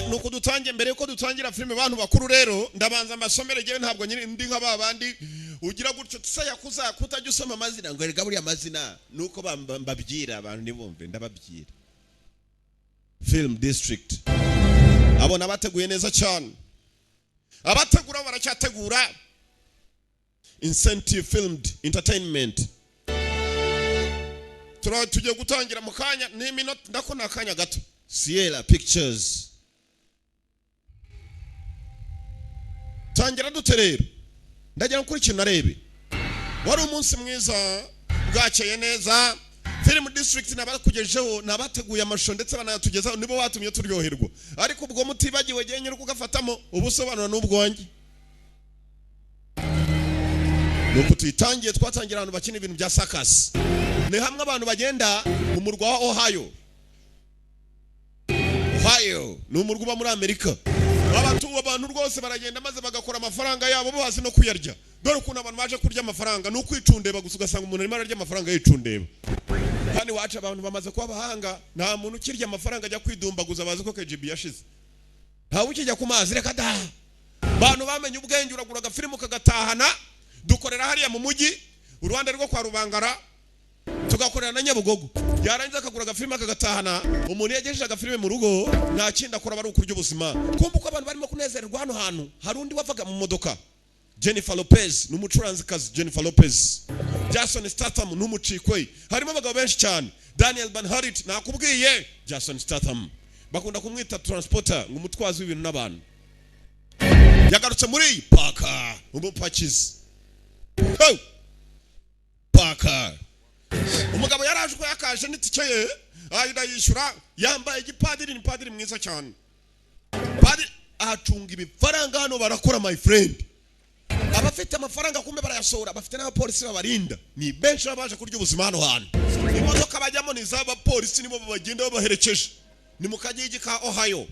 Nuko dutangiye. Mbere yuko dutangira filime, bantu bakuru, rero ndabanza amasomero. Ngewe ntabwo nyiri ndi nka ba bandi ugira gutyo tusa yakuza kutajya usoma amazina, ngo erega buriya amazina nuko mbabyira abantu ntibumve. Ndababwira Film District, abona bateguye neza cyane, abategura baracyategura. Incentive Filmed Entertainment. Tugiye gutangira mu kanya, ni iminota ndako, ni akanya gato. Sierra Pictures. Tangira dute rero? Ndagira ngo ikintu narebe. Wari umunsi mwiza, bwakeye neza. Film District nabakugejeho, nabateguye amashusho ndetse banayatugezaho, nibo batumye turyoherwa. Ariko ubwo mutibagiwe gihe nyiri kugafatamo ubusobanuro n'ubwongi. Nuko tuyitangiye, twatangira ahantu bakina ibintu bya circus. Ni hamwe abantu bagenda mu murwa wa Ohio. Ohio ni umurwa uba muri Amerika. Abantu rwose baragenda maze bagakora amafaranga yabo bazi no kuyarya. Dore ukuntu abantu baje kurya amafaranga, ni ukwicundeba gusa, ugasanga umuntu arimo ararya amafaranga yicundeba. Kandi wacu abantu bamaze kuba abahanga, nta muntu ukirya amafaranga ajya kwidumbaguza, bazi ko KGB yashize. Ntawe ukijya ku mazi, reka da. Bantu bamenye ubwenge, uragura agafilimu kagatahana. Dukorera hariya mu mujyi, uruhande rwo kwa Rubangara, tugakorera na Nyabugogo. Yarangiza akagura agafilime akagatahana. Umuntu yagejeje agafilime mu rugo, nta kindi akora, bari ukurya ubuzima. Kumva uko abantu barimo kunezererwa hano hantu, hari undi wavaga mu modoka. Jennifer Lopez ni umucuranzikazi. Jennifer Lopez, Jason Statham ni umucikwe. Harimo abagabo benshi cyane. Daniel Banharit, nakubwiye Jason Statham, bakunda kumwita transporter, ngo umutwazi w'ibintu n'abantu. Yagarutse muri Paka umupakizi. Ho! Paka umugabo yaraje uko yakaje n'itike ye ahita yishyura, yambaye igipadiri. Ni padiri mwiza cyane. Padiri ahacunga ibifaranga. Hano barakora, my friend. Abafite amafaranga kumbe barayasohora, bafite n'abapolisi babarinda, ni benshi baba baje kurya ubuzima hano hantu. Imodoka bajyamo ni iz'abapolisi, nibo bagenda babaherekeje. Ni mu kagigi ka Ohio.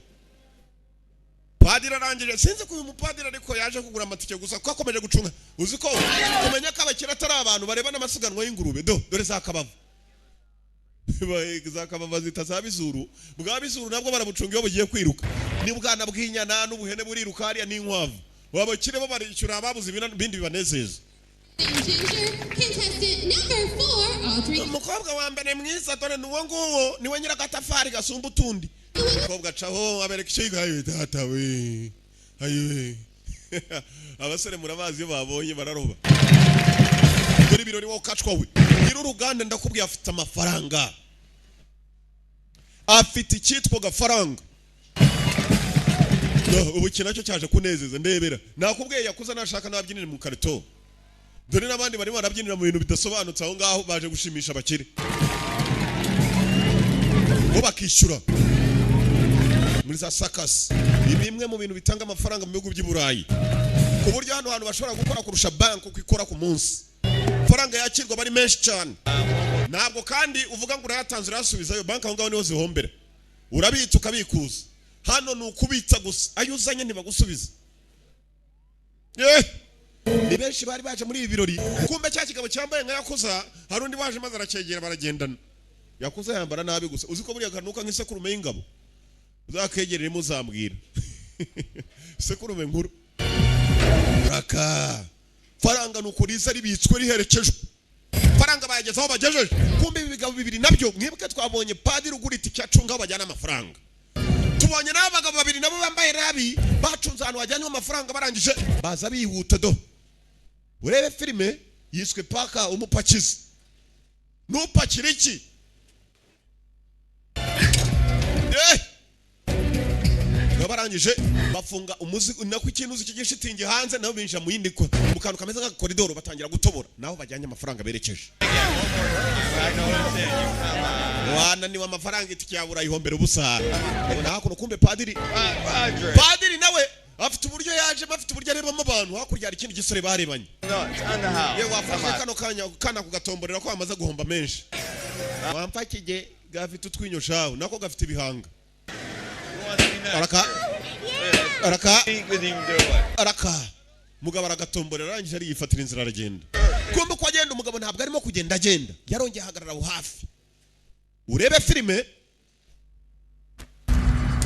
Padiri arangije, sinzi ko uyu mupadiri ariko yaje kugura amatike gusa, kuko akomeje gucunga. Uzi ko kumenya ko abakire atari abantu bareba n'amasiganwa y'ingurube? Do dore za kabavu, za kabavu zita za bizuru. Bwa bizuru nabwo barabucunga iyo bugiye kwiruka, ni bwana bw'inyana n'ubuhene buriruka hariya n'inkwavu. Abakire bo barishyura, babuze ibindi bibanezeza. Ginger, contestant number 4, all three. Umukobwa wa mbere mwiza dore ni uwo nguwo, niwe nyir'agatafari gasumba utundi. Umukobwa acaho abereka icyo ayo data we, ayo abasore murabazi, iyo babonye bararoba. Dore ibirori wowe kacwa we. Nyir'uruganda, ndakubwiye, afite amafaranga, afite icyitwa gafaranga. No, ubu iki nacyo cyaje kunezeza. Ndebera, nakubwiye, yakuze nashaka nabyinira mu karito. Dore n'abandi barimo barabyinira mu bintu bidasobanutse aho ngaho, baje gushimisha abakire, bo bakishyura muri za circus. Ni bimwe mu bintu bitanga amafaranga mu bihugu by'i Burayi, ku buryo hano hantu bashobora gukora kurusha banki uko ikora ku munsi. Amafaranga yakirwa bari menshi cyane. Ntabwo kandi uvuga ngo urayatanze urayasubizayo. Banki aho ngaho niho zihombera. Urabitsa ukabikuza, hano ni ukubitsa gusa, ayo uzanye ntibagusubiza. Ni benshi bari baje muri ibi birori. Kumbe cya kigabo cyambaye nka yakuza, hari undi waje maze aracyegera, baragendana. Yakuza yambara nabi gusa. Uzi ko buriya kanuka nk'isekurume y'ingabo? Uzakegerere muzambwira isekurume nkuru. Raka faranga ni uko riza ribitswe riherekejwe. Faranga bayageze aho bagejeje. Kumbe ibi bigabo bibiri nabyo, mwibuke twabonye padiri ugura itike acunga aho bajyana amafaranga, tubonye n'abagabo babiri nabo bambaye nabi bacunze ahantu hajyanywe amafaranga, barangije baza bihuta. Do urebe filime yiswe Paka umupakizi. Nupakira iki? Baba barangije bafunga umuzigo, nako ikintu uzi cy'igishitingi hanze, nabo binjira mu yindi mu kantu kameze nk'agakoridoro, batangira gutobora naho bajyanye amafaranga berekeje. Wananiwe amafaranga, itike yawe urayihombera ubusa. Ubona hakuno kumbe padiri, padiri nawe afite uburyo yaje, afite uburyo arebamo abantu. Hakurya hari ikindi gisore barebanye. Yewe, wafashe kano kanya kana kugatomborera ko bamaze guhomba menshi. Wampa kige gafite utwinyo shawe, nako gafite ibihanga. Araka araka araka, mugabo aragatomborera, arangije ariyifatira inzira aragenda. Kumbe uko agenda umugabo ntabwo arimo kugenda agenda, yarongeye ahagarara aho hafi. Urebe filime.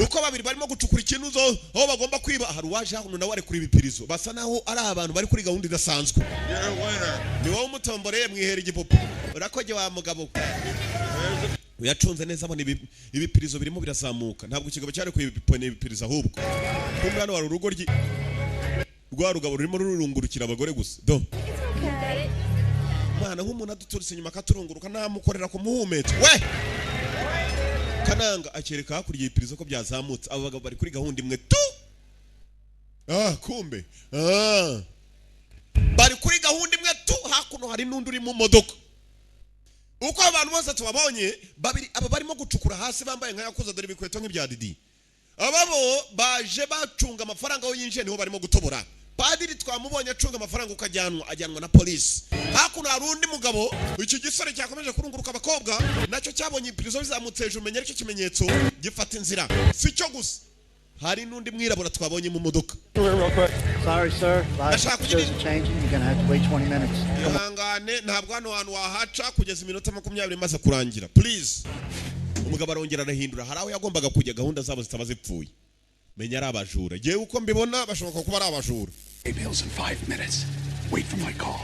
Uko babiri barimo gucukura ikintu aho bagomba kwiba, hari uwaje hano nawe ari kuri ibipirizo. Basa naho ari abantu bari kuri gahunda idasanzwe. Ni wowe umutomboreye, mwihera igipupe. Urakoge wa mugabo we. Uyacunze neza, abona ibipirizo birimo birazamuka. Ntabwo ikigabo cyari ku ibipirizo, ahubwo kumbe hano hari urugo rwa rugabo rurimo rurungurukira abagore gusa. Do mwana, nk'umuntu aduturutse inyuma akaturunguruka, namukorera ku muhumetso we. Kananga akereka hakurya ibipirizo ko byazamutse. Abo bagabo bari kuri gahunda imwe tu. Kumbe bari kuri gahunda imwe tu. Hakuno hari n'undi uri mu modoka. Uko abantu bose tubabonye, babiri aba barimo gucukura hasi bambaye nka yakuza, dore ibikweto nk'ibya Didi. Aba bo baje bacunga amafaranga aho yinjiye, niho barimo gutobora. Padiri twamubonye acunga amafaranga ukajyanwa, ajyanwa na polisi. Hakuno hari undi mugabo. Iki gisore cyakomeje kurunguruka abakobwa nacyo cyabonye ipirizo bizamutse hejuru, menya aricyo kimenyetso, gifata inzira. Si cyo gusa, hari n'undi mwirabura twabonye mu modoka. Real quick. Sorry, sir. Live Ndashaka shows are changing. You're gonna have to wait 20 minutes. Ihangane, ntabwo hano hantu wahaca kugeza iminota 20 imaze kurangira, please. Umugabo arongera arahindura, hari aho yagombaga kujya, gahunda zabo zitaba zipfuye. Menya ari abajura. Yewe, uko mbibona bashoboka kuba ari abajura. Pay bills in 5 minutes. Wait for my call.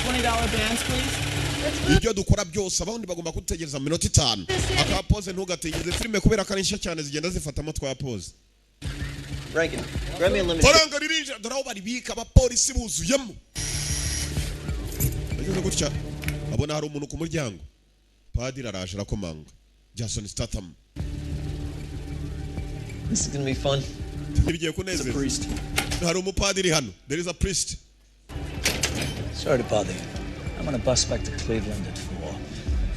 $20 bands, please. Ibyo dukora byose, abandi bagomba kudutegereza mu minota 5. Aka pause ntugategereze filime, kubera ko ari nshya cyane, zigenda zifatamo twa pause. Reagan, grab me a lemonade. Faranga ririnjira. Dore aho baribika, abapolisi buzuyemo. Ageze gutya abona hari umuntu ku muryango. Padiri araje arakomanga. Jason Statham. This is gonna be fun. Bigiye kunezeza. Hari umupadiri hano. There is a priest. Sorry to bother you. I'm on a bus back to Cleveland at 4.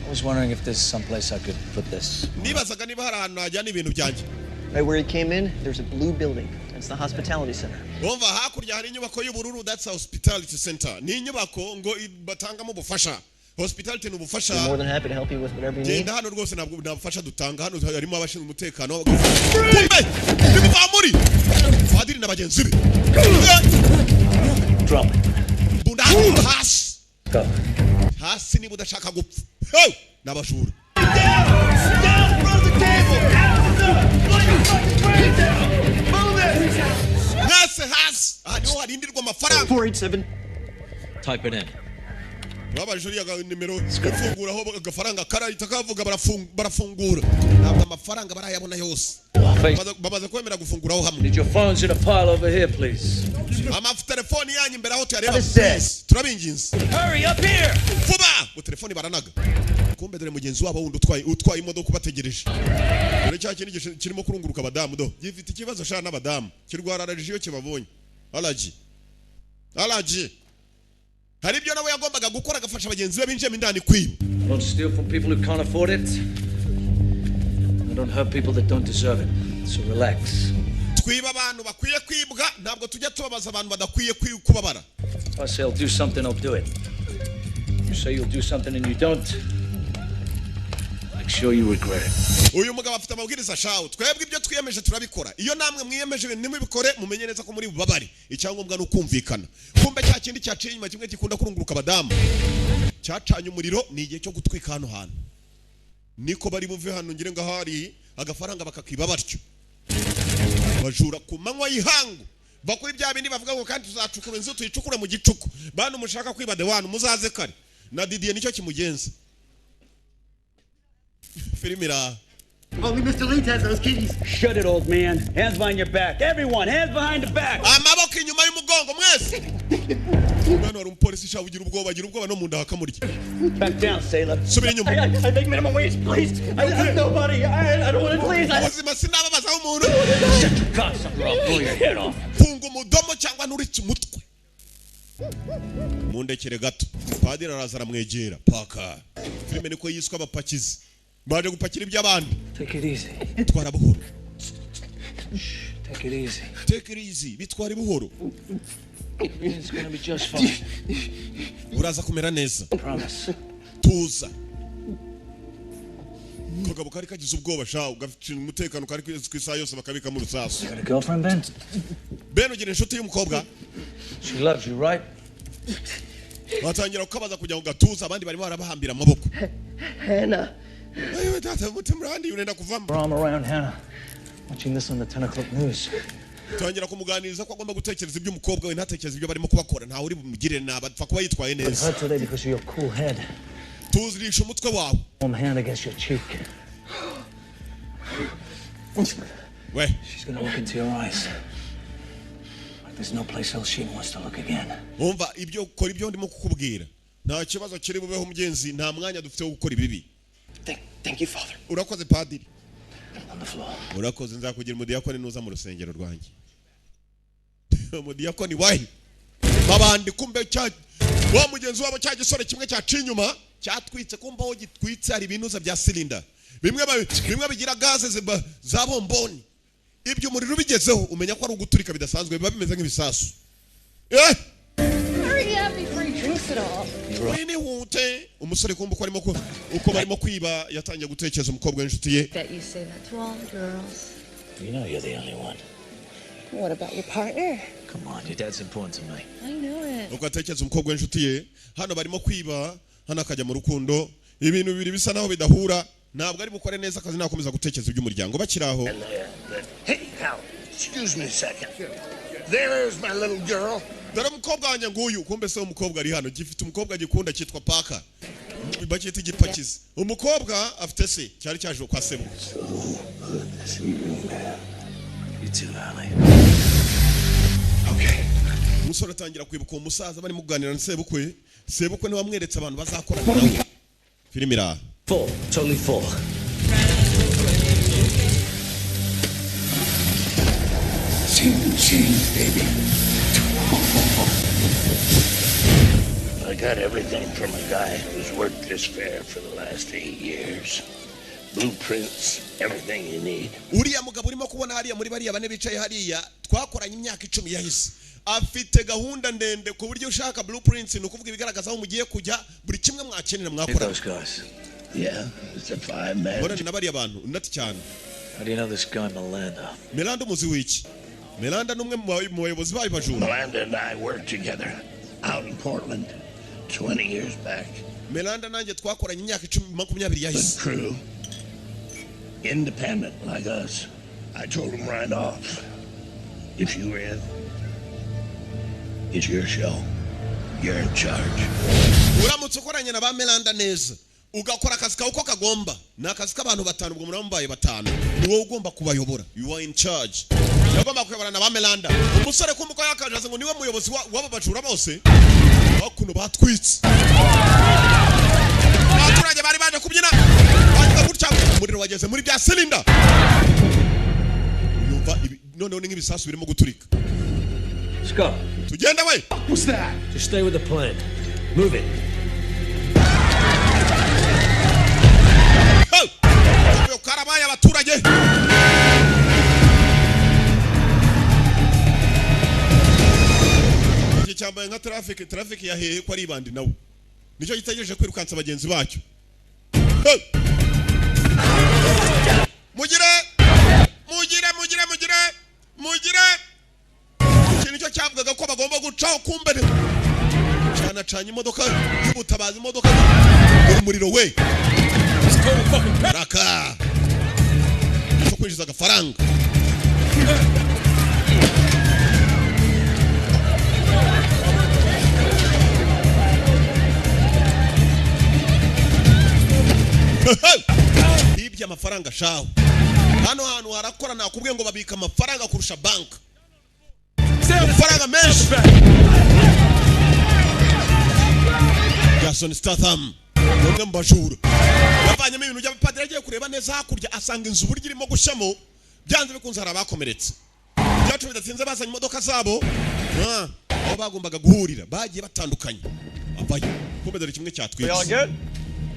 I was wondering if there's someplace I could put this. Nibazaga niba hari ahantu najyana ibintu byanjye. Right where he came in, there's a blue building. That's the hospitality center. Umva, hakurya hari inyubako y'ubururu. That's a hospitality center. Ni inyubako ngo batangamo ubufasha. Hospitality ni ubufasha. We're more than happy to help you with whatever you need. Genda hano rwose, ntabwo nta bufasha dutanga hano. Harimo abashinzwe umutekano. Kumbe nimuva muri padiri na bagenzi be. Drop it. Bunda hasi. Go. Hasi niba udashaka gupfa. Hey! Ni abajura. Down from the table! Put your fucking brains down! Move it! Mwese hasi. Aha niho harindirwa amafaranga. 487. Type it in. Babajije uriya nimero ifungura aho agafaranga karahita kavuga. Barafungura, ntabwo amafaranga barayabona yose. Bamaze kwemera gufunguraho hamwe. Need your phones in a pile over here, please. Amatelefoni yanyu imbere aho tuyareba, please. Turabinginze. Hurry up here! Vuba ngo telefoni baranaga. Kumbe dore mugenzi wabo wundi utwaye imodoka ubategereje. Dore cya kindi kirimo kurunguruka abadamu. Do gifite ikibazo sha n'abadamu, kirwara allergy iyo kibabonye. Allergy, allergy. Hari ibyo nawe yagombaga gukora, agafasha bagenzi be binjiyemo indani kwiba. I don't steal from people who can't afford it. I don't hurt people that don't deserve it. So relax. Twiba abantu bakwiye kwibwa, ntabwo tujya tubabaza abantu badakwiye kubabara. If I say I'll do something, I'll do it. You say you'll do something and you don't, make sure you regret it. Uyu mugabo afite amabwiriza shawu. Twebwe ibyo twiyemeje turabikora. Iyo namwe mwiyemeje ibintu ntimubikore, mumenye neza ko muri bubabare. Icyangombwa ni ukumvikana. Kumbe cya kindi cyaciye inyuma, kimwe gikunda kurunguruka abadamu, cyacanye umuriro. Ni igihe cyo gutwika hano hantu, niko bari buve hano. Ngire ngo ahari agafaranga bakakiba batyo. Bajura ku manywa y'ihangu, bakora ibya bindi bavuga ngo kandi tuzacukura inzu, tuyicukure mu gicuku. Bantu mushaka kwiba de wanu, muzaze kare. Na Didier nicyo kimugenza. Filime iraha. Only Mr. Leeds has those keys. Shut it, old man. Hands behind your back. Everyone, hands behind the back. Amaboko inyuma y'umugongo mwese. Hano hari umupolisi ushaka ugira ubwoba, agira ubwoba no mu nda hakamurya. Back down, sailor. Subira inyuma. I make minimum wage, please. I have nobody. I don't want to, please. Ubuzima sinababazaho umuntu. Shut your cocksucker or I'll blow your head off. Funga umudomo cyangwa nturitse umutwe. Mundekere gato. Padiri araza aramwegera paka. Filime niko yiswe, Abapakizi. Baje gupakira iby'abandi. Take it easy. Twara buhoro. Take it easy. Take it easy, bitwara buhoro. Everything's gonna be just fine. Uraza kumera neza. Promise. Tuza. Kagabo kari kagize ubwoba sha, ugafite umutekano kari ku isaha yose bakabikamo urusasu. Got a girlfriend, Ben? Ben, ugira inshuti y'umukobwa? She loves you, right? Batangira kukabaza kugira ngo gatuza. Abandi barimo barabahambira amaboko. Hannah. Ayiwe data, umutima urandi, urenda kuvamo. Arm around Hannah, watching this on the 10 o'clock news. Tangira kumuganiriza ko agomba gutekereza iby'umukobwa we, ntatekereza ibyo barimo kubakora. Ntawe uri bumugirire nabi, apfa kuba yitwaye But neza. hurt today because of your cool head. Tuzirisha umutwe wawe. Warm hand against your cheek. We. She's gonna look into your eyes like there's no place else she wants to look again. Umva, ibyo kora, ibyo ndimo kukubwira, nta kibazo kiri bubeho mugenzi. Nta mwanya dufite wo gukora ibibi. Thank you, Father. Urakoze, padiri. On the floor. Urakoze, nzakugira umudiyakoni nuza mu rusengero rwanjye. Umudiyakoni wahi babandi. Kumbe cya wa mugenzi wabo, cya gisore kimwe cyaciye inyuma cyatwitse. Kumva aho gitwitse hari ibinuza bya cylinder bimwe bimwe bigira gaze za bomboni. Ibyo umuriro ubigezeho umenya ko ari uguturika bidasanzwe, biba bimeze nk'ibisasu. Hurry up before he drinks it all. Nihute umusore. Kumva uko arimo uko barimo kwiba, yatangiye gutekereza umukobwa w'inshuti ye. Bet you say that to all the girls. You know you're the only one. What about your partner? Come on, your dad's important to me. I know it. Uko atekereza umukobwa w'inshuti ye, hano barimo kwiba, hano akajya mu rukundo. Ibintu bibiri bisa naho bidahura. Ntabwo ari bukore neza akazi nakomeza gutekereza iby'umuryango. Bakiri aho. Hey, Hal, excuse me a second. There's my little girl. Dore umukobwa wanjye nguyu. Kumbe se umukobwa ari hano, gifite umukobwa gikunda cyitwa Paka, bacyita igipakizi. Umukobwa afite se, cyari cyaje kwa sebukwe. You too, Allie. Umusore atangira kwibuka uwo musaza barimo kuganira na sebukwe. Sebukwe niwe wamweretse abantu bazakorana nawe. Filime iraha. Full. Totally full. Ching, ching, baby. I got everything from a guy who's worked this fair for the last 8 years. Blueprints, everything you need. Uriya mugabo urimo kubona hariya muri bariya bane bicaye hariya, twakoranye imyaka 10 yahise. Afite gahunda ndende ku buryo ushaka blueprints, ni ukuvuga ibigaragaza aho mugiye kujya, buri kimwe mwakenera mwakora. Those guys. Yeah, it's a five-man. Mbonane na bariya bantu nati cyane. How do you know this guy, Melanda? Melanda umuzi w'iki? Melanda ni umwe mu bayobozi bayo bajura. Melanda and I worked together out in Portland 20 years back. Melanda nanjye twakoranye imyaka 10, 20 yahise. Crew. Independent like us. I told him right off. If you win, it's your show. You're in charge. Uramutse ukoranye na ba Melanda neza, ugakora akazi kawe uko kagomba, ni akazi k'abantu batanu, ubwo muraba mubaye batanu, ni wowe ugomba kubayobora. You are in charge. Yagomba kuyobora na ba Melanda. Umusore kumva uko yakaje ngo niwe muyobozi w'abo bajura bose. Hakuno batwitse abaturage bari baje kubyina, bagize gutya umuriro wageze muri bya cylinder. Yumva noneho ni nk'ibisasu birimo guturika. Let's go. Tugende we. What's that? Just stay with the plan. Move it. Hey! Karabaye abaturage. Iki cyambaye nka traffic, traffic ya hehe ko ari ibandi nawe nicyo gitegereje kwirukansa bagenzi bacyo. Hey! Mugire, mugire, mugire, mugire, mugire. Iki nicyo cyavugaga ko bagomba gucaho. Kumbe canacanye imodoka y'ubutabazi, imodoka umuriro we raka cyo kwinjiza agafaranga. Bibye amafaranga shaho. Hano hantu harakora, nakubwiye ngo babika amafaranga kurusha bank, amafaranga menshi. Jason Statham ni umwe mu bajura yavanyemo ibintu by'abapadiri. Agiye kureba neza hakurya, asanga inzu uburyo irimo gushyamo, byanze bikunze hari abakomeretse. Byacu bidatinze bazanye imodoka zabo. Aho bagombaga guhurira bagiye batandukanye, avayo. Kumbe dore kimwe cyatwitse.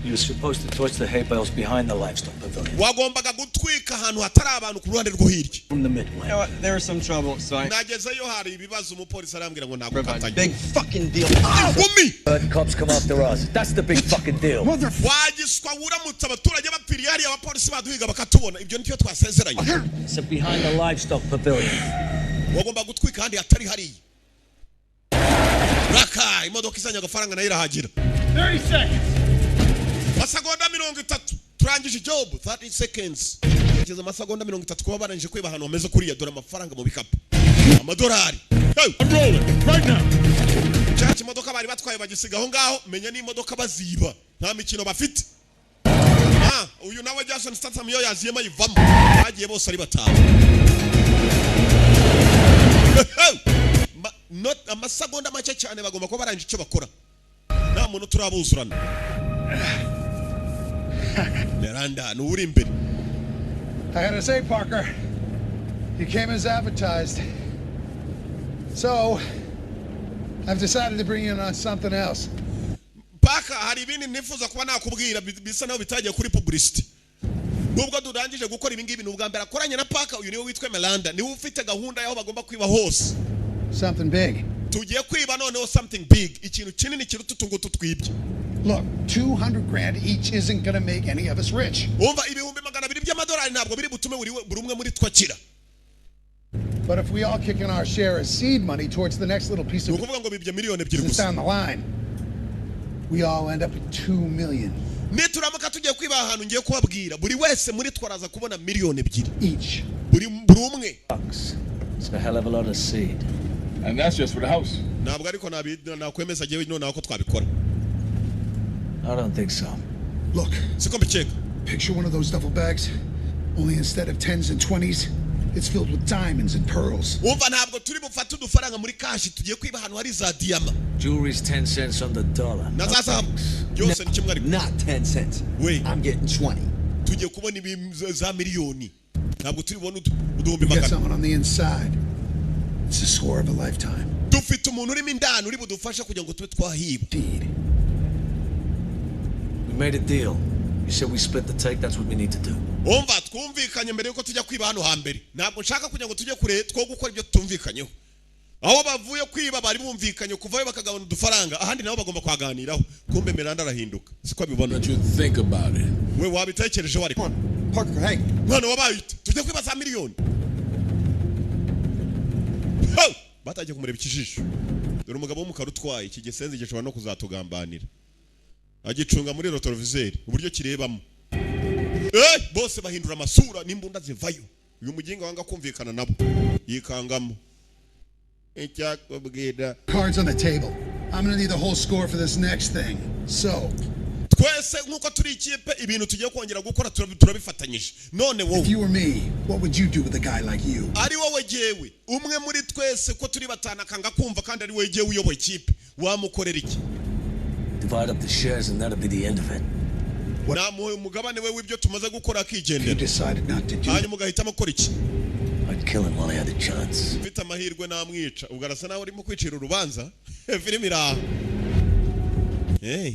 You were supposed to torch the hay bales behind the livestock pavilion. Wagombaga gutwika ahantu hatari abantu ku ruhande rwo hirya. From the midway. You know what? There was some trouble, so I. Nagezeyo hari ibibazo, umupolisi arambwira ngo ntabwo katanye. Big fucking deal. Gumi. But cops come after us. That's the big fucking deal. Wagiswa, uramutse abaturage bapfiriye hariya, abapolisi baduhiga bakatubona, ibyo nicyo twasezeranye. So behind the livestock pavilion. Wagomba gutwika ahandi hatari hariya. Raka imodoka izanye agafaranga nayo irahagira. 30 seconds. Masegonda 30 Turangije job 30 seconds, kugeza amasegonda 30 kuba barangije kwiba ahantu hameze kuriya. Dore amafaranga mu bikapu, amadolari. Hey! I'm rolling right now. Cya kimodoka bari batwaye bagisiga aho ngaho. Menya n'imodoka baziba, nta mikino bafite. Uyu nawe Jason Statham yo yaziyemo ayivamo. Bagiye bose ari batanu. Amasegonda make cyane bagomba kuba barangije icyo bakora, nta muntu turabuzurana. Miranda ni uri imbere. I gotta say, Parker, you came as advertised. So, I've decided to bring you in on something else. Paka, hari ibindi nifuza kuba nakubwira bisa naho bitagiye kuri publicity. Nubwo durangije gukora ibi ngibi, ni ubwa mbere akoranye na Paka. Uyu niwe witwa Melanda, niwe ufite gahunda y'aho bagomba kwiba hose. Something big. Tugiye kwiba noneho something big, ikintu kinini kiruta utu ngutu twibye. Look, 200 grand each isn't gonna make any of us rich. Umva, 200,000 by'amadolari ntabwo biri butume buri umwe muri twe akira. But if we all kick in our share as seed money towards the next little piece Ni of ukuvuga ngo bibye miliyoni 2 business gusa. down the line, we all end up with 2 million Nituramuka tugiye kwiba ahantu ngiye kubabwira, buri wese muri twe araza kubona miliyoni 2 each. buri umwe. It's a hell of a lot of seed. And that's just for the house. Ntabwo ariko nakwemeza jyewe noneho ko twabikora. I don't think so. Look, Siko mbikeka. picture one of those duffel bags, only instead of tens and twenties, it's filled with diamonds and pearls. Wumva, ntabwo turi bufate udufaranga muri cash, tugiye kwiba ahantu hari za diyama Jewelry's 10 cents on the dollar. na za zahabu, byose ni kimwe ariko. Not 10 cents. We I'm getting 20. tugiye kubona za miliyoni, ntabwo turi bubone uduhumbi We got magana. someone on the inside. It's the score of a lifetime. Dufite umuntu urimo indani uri budufashe kugira ngo tube twahiba. Deed. We made a deal. You said we split the take, that's what we need to do. Umva, twumvikanye mbere yuko tujya kwiba hano hambere. Ntabwo nshaka kugira ngo tujye kure two gukora ibyo tutumvikanyeho. Aho bavuye kwiba bari bumvikanye kuvayo bakagabana udufaranga, ahandi nabo bagomba kuhaganiraho. Kumbe Miranda arahinduka, siko abibona. Don't you think about it. We wabitekerejeho ariko? Parker, hey. Mwana wabaye ute? Tujye kwiba za miliyoni. Ho! Batangiye kumureba ikijisho. Dore umugabo w'umukara utwaye iki gisenzi gishobora no kuzatugambanira, agicunga muri rétroviseur uburyo kirebamo. Bose bahindura amasura n'imbunda zivayo. Uyu muginga wanga kumvikana nabo, yikangamo icyakubwira. Cards on the table. I'm gonna need the whole score for this next thing. So, Twese nk'uko turi ikipe, ibintu tugiye kongera gukora turabifatanyije. None wowe, if you were me, what would you do with a guy like you? ari wowe jyewe, umwe muri twese ko turi batanu akanga kumva kandi ari wowe jyewe uyoboye ikipe, wamukorera iki? Divide up the shares and that'll be the end of it. Namuha umugabane we w'ibyo tumaze gukora You akigendera. decided not to do Hanyuma ugahitamo gukora iki? I'd kill him while I had the chance. Mfite amahirwe namwica. Ubwo arasa nawe urimo kwicira urubanza. Filime iraha. Hey.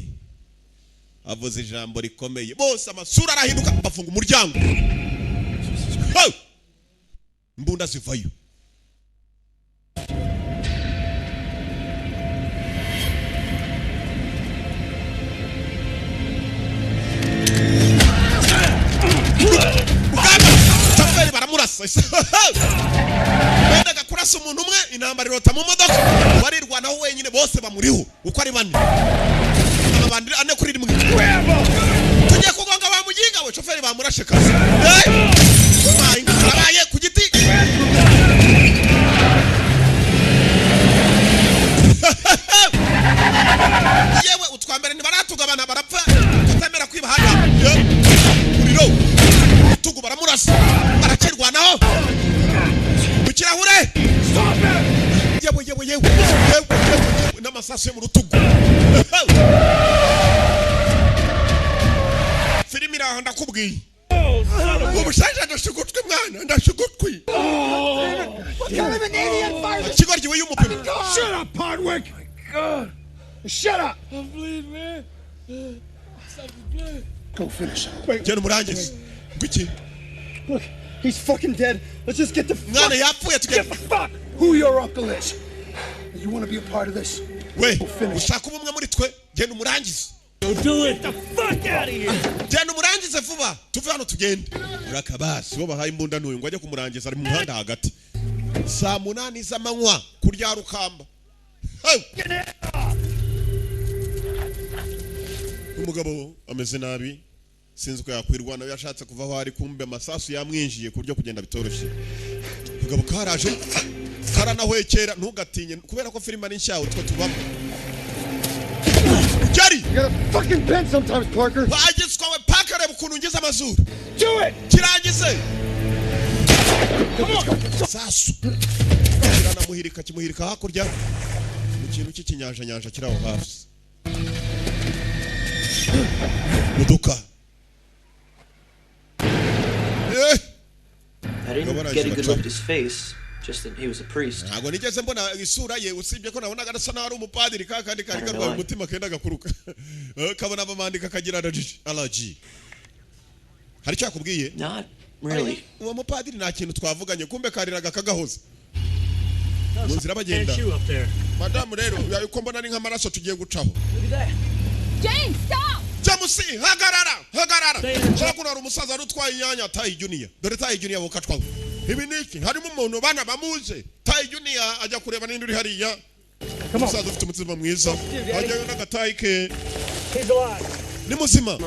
Avuze ijambo rikomeye, bose amasura arahinduka, bafunga umuryango. Hey! Imbunda zivayo. Rugamba shoferi baramurasa. Bendaga kurasa umuntu umwe, intambara irota mu modoka, barirwanaho wenyine, bose bamuriho uko ari bane, amabandi 4-1. Tugiye kugonga ba muginga we. Shoferi bamurashe kazi. Hey! Karabaye ku giti. Yewe, utwambere ntibaratugabana, barapfa kutemera kwiba hano. Muriro utugu, baramurasa, barakirwanaho mu kirahure. Yewe, yewe, yewe, yewe, yewe, n'amasasu yo mu rutugu. Filime iraho, ndakubwiye. Ubushaje, ndashugutwi mwana, ndashugutwi. What kind of an idiot fires Ikigoryi we y'umupima. Shut up, Hardwick! God, Shut up! I'm bleeding, man. Stop the blood. Go finish him. Wait, Genda umurangize. Ngwiki? Look, he's fucking dead. Let's just get the Mwana yapfuye, tugende. give a fuck who your uncle is. You want to be a part of this? We ushaka uba umwe muri twe, genda umurangize. Do it! The fuck out of here! Genda umurangize vuba, tuve hano tugende. Urakabasi bo bahaye imbunda n'uyu ngo ajye kumurangiza, ari mu muhanda hagati saa 8 z'amanywa kurya rukamba. Hey! Umugabo ameze nabi. Sinzi uko yakwirwana, yashatse kuva aho ari, kumbe amasasu yamwinjiye ku buryo kugenda bitoroshye. Kagabo karaje karanahwekera. Ntugatinye kubera ko filime ari nshya, utwo tubamo. Jerry! You gotta fucking bend sometimes, Parker. Wagitswe we Parker, reba ukuntu ngize amazuru. Do it! Kirangize sasu kiranamuhirika, kimuhirika hakurya mu kintu cy'ikinyanjanyanja kiri aho hafi. Modoka. I didn't get a good look at his face, just that he was a priest. Ntabwo nigeze mbona isura ye, usibye ko nabonaga asa n'aho ari umupadiri. Ka kandi kari karwaye umutima kenda gakuruka. Kabona amamandika kagira allergy. Allergy. Hari icyo yakubwiye? Not really. Uwo mupadiri nta kintu twavuganye. Kumbe kariraga kagahoza mu nzira bagenda. Can't you up there? Madamu rero, uko mbona ari nk'amaraso tugiye gucaho. James, stop! James, hagarara, hagarara! Hakuno hari umusaza wari utwaye inyanya, Tayi Junior. Dore Tayi Junior bukacwaho. Ibi ni iki? Harimo umuntu bana bamuze. Tayi Junior ajya kureba n'indi uri hariya. Umusaza ufite umutima mwiza ajyayo n'agatayi ke. He's alive. Ni muzima,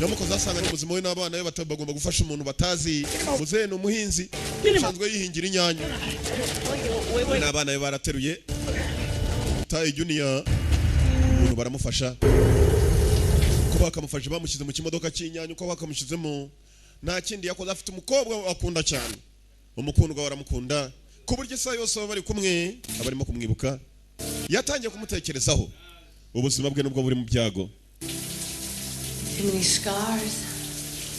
yamukoze asanga ni muzima. We n'abana be bagomba gufasha umuntu batazi. Muzehe ni umuhinzi usanzwe yihingira inyanya. We n'abana be barateruye Tayi Junior, umuntu baramufasha. Ko bakamufashe, bamushyize mu kimodoka cy'inyanya. Uko bakamushyizemo, nta kindi yakoze. Afite umukobwa akunda cyane, umukundwa we aramukunda ku buryo isaha yose baba bari kumwe aba arimo kumwibuka, yatangiye kumutekerezaho. Ubuzima bwe nubwo buri mu byago. Too many scars.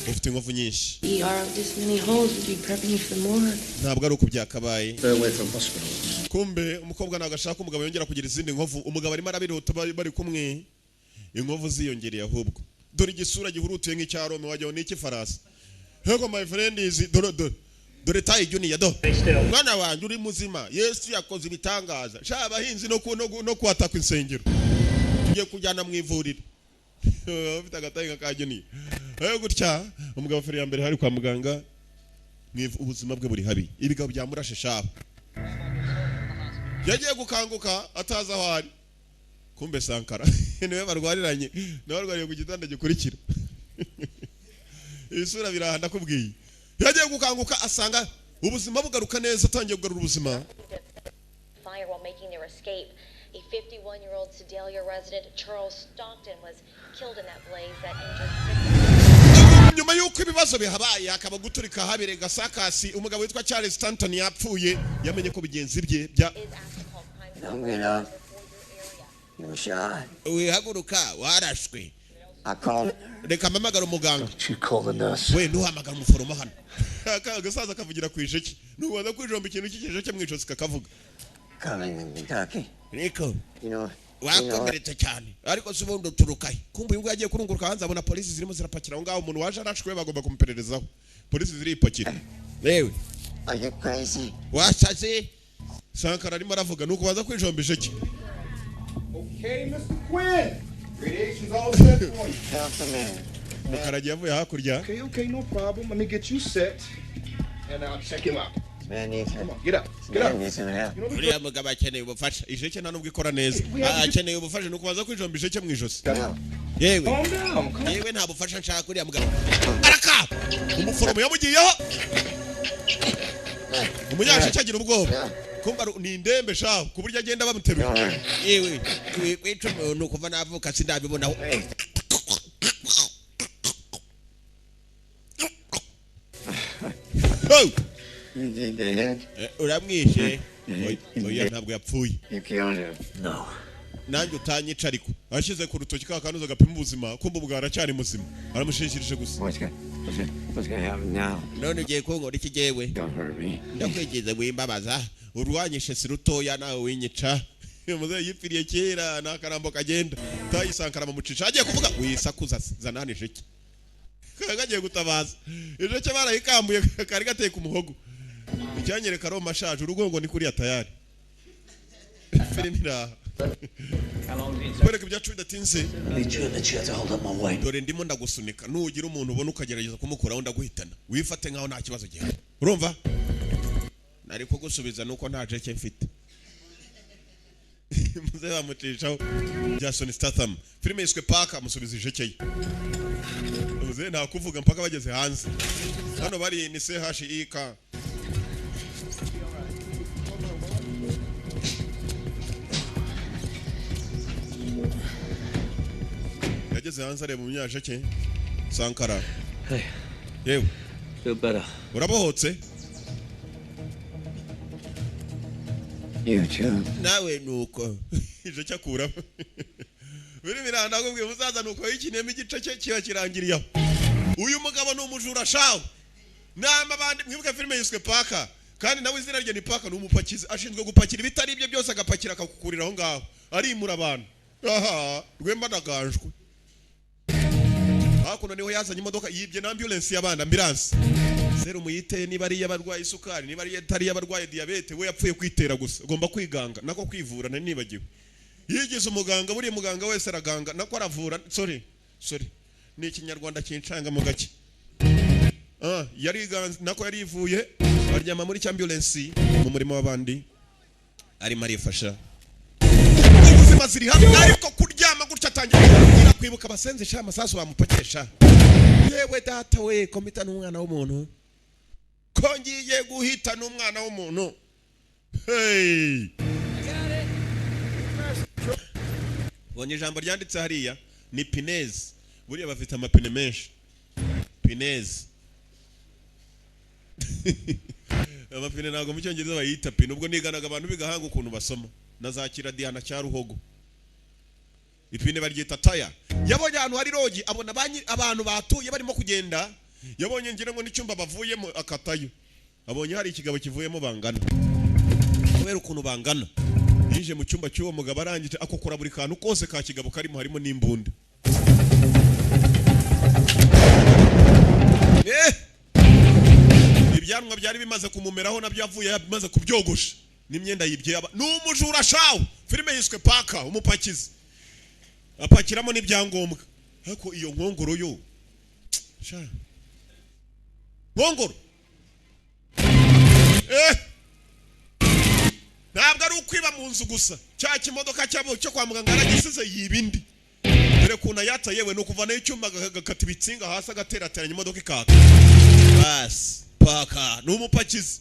Ufite inkovu nyinshi. ER with this many holes would be prepping you for the morgue. Ntabwo ari uko byakabaye. Stay away from hospitals. Kumbe umukobwa ntabwo ashaka umugabo yongera kugira izindi nkovu. Umugabo arimo arabirota bari kumwe, inkovu ziyongereye ahubwo. Dore igisura gihurutiye nk'icya Rome, wagira ngo ni icy'ifarasi. Hego, my friend is dore, dore, dore Tayi Junior, do mwana wanjye, uri muzima. Yesu yakoze ibitangaza sha. Abahinzi no kuhataka insengero, tugiye kujyana mu ivuriro. Ufite agatayi nka ka Junior. Gutya umugabo feri ya mbere hari kwa muganga ubuzima bwe buri habi. Ibigabo byamurashe shaba. Yagiye gukanguka atazi aho ari. Kumbe Sankara niwe barwariranye, niwe barwariye ku gitanda gikurikira. Isura biraha, ndakubwiye. Yagiye gukanguka asanga ubuzima bugaruka neza, atangiye kugarura ubuzima. Fire while making their escape. A 51-year-old Sedalia resident, Charles Stockton, was killed in that blaze that injured six. Nyuma y'uko ibibazo bihabaye, hakaba guturika habere gasakasi, umugabo witwa Charles Stanton yapfuye. Yamenye ko bigenzi bye bya Don't get up. You were shot. Wihaguruka, warashwe. I called. Reka mpamagara umuganga. You call the nurse. We ntuhamagara umuforomo hano. Agasaza kavugira ku ijeki, nubanza kwijomba ikintu cy'ikijeke mu ijosi kakavuga. Coming in Kentucky. Niko. You know, Wakomeretse cyane, ariko si ubundi uturukahe? Kumva uyu nguyu agiye kurunguruka hanze, abona polisi zirimo zirapakira aho ngaho. Umuntu waje arashwe bagomba kumupererezaho. Polisi ziripakira yewe. Are you crazy? Wasaze? Sankara arimo aravuga nuko baza kwijomba ijeki. Okay, Mr. Quinn. Radiation's all set for you. Help the man. Mukaragiye avuye hakurya. Okay, no problem. Let me get you set, and I'll check him out. This man needs Come help. on, get up. This Get up. man needs some help. Uriya mugabo akeneye ubufasha. Ijeke nta nubwo ikora neza. Akeneye ubufasha, nuko baza kwijomba ijeke mu ijosi. Yewe. Calm down. Calm Yewe, nta bufasha nshaka. Uriya mugabo araka, umuforomo yamugiyeho, umunyasheke agira ubwoba. Kumva ni indembe shaho, ku buryo agenda bamuteruye. Yewe, kwica umuntu, kuva navuka sindabibonaho. Oh! You think they dead? Uramwishe? Oya, ntabwo yapfuye. You killed him. No. Nanjye utanyica. Ariko ashyize ku rutoki ka kanuza gapima ubuzima, kumva ubwo aracyari muzima, aramushishirije gusa. What's gonna happen now? None ugiye kunkora iki jyewe? Don't hurt me. Ndakwigeze wimbabaza, urwanyishe si rutoya, nawe winyica. Muzehe yipfiriye kera, ni akarambo kagenda. Tayisankara bamucisha, agiye kuvuga wisakuza, zana hano ijeke. Kagiye gutabaza, ijeke barayikambuye, kari gateye ku muhogo. Icyanyereka Roma ashaje, urugongo ni kuriya tayari. Filime iraha kwereka ibyacu bidatinze. Need you in the chair to hold up my weight. Dore ndimo ndagusunika, nugira umuntu ubona ukagerageza kumukuraho ndaguhitana. Wifate nkaho nta kibazo gihari, urumva? Nari kugusubiza nuko nta jeke mfite. Muze bamucishaho. Jason Statham, filime yiswe Parker. Amusubiza ijeke ye. Muzehe nta kuvuga mpaka bageze hanze. Hano bari ni CHIK. Yageze hanze areba umunyasheke Sankara. Hey. Yewe. Feel better. Urabohotse? You too. Nawe nuko. Ije cyakuramo. Biri biranda kubwiye musaza nuko yikiniyemo igice cye kiba kirangiriye aho. Uyu mugabo ni umujura shawe. Nama bandi mwibuke filime yiswe Paka. Kandi nawe izina rye ni Paka, ni umupakizi ashinzwe gupakira ibitari ibye byose agapakira akakukurira aho ngaho. Arimura abantu. Aha, rwemba ndaganjwe. Hakuno niho yazanye imodoka yibye na ambulance y'abana, ambulance. Serumu yiteye niba ari y'abarwaye isukari, niba ari itari y'abarwaye diabete, we yapfuye kwitera gusa. Ugomba kwiganga nako kwivura nari nibagiwe. Yigize umuganga, buriya muganga wese araganga nako aravura. Sorry, sorry. Ni ikinyarwanda kincanga mu gake. Yariganze nako yarivuye aryama muri ambulance mu murimo w'abandi arimo arifasha. Ubuzima ziri hamwe ariko kuryama gutya atangira kwibuka abasenze sha amasasu bamupakesha. Yewe data we komita n'umwana w'umuntu. Ko ngiye guhita n'umwana w'umuntu. Hey! Bonye ijambo ryanditse hariya ni Pinez. Buriya bafite amapine menshi. Pinez. Amapine ntabwo mu cyongereza bayita pine, ubwo niganaga abantu bigahanga ukuntu basoma. Nazakira Diana cya Ruhogo. Ipine baryita taya. Yabonye ahantu hari rogi abona abantu batuye barimo kugenda. Yabonye ngira ngo n'icyumba bavuyemo akatayo. Abonye hari ikigabo kivuyemo bangana. Kubera ukuntu bangana. Yinje mu cyumba cy'uwo mugabo arangije akokora buri kantu kose ka kigabo karimo, harimo n'imbunda. Ibyanwa byari bimaze kumumeraho nabyo yavuye bimaze kubyogosha. N'imyenda yibye aba n'umujura shawo. Filime yiswe Paka, umupakizi. Apakiramo n'ibyangombwa. Ariko iyo nkongoro yo. Sha. Nkongoro. Ntabwo ari ukwiba mu nzu gusa. Cya kimodoka cyabo cyo kwa muganga aragisize yibindi. Dore kuna yata yewe no kuva nayo icyuma gakata ibitsinga hasi agaterateranya imodoka ikaka. Bas, Paka ni umupakizi.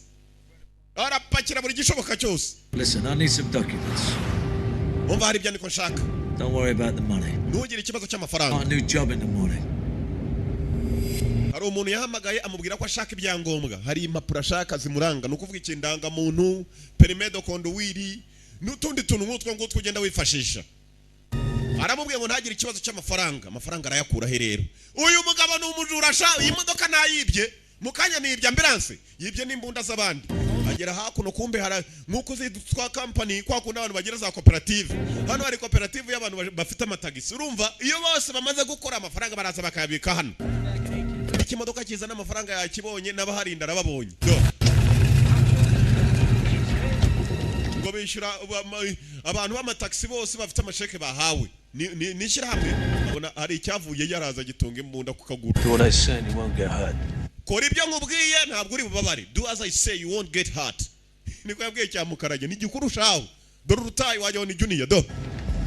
Arapakira buri gishoboka cyose. Listen, I need some documents. Umva hari ibyandiko nshaka. Don't worry about the money. Ntugire ikibazo cy'amafaranga. A new job in the morning. Hari umuntu yahamagaye amubwira ko ashaka ibyangombwa. Hari impapuro ashaka zimuranga, nukuvuga ikindanga muntu, permis de conduire, n'utundi tuntu nk'utwo ngutwo ugenda wifashisha. Aramubwiye ngo ntagire ikibazo cy'amafaranga. Amafaranga arayakura he rero? Uyu mugabo ni umujura sha, iyi modoka nayibye. Mukanya nibye ambulance, yibye n'imbunda z'abandi. Agera hakuno kumbe hara nkuko zitwa company kwa kunda abantu bagira za cooperative. Hano hari cooperative y'abantu bafite amatagisi. Urumva iyo bose bamaze gukora amafaranga baraza bakayabika hano. Ikimodoka kizana amafaranga yakibonye n'abaharinda arababonye. Ngo bishyura abantu b'amataxi bose bafite amasheke bahawe. Ni ishyirahamwe abona hari icyavuye yaraza gitunga imbunda ku kaguru. Do what I say and you won't get hurt. Kora ibyo nkubwiye ntabwo uri bubabare. Do as I say you won't get hurt. Niko yabwiye cya mukarage ni gikurushaho. Dore urutayi wajyaho ni Junior do.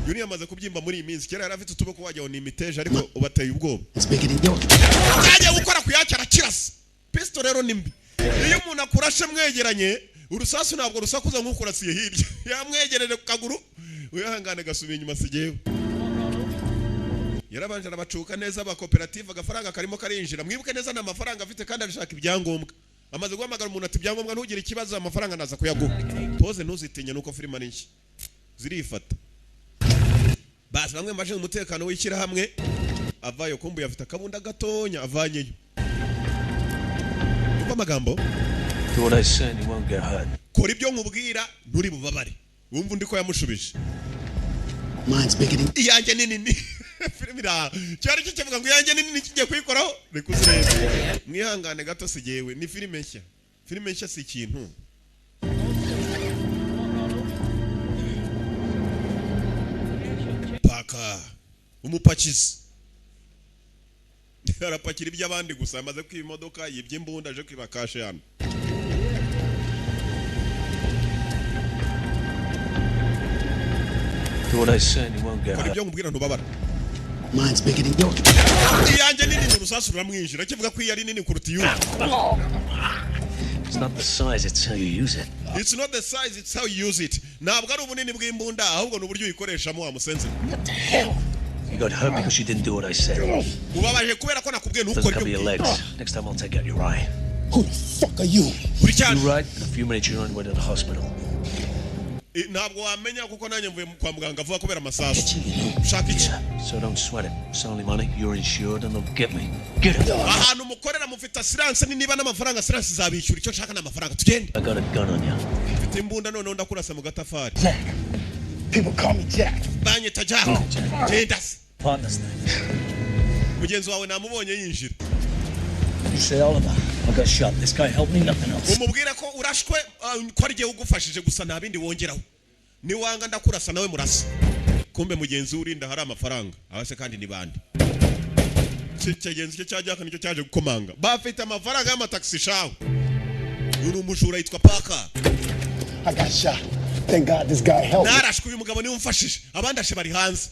Junior amaze kubyimba muri iyi minsi. Kera yari afite utuboko wajyaho ni imiteja ariko ubateye ubwoba. Yagiye gukora kuyacyara kirasa. Pistol rero ni mbi. Iyo umuntu akurashe mwegeranye urusasu ntabwo rusakuza nk'ukurasiye hirya. Yamwegereje ku kaguru wihangane gasubiye inyuma sigewe. Yarabanje arabacuka neza ba cooperative agafaranga karimo karinjira. Mwibuke neza na mafaranga afite kandi arashaka ibyangombwa. Amaze guhamagara umuntu ati ibyangombwa ntugire ikibazo amafaranga naza kuyaguha. Pose ntuzitinye nuko filime ari nshya. Zirifata. Basi bamwe mbashinzwe umutekano w'ishyira hamwe avayo kumbuye afite akabunda gatonya avanyeyo. Umva amagambo. Do what I say and you won't get hurt. Kora ibyo nkubwira nturi bubabare. Wumva undi ko yamushubije. Mine's bigger. Iyanjye ni nini. Filime ira cyari kikivuga ngo iyanjye ni nini kigiye kuyikoraho. Reka uzirebe. Mwihangane gato sigewe ni filime nshya. Filime nshya si ikintu. Paka umupakizi. Arapakira iby'abandi gusa amaze kwiba imodoka yibye imbunda aje kwiba kashe hano. Do what I say and you won't get Kora hurt. ibyo nkubwira ntubabara. Mine's bigger than yours. Iyanjye nini. Ni urusasu ruramwinjira, kivuga ko iyi ari nini kuruta iy'uyu. It's not the size, it's how you use it. It's not the size, it's how you use it. Ntabwo ari ubunini bw'imbunda, ahubwo ni uburyo uyikoreshamo, wa musenzi. You got hurt because you didn't do what I said. Ubabaje kubera ko nakubwiye Doesn't ntukore cover ibyo your legs. Next time I'll take out your eye. Who the fuck are you? Uri cyane. You right, in a few minutes you're on your way to the hospital. Ntabwo wamenya kuko nanjye mvuye kwa muganga vuba kubera amasasu. Ushaka iki? So don't sweat it. It's only money. You're insured and they'll get me. Get it. Ahantu mukorera mufite assurance, ni niba n'amafaranga assurance izabishyura. Icyo nshaka ni amafaranga, tugende. I got a gun on you. Mfite imbunda, noneho ndakurasa mu gatafari. Jack. People call me Jack. Banyita Jack. Genda se. Partner's name. Mugenzi wawe namubonye yinjira. You say, "Oliver, I got shot. This guy helped me, nothing else." Umubwire ko urashwe, ko ari jyewe ugufashije gusa, nta bindi wongeraho. Niwanga ndakurasa nawe murasa. Kumbe mugenzi we urinda hari amafaranga abase kandi ni bande. Kigenzi cye cya Jack nicyo cyaje gukomanga. Bafite amafaranga y'amatagisi shawe. Uyu ni umujura yitwa Parker. I got shot. Thank God this guy helped me. Narashwe, uyu mugabo niwe umfashije, abandi ashe bari hanze.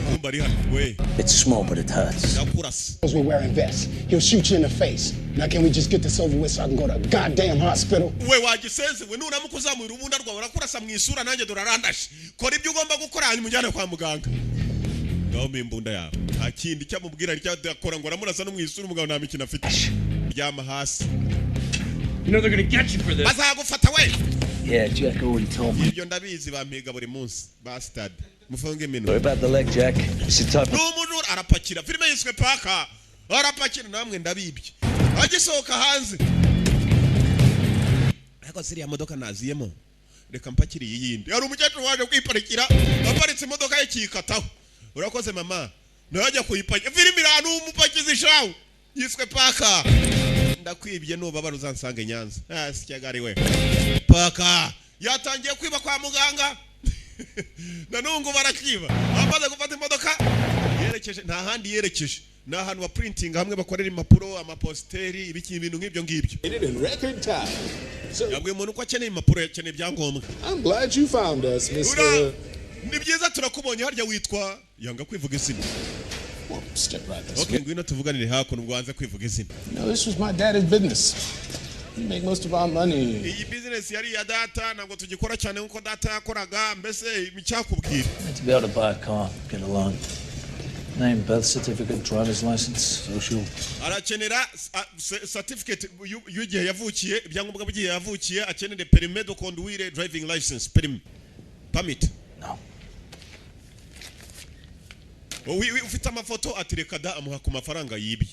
Kumbe ari hano we. It's small, but it hurts. Ndakurasa. We're wearing vests. He'll shoot you in the face. Now can we just get this over with so I can go to a goddamn hospital? We wagisenze we, nuramuka uzamura urubunda rwawe urakurasa mu isura. Nanjye dore arandashe. Kora ibyo ugomba gukora, hanyuma ujyane kwa muganga. Ngaho mpa imbunda yawe. Nta kindi icyo amubwira icyo akora ngo aramurasa no mu isura. Umugabo nta mikino afite, ryama hasi. You know they're gonna get you for this. Bazagufata we. Yeah, Jack already told me. Ibyo ndabizi, bampiga buri munsi, bastard. Mufunge iminwa. Sorry about the leg, Jack. It's the type Ni of umujura, arapakira. Filime yiswe Parker. Arapakira, namwe ndabibye. Agisohoka hanze, ariko ziriya modoka naziyemo, reka mpakire iyi yindi. Hari umukecuru waje kwiparikira, aparitse imodoka ye kiyikataho. Urakoze mama. Nawe ajya kuyipakira. Filime iri ahantu umupakizi shawu yiswe Parker. Ndakwibye, nubabara uzansanga i Nyanza. Ah, si Kigali we. Parker yatangiye kwiba kwa muganga, na n'ubu ngo barakiba. Amaze gufata imodoka yerekeje nta handi yerekeje, ni ahantu ba printing hamwe bakorera impapuro, amapositeri, ibiki, ibintu nk'ibyo ngibyo. In record time. So Yabwiye umuntu ko akeneye impapuro, akeneye ibyangombwa. I'm glad you found us, Mr. Ura, ni byiza turakubonye. Harya witwa? Yanga kwivuga izina. Well, step right this Okay, way. ngwino tuvuganire hakuno ubwo wanze kwivuga izina. No, this was my daddy's business. We make most of our money. Iyi business yari iya data, ntabwo tugikora cyane nk'uko data yakoraga. Mbese icyakubwira. To be able to buy a car, get a loan. Name, birth certificate, driver's license, social. Arakenera certificate y'igihe yavukiye, ibyangombwa by'igihe yavukiye, akenere permis de conduire, driving license, permis, permit. No. Ufite amafoto? Ati reka da. Amuha ku mafaranga yibye.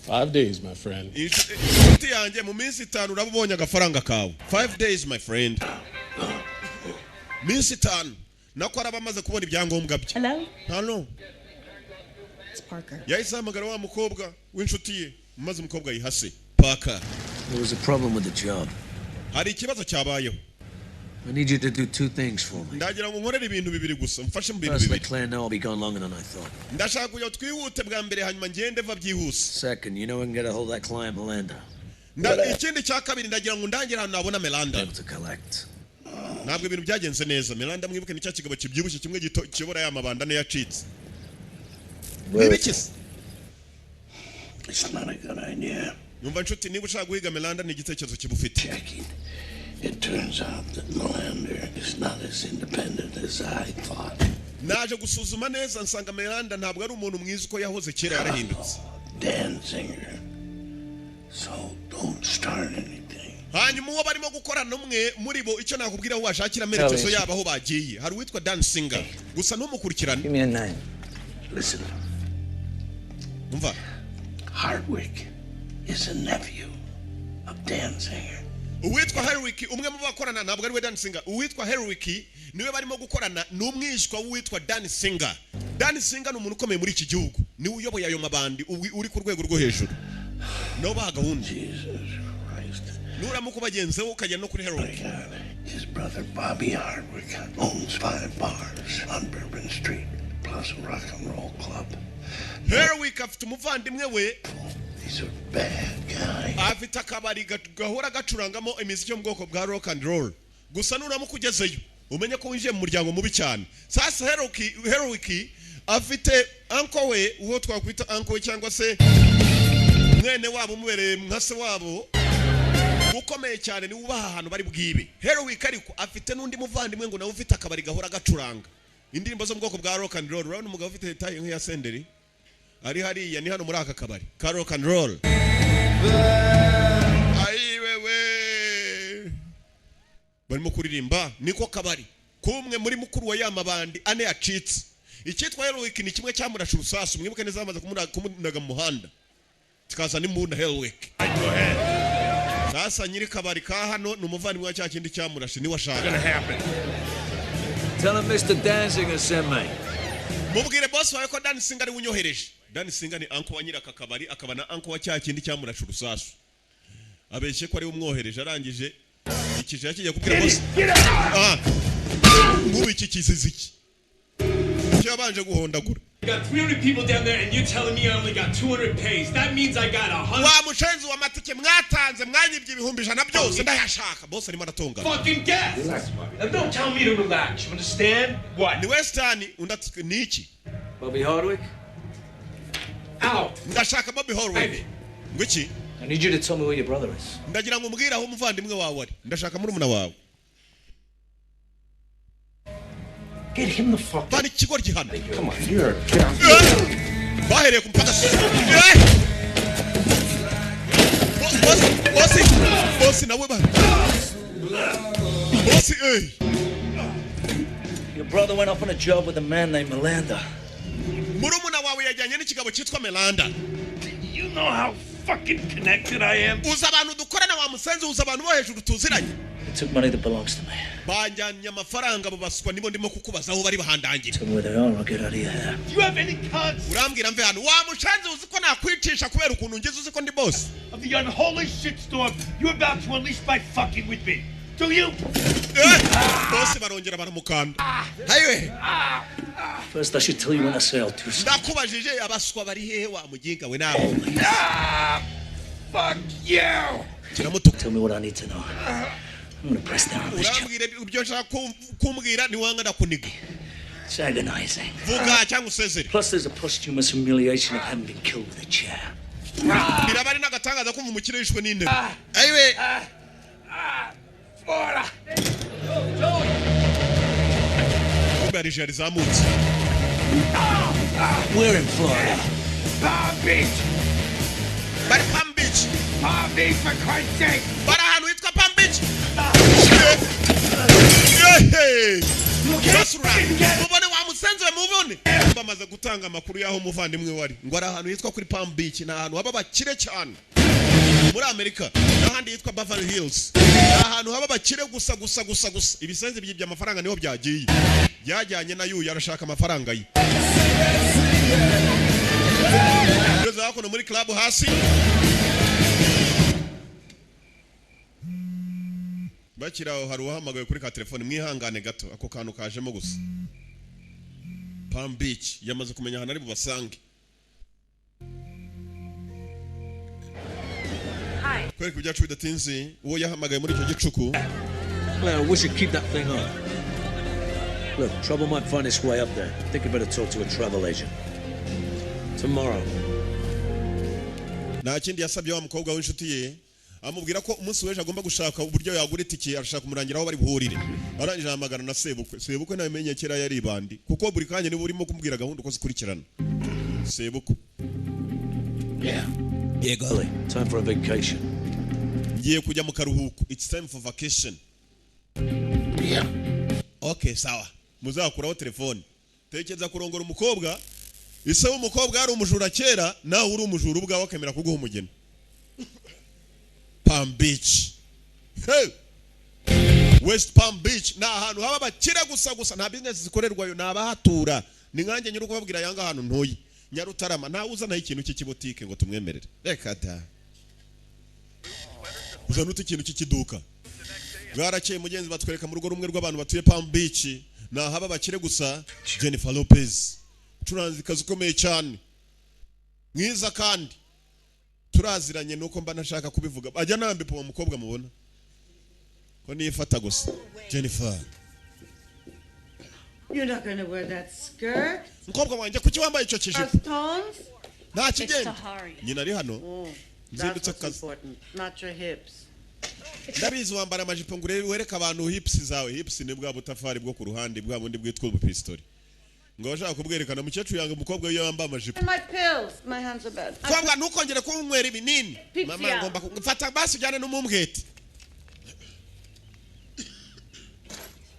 5 days, my friend. Inshuti yanjye, mu minsi 5 uraba ubonye agafaranga kawe. 5 days, my friend, minsi 5 nako araba amaze kubona ibyangombwa bye. Hello? Hano. It's Parker. Yahise ahamagara wa mukobwa w'inshuti ye, maze umukobwa yihase Parker. There was a problem with the job. Hari ikibazo cyabayeho. I need you to do two things for me. Ndagira ngo nkorere ibintu bibiri gusa, mfashe mu bintu First, let bibiri. Claire know I'll be gone longer than I thought. Ndashaka kugira ngo twihute bwa mbere, hanyuma ngende va byihuse. Second, you know I can get a hold of that client, Melanda. Ikindi cya kabiri, ndagira ngo ndangire ahantu nabona Melanda. Able to collect. Ntabwo ibintu byagenze neza. Melanda mwibuke ni cya kigabo kibyibushye kimwe gito kiyobora ya mabanda niyo yacitse. Nibiki se? It's not a good idea. Numva nshuti, niba ushaka guhiga Melanda ni igitekerezo kibufite. It turns out that Melander is not as independent as I thought. Naje gusuzuma neza nsanga Melanda ntabwo ari umuntu mwiza uko yahoze kera, yarahindutse. Danzinger. So don't start anything. Hanyuma uwo barimo gukorana, umwe muri bo, icyo nakubwira, aho washakira amerekezo yabo aho bagiye, hari uwitwa Dan Singer, gusa ntumukurikirane. Give me a name. Listen, Umva. Hardwick is a nephew of Danzinger. Uwitwa Herwick, umwe mu bakorana, ntabwo ari we Dan Singer. Uwitwa Herwick niwe barimo gukorana, ni umwishywa w'uwitwa Dan Singer. Dan Singer ni umuntu ukomeye muri iki gihugu, niwe uyoboye ayo mabandi, uri ku rwego rwo hejuru, nabo baha gahunda. Nuramuka ubagenzeho ukajya no kuri Herwick. His brother Bobby Hardwick owns five bars on Bourbon Street, plus a rock and roll club. Herwick afite umuvandimwe we. He's a bad guy. Afite akabari gahora gacurangamo imiziki yo mu bwoko bwa rock and roll. Gusa nuramuka ugezeyo Umenye ko winjiye mu muryango mubi cyane. Sasa Heroic afite uncle we, uwo twakwita uncle we cyangwa se mwene wabo umubereye nka se wabo ukomeye cyane, niwe ubaha ahantu bari bwibe. Heroic ariko afite n'undi muvandimwe ngo nawe ufite akabari gahora gacuranga indirimbo zo mu bwoko bwa rock and roll. Urabona umugabo ufite taille nk'iya Senderi ari hariya, ni hano muri aka kabari ka rock and roll. Ayi wewe, barimo kuririmba, niko kabari kumwe muri mukuru wa ya mabandi ane yacitse. Icyitwa Heroic ni kimwe cyamurashe urusasu, mwibuke neza, bamaze kumunaga mu muhanda kikaza n'imbunda Heroic. Sasa nyiri kabari ka hano ni umuvandimwe wa cya kindi cyamurashe, niwe ashaka. Tell him Mr. Danziger sent me. Mubwire boss wawe ko Danziger ari unyohereje. Danziger ni uncle wa nyiri aka kabari, akaba na uncle wa cya kindi cyamurashe urusasu. Abeshye ko ari umwohereje, arangije ikije kijya kubwira boss. Ah, ngubu iki kizizi iki icyo yabanje guhondagura. I got 300 people down there, and you're telling me I only got 200 pays. That means I got 100 Wa mushenzi w'amatike mwatanze, mwanyibye 100,000 byose ndayashaka. Boss arimo aratongana. fucking guests. Now don't tell me to relax. You understand? What? Ni Western. Undi ati ni iki? Bobby Hardwick? Out. Ndashaka Bobby Hardwick. Ngo iki? I need you to tell me where your brother is. Ndagira ngo umbwire aho umuvandimwe wawe ari, ndashaka murumuna wawe. Get him the fuck. Vana ikigo gihano. Come on, you're Bahereye ku mupaka. Eh! Boss, boss, boss nawe ba boss, eh. Your brother went off on a job with a man named Melander. Murumuna wawe yajyanye n'ikigabo cyitwa Melanda. You know how fucking connected I am? Uzi abantu dukorana wa musenzi, uzi abantu bo hejuru tuziranye. He took money that belongs to me. Banjyanye amafaranga abo baswa, nibo ndimo kukubaza aho bari bahandangira. Tell me where they are, I'll get out of your hair. Do you have any concept Urambwira mve hano wa mushenzi, uzi ko nakwicisha kubera ukuntu ngize, uzi ko ndi boss? of the unholy shitstorm you're about to unleash by fucking with me? Do you? Eh! Bose barongera baramukanda hayiwe. First, I should tell you when I say I'll do something. Ndakubajije abaswa bari hehe wa muginga we nawe. Ah! Fuck you! Kiramutuka. Tell me what I need to know. I'm gonna press down on this job. Urambwira ibyo nshaka kumbwira, niwanga ndakuniga. It's agonizing. Vuga cyangwa usezere. Plus, there's a posthumous humiliation of having been killed with a chair. Biraba ari n'agatangaza kumva umukire yishwe n'intebe ayiwe. Florida! Kumbe hari ijana rizamutse. We're in Florida. Palm Beach! Bari Palm Beach. Palm Beach, for Christ's sake! Bari ahantu hitwa Palm Beach. Yehe! Basura mubone wa musenzi we, mubone bamaze gutanga amakuru y'aho umuvandimwe wari, ngo ari ahantu hitwa kuri Palm Beach, ni ahantu haba abakire cyane muri Amerika, n'ahandi hitwa Beverly Hills, ni ahantu haba abakire gusa gusa gusa gusa. Ibisenzi byibye amafaranga niho byagiye, byajyanye na yuyu arashaka amafaranga ye. Ugeze hakuno muri club hasi bakiri aho, hari uwahamagaye kuri ka telefone. Mwihangane gato, ako kantu kajemo gusa. Palm Beach, yamaze kumenya ahantu ari bubasange. Kwereka ibyacu bidatinze, uwo yahamagaye muri icyo gicuku. Claire, I wish you'd keep that thing on. Look, trouble might find its way up there. Think you better talk to a travel agent. Tomorrow. Nta kindi yasabye wa mukobwa w'inshuti ye, amubwira ko umunsi w'ejo agomba gushaka uburyo yagura itike, arashaka kumurangira aho bari buhurire. Arangije ahamagara na sebukwe. Sebukwe nawe menye kera yari ibandi, kuko buri kanya niba urimo kumubwira gahunda uko zikurikirana. Sebukwe. Yeah. Yego. Billy, time for a vacation. Ngiye kujya mu karuhuko, it's time for vacation. Yeah. Okay, sawa, muzakuraho telefone. Tekereza kurongora umukobwa ise w'umukobwa yari umujura kera, nawe uri umujura ubwawe, akemera kuguha umugeni. Palm Beach, hey! West Palm Beach ni ahantu haba abakire gusa gusa, nta business zikorerwayo, ni abahatura. Ni nkanjye nyiri kubabwira yanga ahantu ntuye Nyarutarama, ntawe uzanaho ikintu cy'ikibotike ngo tumwemerere, reka da. Uzana ute ikintu cy'ikiduka? Bwarakeye mugenzi, batwereka mu rugo rumwe rw'abantu batuye Palm Beach, ni ahaba abakire gusa. Jennifer Lopez, umucuranzikazi ukomeye cyane, mwiza, kandi turaziranye, nuko mba ntashaka kubivuga. Ajya nambika uwo mukobwa mubona ko nifata gusa. Jennifer. You're not gonna wear that skirt. Mukobwa wanjye, kuki wambaye icyo kijipo? Stones? Nta kigenda. Tahari. Nyina ari hano. Oh, that's Nzindutse what's ku kazi. important, not your hips. Ndabizi wambara amajipo ngo urebe wereke abantu hips zawe. Hips ni bwa butafari bwo ku ruhande, bwa bundi bwitwa ubupistori, ngo bashaka kubwerekana. Umukecuru yanga umukobwa iyo yambaye amajipo. And my pills. My hands are bad. Mukobwa, ntukongere kunywera ibinini. Pips Mama, yawe. ngomba mfata basi ujyane n'umumbwete.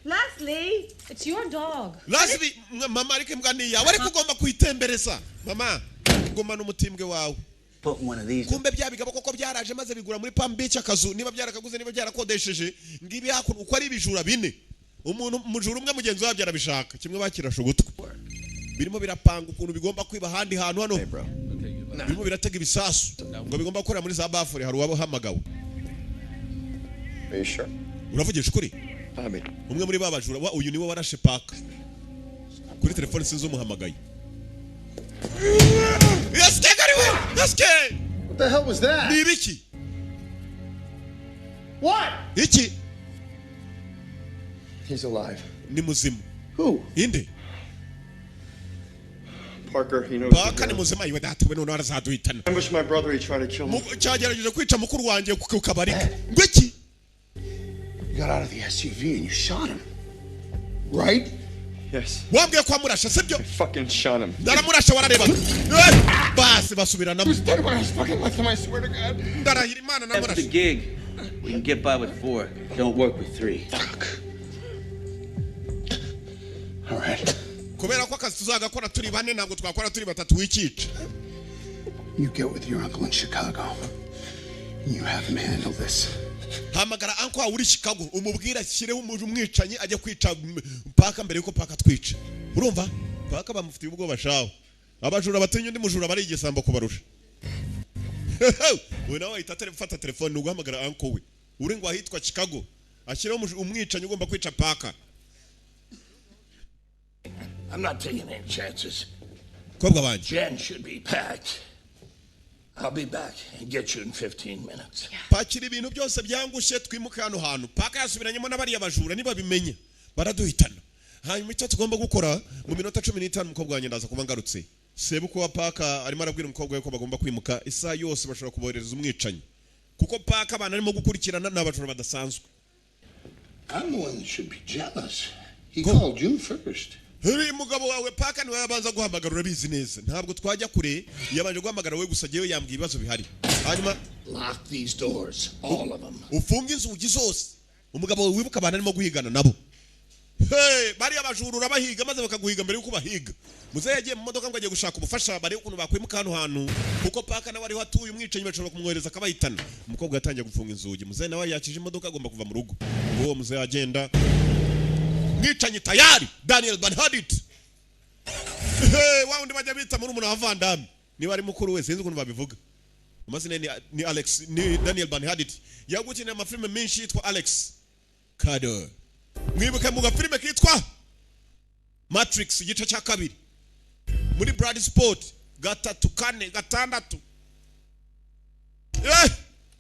Leslie, it's your dog. Leslie, mama, ariko imbwa ni iyawe, ariko ugomba kuyitembereza. Mama, gumana umutimbwe wawe. Put one of these. Kumbe bya bigabo koko byaraje maze bigura muri Palm Beach akazu, niba byarakaguze, niba byarakodesheje. Ngibi hakuno uko ari ibijura bine, umuntu umujura umwe mugenzi wabyo arabishaka kimwe, bakirashe ugutwi, birimo birapanga ukuntu bigomba kwiba ahandi hantu. Hano birimo biratega ibisasu ngo bigomba gukorera muri za bafure. Hari uwabahamagawe. Are you sure? Uravugisha ukuri? Bobby. Umwe muri ba bajura wa uyu niwe warashe Paka kuri telefone, sinzi umuhamagaye. Yasike kariwe yasike. What the hell was that? Ni ibiki? What? Iki? He's alive. Ni muzima. Who? Inde? Parker, he knows. Paka ni muzima. Iwe data we, noneho arazaduhitana. Ambushed my brother, he tried to kill me. Cyagerageje kwica mukuru wanjye ku kabari ke. Ngo iki? You got out of the SUV and you shot him. Right? Yes. Wambwiye ko wamurashe, sibyo? I fucking shot him. Ndaramurashe, wararebaga. Eh, basi basubiranamo. I swear to God. Ndarahira Imana After the namurashe. gig, we can get by with four. Don't work with three. All right. Kubera ko akazi tuzagakora turi bane, ntabwo twakora turi batatu, wikica. You get with your uncle in Chicago. And you have him handle this. Hamagara uncle wawe uri Chicago, umubwire ashyireho umwicanyi ajye kwica Paka mbere yuko Paka twica. Urumva Paka bamufitiye ubwoba shawe. Abajura batinya undi mujura, bari igisambo kubarusha. We nawe ahita fata telefone, ni uguhamagara uncle we uri ngo ahitwa Chicago, ashyireho umwicanyi ugomba kwica Paka. I'm not taking any chances. Mukobwa wanjye. Jen should be packed. I'll be back and get you in 15 minutes. Pakira ibintu byose byangushye, twimuke hano hantu. Paka yasubiranyemo n'abariya bajura, nibabimenye baraduhitana. Hanyuma icyo tugomba gukora mu minota 15, umukobwa wanjye, ndaza kuba ngarutse. Sebukwe wa Paka arimo arabwira umukobwa we ko bagomba kwimuka. Isaha yose bashobora kuboherereza umwicanyi, kuko Paka abantu arimo gukurikirana ni abajura badasanzwe. I'm the one that should be jealous. He called you first. Uri mugabo wawe Paka niwe yabanza guhamagara, urabizi neza. Ntabwo twajya kure, yabanje guhamagara we gusa. Jyewe yambwiye ibibazo bihari. Hanyuma Lock these doors, all of them. ufunge inzugi zose. Umugabo wawe, wibuka abantu arimo guhigana nabo. Hey, bariya bajura urabahiga maze bakaguhiga mbere yuko bahiga. Muzehe yagiye mu modoka ngo agiye gushaka ubufasha, barebe ukuntu bakwimuka hano hantu, kuko Paka nawe ariho atuye, umwicanyi bashobora kumwohereza akabahitana. Umukobwa yatangiye gufunga inzugi, muzehe nawe yakije imodoka, agomba kuva mu rugo. Uwo muzehe agenda, mwicanyi tayari, Daniel Banhadit. Hey, wa wundi bajya bita muri umuntu wa Van Damme, niba ari mukuru we, sinzi ukuntu babivuga. Amazina ye ni Alex, ni Daniel Banhadit. Yagukiniye amafilime menshi yitwa Alex Kader. Mwibuke mu gafilime kitwa Matrix igice cya kabiri, muri Blood Sport gatatu, kane, gatandatu.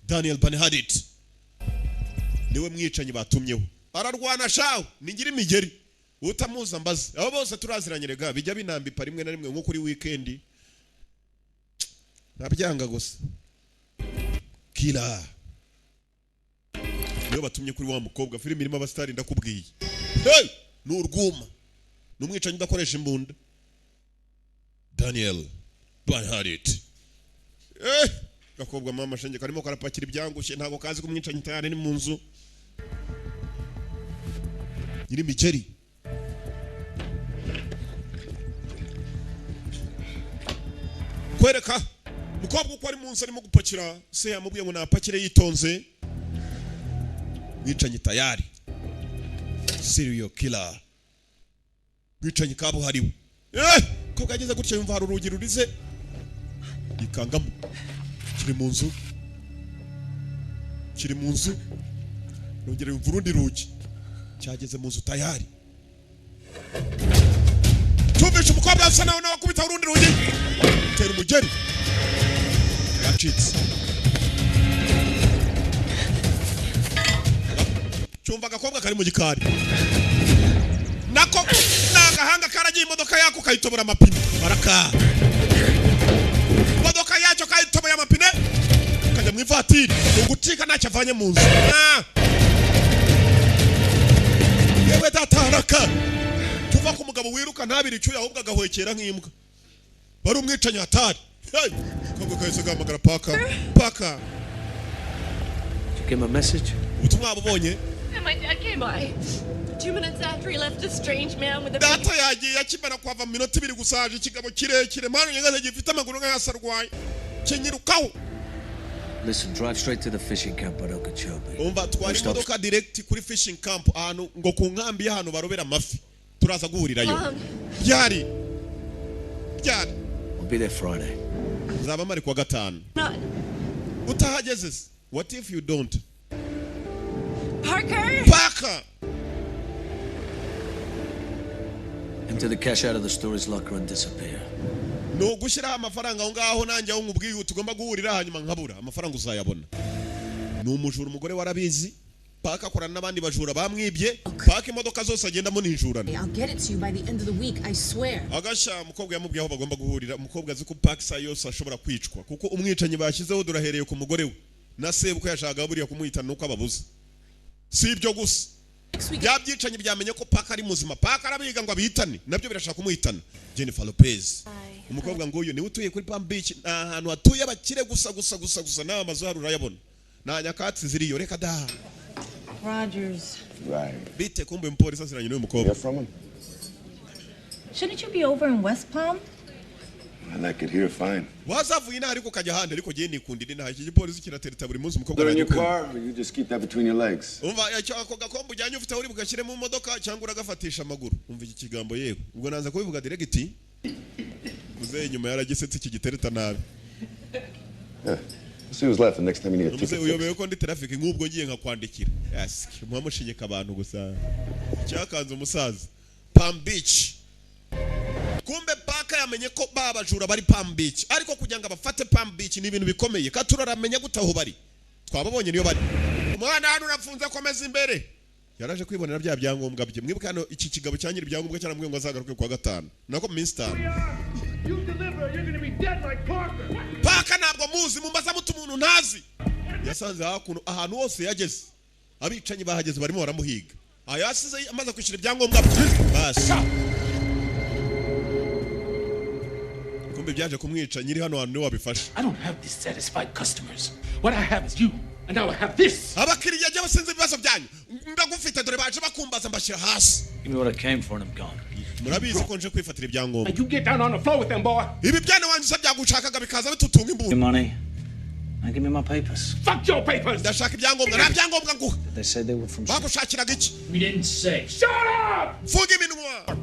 Daniel Banhadit niwe mwicanyi batumyeho, ararwana shawe ningira imigeri. Utamuza mbaze, abo bose turaziranye rega, bijya binambipa rimwe na rimwe nko kuri weekend, nabyanga gusa. Kila niyo batumye kuri wa mukobwa. Filime irimo abasitari, ndakubwiye. Hey! Ni urwuma, ni umwicanyi udakoresha imbunda, Daniel Banharit. Gakobwa mama shenge karimo karapakira ibyangushye, ntabwo kazi ko umwicanyi tayari ni mu nzu. Nyiri imigeri kwereka mukobwa uko ari munsi arimo gupakira. Se yamubwiye ngo napakire yitonze, mwicanyi tayari, serial killer, mwicanyi kabuhariwe. Kobwa yageze gutya yumva hari urugi rurize, yikangamo. Kiri mu nzu, kiri mu nzu, rongera yumva urundi rugi, cyageze mu nzu tayari. Tumvishe umukobwa asa nawe akubita urundi rugi, tera umugeri, yacitse. Cyumva agakobwa kari mu gikari, nako ni Agahanga karagiye, imodoka yako kayitobora amapine. Baraka imodoka yacyo kayitoboye amapine, kajya mu ivatiri. Ugucika ntacyo avanye mu nzu. Ah! Yewe data, haraka tuva ku mugabo wiruka ntabire icyuya, ahubwo agahwekera nk'imbwa. Wari umwicanyi hatari. Hey! Kobwa kahise gahamagara Paka. Paka. Did you get my message? Ubutumwa wabubonye? And my dad came by. 2 minutes after he left, a strange man with a big Data yagiye akimara kuhava, mu minota 2 gusa haje ikigabo kirekire, mwana nyagaze, gifite amaguru nk'ayasarwaye, kinyirukaho. Listen, drive straight to the fishing camp at Okeechobee. Umva, twara No stops. imodoka direct kuri fishing camp, ahantu ngo ku nkambi y'ahantu barobera amafi, turaza guhurirayo. Byari byari. I'll be there Friday. Nzaba mari kuwa gatanu. Not Utahageze se? What if you don't? Parker. Parker. Empty the cash out of the storage locker and disappear. Ni ugushyiraho amafaranga aho ngaho, nanjye aho nkubwiye tugomba guhurira, hanyuma nkabura amafaranga uzayabona. Ni umujura, umugore warabizi. Paka akorana n'abandi bajura bamwibye. Paka imodoka zose agendamo ni injurano. I'll get it to you by the end of the week, I swear. Agashya umukobwa yamubwiye aho bagomba guhurira. Umukobwa azi ko Paka isaha yose ashobora kwicwa, kuko umwicanyi bashyizeho durahereye ku mugore we na sebukwe, yashakaga buriya kumuhitana nuko ababuze. Si ibyo gusa, bya byicanyi byamenye ko Paka ari muzima. Paka arabiga ngo abihitane, nabyo birashaka kumuhitana. Jennifer Lopez, umukobwa nguyu niwe utuye kuri Palm Beach. Ni ahantu hatuye abakire gusa gusa gusa gusa. N'aya mazu hari urayabona, nta nyakatsi ziriyo, reka da. Rogers. Right. Bite? Kumbe umupolisi aziranye n'uyu mukobwa. From him? Shouldn't you be over in West Palm? I like it here fine. Wazavuye inaha ariko ukajya ahandi, ariko jyewe nikundira inaha. Iki gipolisi kiratereta buri munsi umukobwa Put it in your aragikunda. car, or you just keep that between your legs. Umva, icyo ako gakombe ujyanye ufite aho uri bugashyire mu modoka cyangwa uragafatisha amaguru? Umva iki kigambo yewe, ubwo nanza kubivuga direct. Muzehe inyuma yaragisetse iki gitereta nabi. Yeah. See who's left the next time you need a Muzehe ticket. uyobewe ko ndi traffic? Nk'ubwo ngiye nkakwandikira. Yes, muhamushinyika abantu gusa. Cyakanze umusaza. Palm Beach, kumbe Paka yamenye ko babajura bari Palm Beach, ariko kugira ngo abafate Palm Beach ni ibintu bikomeye. Katuraramenye gute aho bari? Twababonye, niyo bari. Umwana hano urafunze, komeza imbere. Yaraje kwibonera bya byangombwa bye. Mwibuke hano iki kigabo cya nyiri ibyangombwa cyaramubwiye ngo azagaruke kuwa gatanu, nako mu minsi 5. You deliver, you're gonna be dead like Parker. Paka ntabwo muzi, mumbaza mutu umuntu ntazi. Yasanze hakuno ahantu hose yageze abicanyi bahageze, barimo baramuhiga. Aha yasize amaze kwishyura ibyangombwa bye basi. Kumbe byaje kumwica, nyiri hano hantu niwe wabifashe. I don't have dissatisfied customers. What I have is you, and now I have this. Abakiriya jya basinze ibibazo byanyu, ndagufite. Dore baje bakumbaza, mbashyira hasi. Give me what I came for and I'm gone. Murabizi ko nje kwifatira ibyangombwa. And you get down on the floor with them, boy. Ibi byana wanjye se byagushakaga bikaza bitutunga imbunda? Your money. Now give me my papers. Fuck your papers. Ndashaka ibyangombwa. Nta byangombwa nguha. They said they were from. Bagushakiraga iki? We didn't say. Shut up! Funga iminwa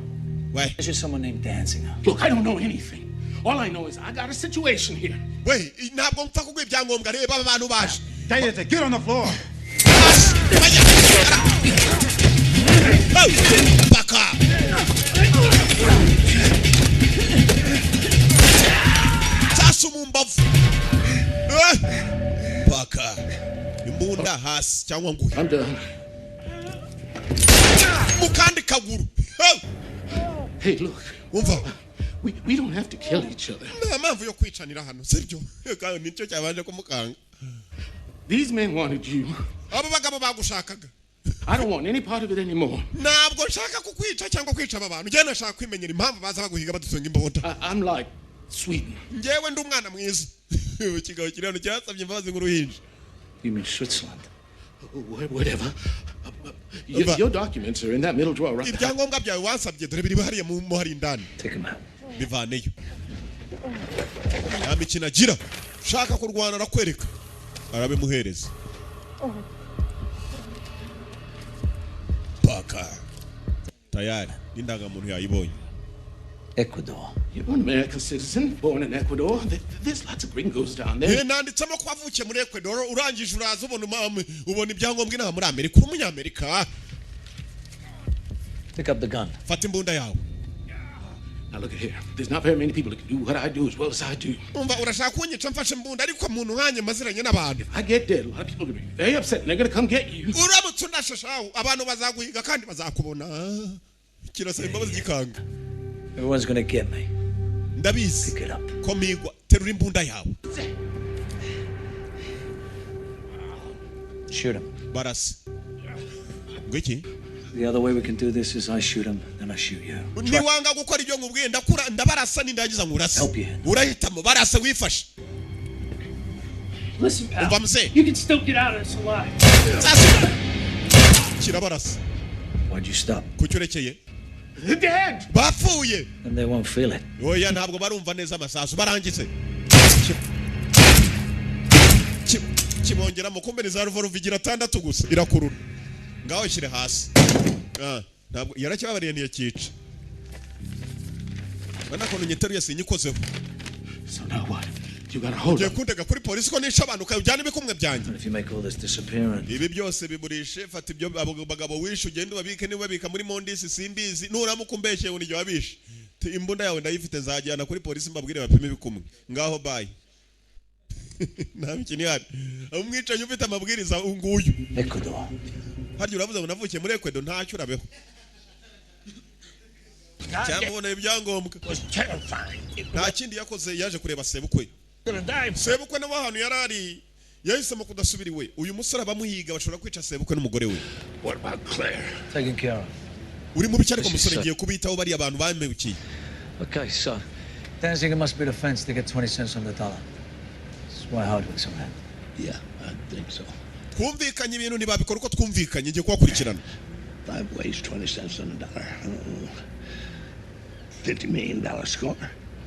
we. There's just someone named Danziger. Look, I don't know anything. All I know is I got a situation here. We, ntabwo mpfa kuguha ibyangombwa. Reba aba bantu baje. Diana, get on the floor. Paka sasu mu mbavu. Eh! Paka imbunda hasi cyangwa nguhe I'm done. Mu kandi kaguru. Hey! Hey, look. Umva. We don't have to kill each other. Nta mpamvu yo kwicanira hano, sibyo? Kandi nicyo cyabanje kumukanga. These men wanted you. Abo bagabo bagushakaga. I don't want any part of it anymore. Ntabwo nshaka kukwica cyangwa kwica aba bantu. Njyewe nashaka kwimenyera impamvu baza baguhiga badutunga imbunda. I'm like Sweden. Njyewe ndi umwana mwiza. Ikigabo kiri hano cyasabye imbabazi nk'uruhinja. You mean Switzerland? Whatever. Your documents are in that middle drawer right there. Ibyangombwa byawe wansabye dore biri hariya mu hari indani. Take them out. Bivaneyo. Nta mikino agira, ushaka kurwana arakwereka, arabimuhereza. Paka tayari n'indangamuntu yayibonye. Ecuador. You're an American citizen, born in Ecuador. There's lots of gringos down there. Nanditsemo ko wavukiye muri Ecuador, urangije uraza ubona ubona ibyangombwa inaha muri Amerika, uri umunyamerika. Pick up the gun. Fata imbunda yawe. Now look at here. There's not very many people that can do what I do as well as I do. Umva, urashaka kunyica mfashe imbunda, ariko muntu nkanjye maziranye n'abantu. If I get dead, a lot of people are gonna be very upset and they're gonna come get you. Uramutse unashashaho, abantu bazaguhiga kandi bazakubona. Kirasaba imbabazi gikanga. Everyone's gonna get me. Ndabizi ko migwa. Terura imbunda yawe. Shoot him. Barasa. Ngo iki? The other way we can do this is I shoot him, then I shoot you. Niwanga gukora ibyo nkubwiye, ndakura ndabarasa, nindangiza nkurasa. Urahitamo, barasa wifashe. Listen, pal. Umva mzee. You can still get out of this alive. Sasa kirabarasa. Why'd you stop? Kuki urekeye? They're dead. Bapfuye. And they won't feel it. Oya, ntabwo barumva neza amasasu barangize. Kibongeramo kumbe ni za revolver igira atandatu gusa irakurura. Ngaho shyire hasi. Ah, ntabwo yarakibabariye ntiyakica. Bana kono nyiteruye sinyikozeho. So now what? You got a hold Ugiye kundega kuri polisi ko nishe abantu ukajyana ibikumwe byanjye. And if you make all this disappear and Ibi byose biburishe, fata ibyo abo bagabo wishe ugende ubabike, niba babika muri Mondisi simbizi, nuramuka umbeshye ngo nijye wabishe. Imbunda yawe ndayifite, nzajyana kuri polisi mbabwire bapime ibikumwe. Ngaho bye. Nta mikino ihari. Umwicanyi ufite amabwiriza nguyu. Ecuador. Harya uravuze ngo navukiye muri Ecuador, ntacyo urabeho. Cyangwa ubona ibyangombwa. Nta kindi yakoze, yaje kureba sebukwe. Sebukwe nawe ahantu yari ari yahisemo kudasubira iwe. Uyu musore abamuhiga bashobora kwica sebukwe n'umugore we. What about Claire? Taken care of. Uri mubi cyane ariko musore, ngiye kubitaho bariya abantu bamebukiye. Okay, so Danziger must be the fence to get 20 cents on the dollar. That's why Hardwick's on that. Yeah, I think so. Twumvikanye ibintu ntibabikora uko twumvikanye, ngiye kubakurikirana. Five ways, 20 cents on the dollar. $50 million score.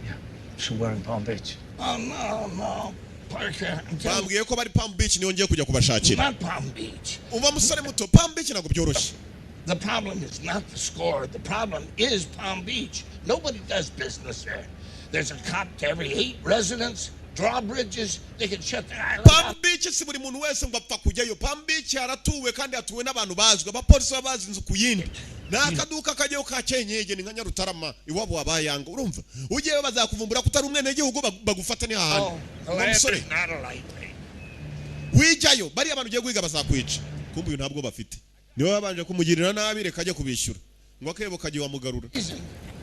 Yeah, so we're in Palm Beach. Oh, no, no. Parker, I'm telling Bambwiye ko bari Palm Beach, niyo ngiye kujya kubashakira. Not Palm Beach. Umva musore muto, Palm Beach ntabwo byoroshye. The problem is not the score. The problem is Palm Beach. Nobody does business there. There's a cop to every 8 residents. Drawbridges, they can shut the island Palm down. Beach si buri muntu wese ngo apfa kujyayo. Palm Beach haratuwe kandi hatuwe n'abantu bazwi. Abapolisi baba bazi inzu ku yindi. Ni akaduka kajyayo ka Kenyege, ni nka Nyarutarama iwabo wabayanga, urumva? Ugiyeyo bazakuvumbura ko utari umwenegihugu, bagufata ni hahandi. Oh, Umva Atlanta's musore, not a lightweight. wijyayo bariya abantu ugiye guhiga bazakwica. Kumbe uyu ntabwo bafite. Niwe babanje kumugirira nabi, reka ajye kubishyura. Ngo akebo kagiye wamugarura.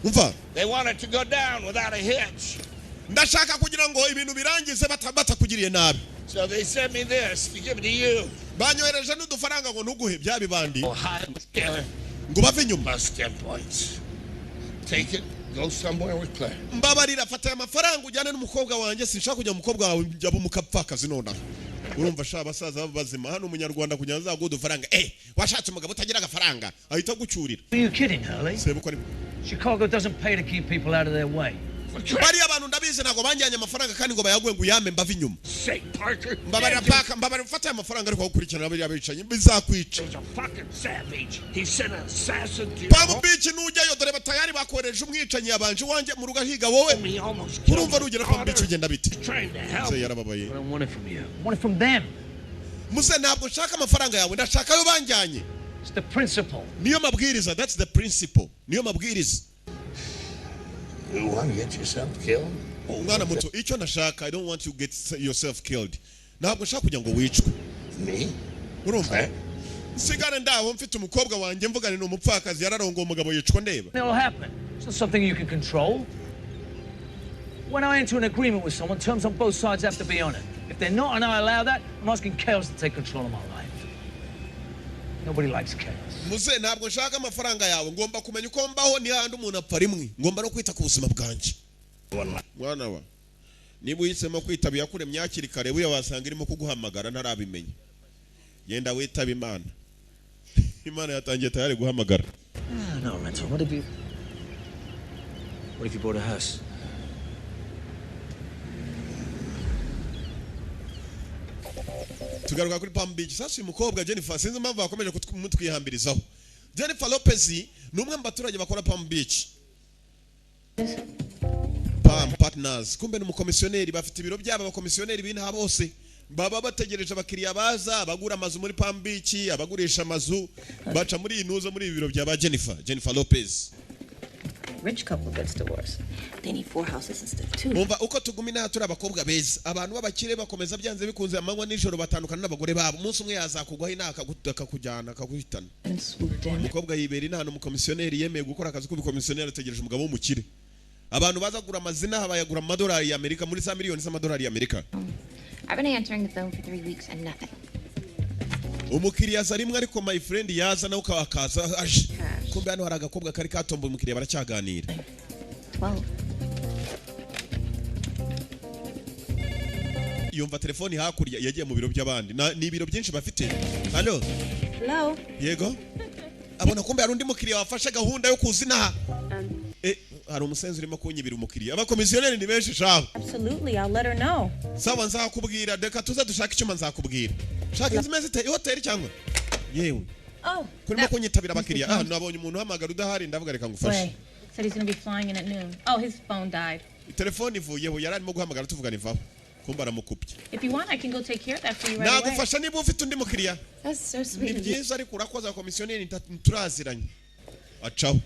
Umva, They want it to go down without a hitch. ndashaka kugira ngo ibintu birangize batakugiriye nabi. So they sent me this to give it to you. Banyohereje n'udufaranga ngo ntuguhe bya bibandi. Ohio Taylor. Ngo bave inyuma. Plus 10 points. Take it, go somewhere with Claire. Mbabarira, fata aya mafaranga ujyane n'umukobwa wanjye, sinshaka kujya mu mukobwa wawe njya mukapfakazi nonaha. Urumva sha, abasaza baba bazima hano umunyarwanda kugira ngo azaguhe udufaranga, washatse umugabo utagira agafaranga ahita agucyurira. Are you kidding, Hurley? Sebukwe ari Chicago doesn't pay to keep people out of their way. Bariya abantu ndabizi ntabwo banjyanye amafaranga kandi ngo bayaguhe ngo uyame mbave inyuma. Say, Parker. Mbabarira paka, mbabarira ufate aya mafaranga, ariko gukurikirana bariya bicanyi bizakwica. There's a fucking savage. He sent an assassin to your Palm home. Beach nujyayo, dore batayari bakohereje umwicanyi yabanje iwanjye mu rugo ahiga wowe. He almost killed Urumva my nugera Palm Beach daughter. ugenda bite? Trying to help. Muze yarababaye. I don't want it from you. I want it from them. Muze, ntabwo nshaka amafaranga yawe, ndashaka ayo banjyanye. It's the principle. Niyo mabwiriza, that's the principle. Niyo mabwiriza. You want to get yourself killed? Umwana muto, icyo nashaka, I don't want you get yourself killed. Ntabwo nshaka kugira ngo wicwe. Me? Urumva? Nsigare ndaho mfite umukobwa wanjye mvugane ni umupfakazi yararongoye umugabo yicwa ndeba. It'll happen. It's not something you can control. When I enter an agreement with someone, terms on both sides have to be on it. If they're not and I allow that, I'm asking chaos to take control of my life. Nobody likes chaos. Muze, ntabwo nshaka amafaranga yawe, ngomba kumenya uko mbaho, ni handi umuntu apfa rimwe, ngomba no kwita ku buzima bwanjye. Mwana wa, niba uhisemo kwitaba iyakuremye hakiri kare, buriya wasanga irimo kuguhamagara ntarabimenya. Genda witaba Imana. Imana yatangiye tayari guhamagara. Ah, no, rental. What if you bought a house? Tugaruka kuri Palm Beach. Sasa uyu mukobwa Jennifer, sinzi impamvu bakomeje kumutwihambirizaho. Jennifer Lopez ni umwe mu baturage bakora Palm Beach. Palm Partners. Kumbe ni umukomisiyoneri, bafite ibiro byabo, abakomisiyoneri b'inaha bose baba bategereje abakiriya baza, abagura amazu muri Palm Beach, abagurisha amazu baca muri iyi ntuzo muri ibi biro bya ba Jennifer, Jennifer Lopez. rich couple gets divorced, they need four houses instead of two. Umva, uko tuguma inaha turi abakobwa beza, abantu b'abakire bakomeza byanze bikunze amanywa nijoro batandukana n'abagore babo. Umunsi umwe yazakugwaho inaha akakujyana, akaguhitana. And swooped in. Umukobwa yibera inaha, umukomisiyoneri, yemeye gukora akazi k'ubukomisiyoneri, ategereje umugabo w'umukire. Abantu baza kugura amazina bayagura mu madolari y'Amerika, muri za miliyoni z'amadolari y'Amerika. I've been answering the phone for 3 weeks and nothing. Umukiriya aza rimwe, ariko my friend yaza nawe akaza aje. Kumbe hano hari agakobwa kari katomboye umukiriya, baracyaganira. 12. Yumva telefoni hakurya, yagiye mu biro by'abandi. Ni ibiro byinshi bafite hano. Hello? Yego, abona kumbe hari undi mukiriya wafashe gahunda yo kuza inaha. Hari umusenzi urimo kunyibira umukiriya. Abakomisiyoneri ni benshi shaho. Absolutely, I'll let her know. Sawa, nzakubwira. Reka tuze dushake icyuma, nzakubwira. Shaka inzu imeze ite? Ihoteli cyangwa yewe? Oh, kurimo kunyitabira abakiriya. Ah, nabonye umuntu uhamagara udahari, ndavuga reka ngufashe. Way. Said he's gonna be flying in at noon. Oh, his phone died. Telefone ivuyeho, yari arimo guhamagara tuvugana ivaho, kumba aramukupye. If you want, I can go take care of that for you right away. Nagufasha niba ufite undi mukiriya. That's so Ni sweet of you. byiza, ariko urakoze, abakomisiyoneri turaziranye. Acaho,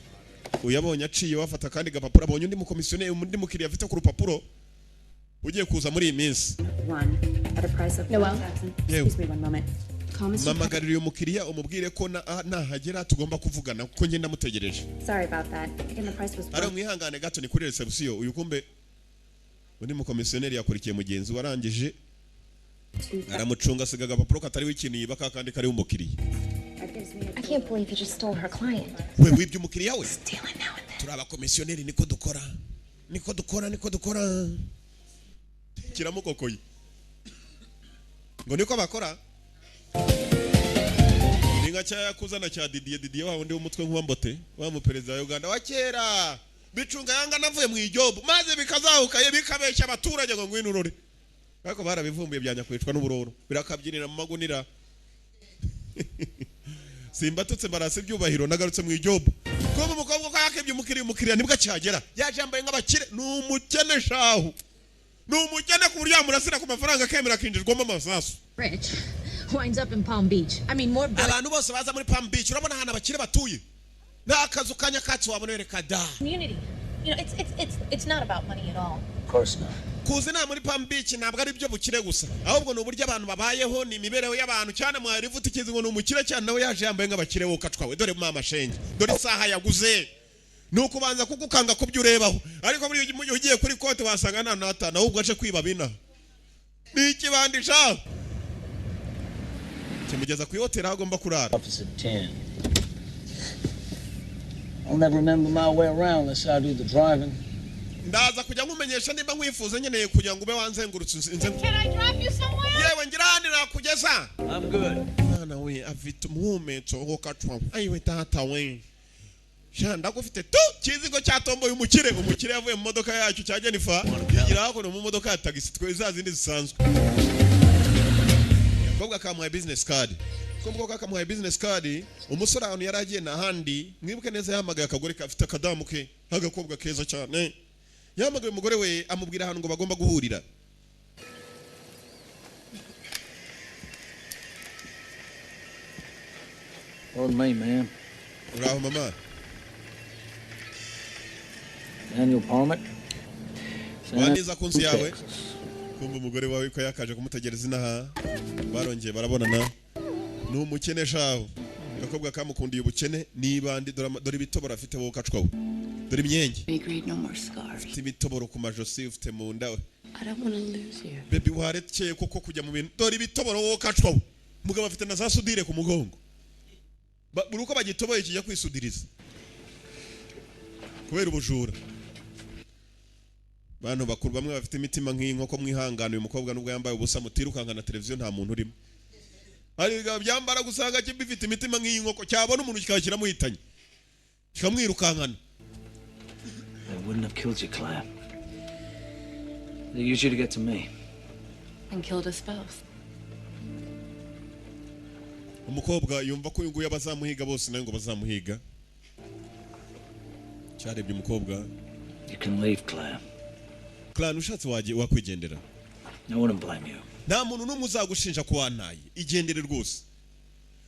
uyabonye aciye wafata akandi gapapuro, abonye undi mukomisiyoneri, undi mukiriya afite ku rupapuro ugiye kuza muri iyi minsi. One at a price of Noel? 1,000. Yewe. Excuse me one moment. Call Mr. Mpamagarira uyu mukiriya, umubwire ko nahagera tugomba kuvugana, kuko njye ndamutegereje. Sorry about that. Again, the price was Ari mwihangane gato, ni kuri reception. Uyu kumbe undi mukomisiyoneri yakurikiye mugenzi we, arangije aramucunga, asiga agapapuro katariho ikintu, yiba kakandi kariho umukiriya. That gives me a I can't believe you just stole her client. We wibye umukiriya we. Turi abakomisiyoneri, niko dukora, niko dukora, niko dukora. Kiramukokoye ngo niko bakora. Ni nka cya kuzana cya Didier, Didier wa wundi w'umutwe nk'uwambote wa mu perezida wa Uganda wa kera, bicunga yanga navuye mu ijobu, maze bikazahukaye bikabeshya abaturage ngo ngwino urore, ariko barabivumbuye bya nyakwicwa n'uburoro, birakabyinira mu magunira. Simbatutse barasa ibyubahiro, nagarutse mu ijobu. Kuba umukobwa ko yakebye umukiriya, umukiriya nibwo akihagera, yaje yambaye nk'abakire. Ni umukene shahu, ni umukene ku buryo yamurasira ku mafaranga akemera akinjirwamo amasasu. Rich winds up in Palm Beach. I mean, more. Abantu bose baza muri Palm Beach, urabona ahantu abakire batuye, nta kazu ka nyakatsi wabona, reka da. Community. It's not about money at all. Of course not. Kuza inama muri Palm Beach ntabwo ari byo bukire gusa, ahubwo ni uburyo abantu babayeho, ni imibereho y'abantu cyane. Mwari ukizi ngo ni umukire cyane, nawe yaje yambaye nk'abakire. Wowe ukacwawe, dore mama shenge, dore isaha yaguze. Ni ukubanza kugukanga ku byo urebaho, ariko buriya ugiye kuri kote wasanga nta n'atanu, ahubwo aje kwiba bina ni ikibandisha kimugeza ku ihoteli aho agomba kurara. Office at 10. I'll never remember my way around unless I do the driving. Ndaza kujya nkumenyesha nimba nkwifuza, nkeneye kugira ngo ube wanzengurutse nze. Can I drop you somewhere? Yewe, ngira handi nakugeza. I'm good. Mwana we afite umuhumetso wo kacwa. Ayiwe tata we, sha ndagufite tu kizigo cyatomboye umukire. Umukire yavuye mu modoka yacyo cya Jennifer, yigira hakuno mu modoka ya tagisi twe za zindi zisanzwe. Akobwa kamuhaye business card, ko kamuhaye business card. Umusore ahantu yari agiye n'ahandi, mwibuke neza, yahamagaye akagore gafite akadamu ke, agakobwa keza cyane. Yahamagaye umugore we, amubwira ahantu ngo bagomba guhurira. Pardon me, ma'am. Uraho mama. Daniel Parmick. Wandiza ku nzu yawe. Texas. Kumva umugore wawe ko yakaje kumutegereza inaha, barongeye barabonana. Ni umukene shaho, agakobwa kamukundiye ubukene nibandi. Dore ibitoboro afite wowe ukacwawe, dore imyenge. We agreed no more scars. Ufite ibitoboro ku majosi, ufite mu nda. I don't want to lose you. Baby, warekeye koko kujya mu bintu? Dore ibitoboro wowe ukacwawe. Umugabo afite na za sudire ku mugongo. Buri uko bagitoboye kijya kwisudiriza kubera ubujura. Bantu bakuru bamwe bafite imitima nk'inkoko, mwihangana. Uyu mukobwa nubwo yambaye ubusa, mutirukanka na televiziyo nta muntu urimo. Hari ibigabo byambara gusanga bifite imitima nk'iyinkoko, cyabona umuntu kikaba kiramuhitanye, kikamwirukankana. They wouldn't have killed you, Claire. They used you to get to me. And killed us both. Umukobwa yumva ko uyu nguyu abazamuhiga bose nawe ngo bazamuhiga. Cyarebye umukobwa. You can leave, Claire. Claire, ushatse wakwigendera. I wouldn't blame you. Nta muntu n'umwe uzagushinja ko wantaye, igendere rwose.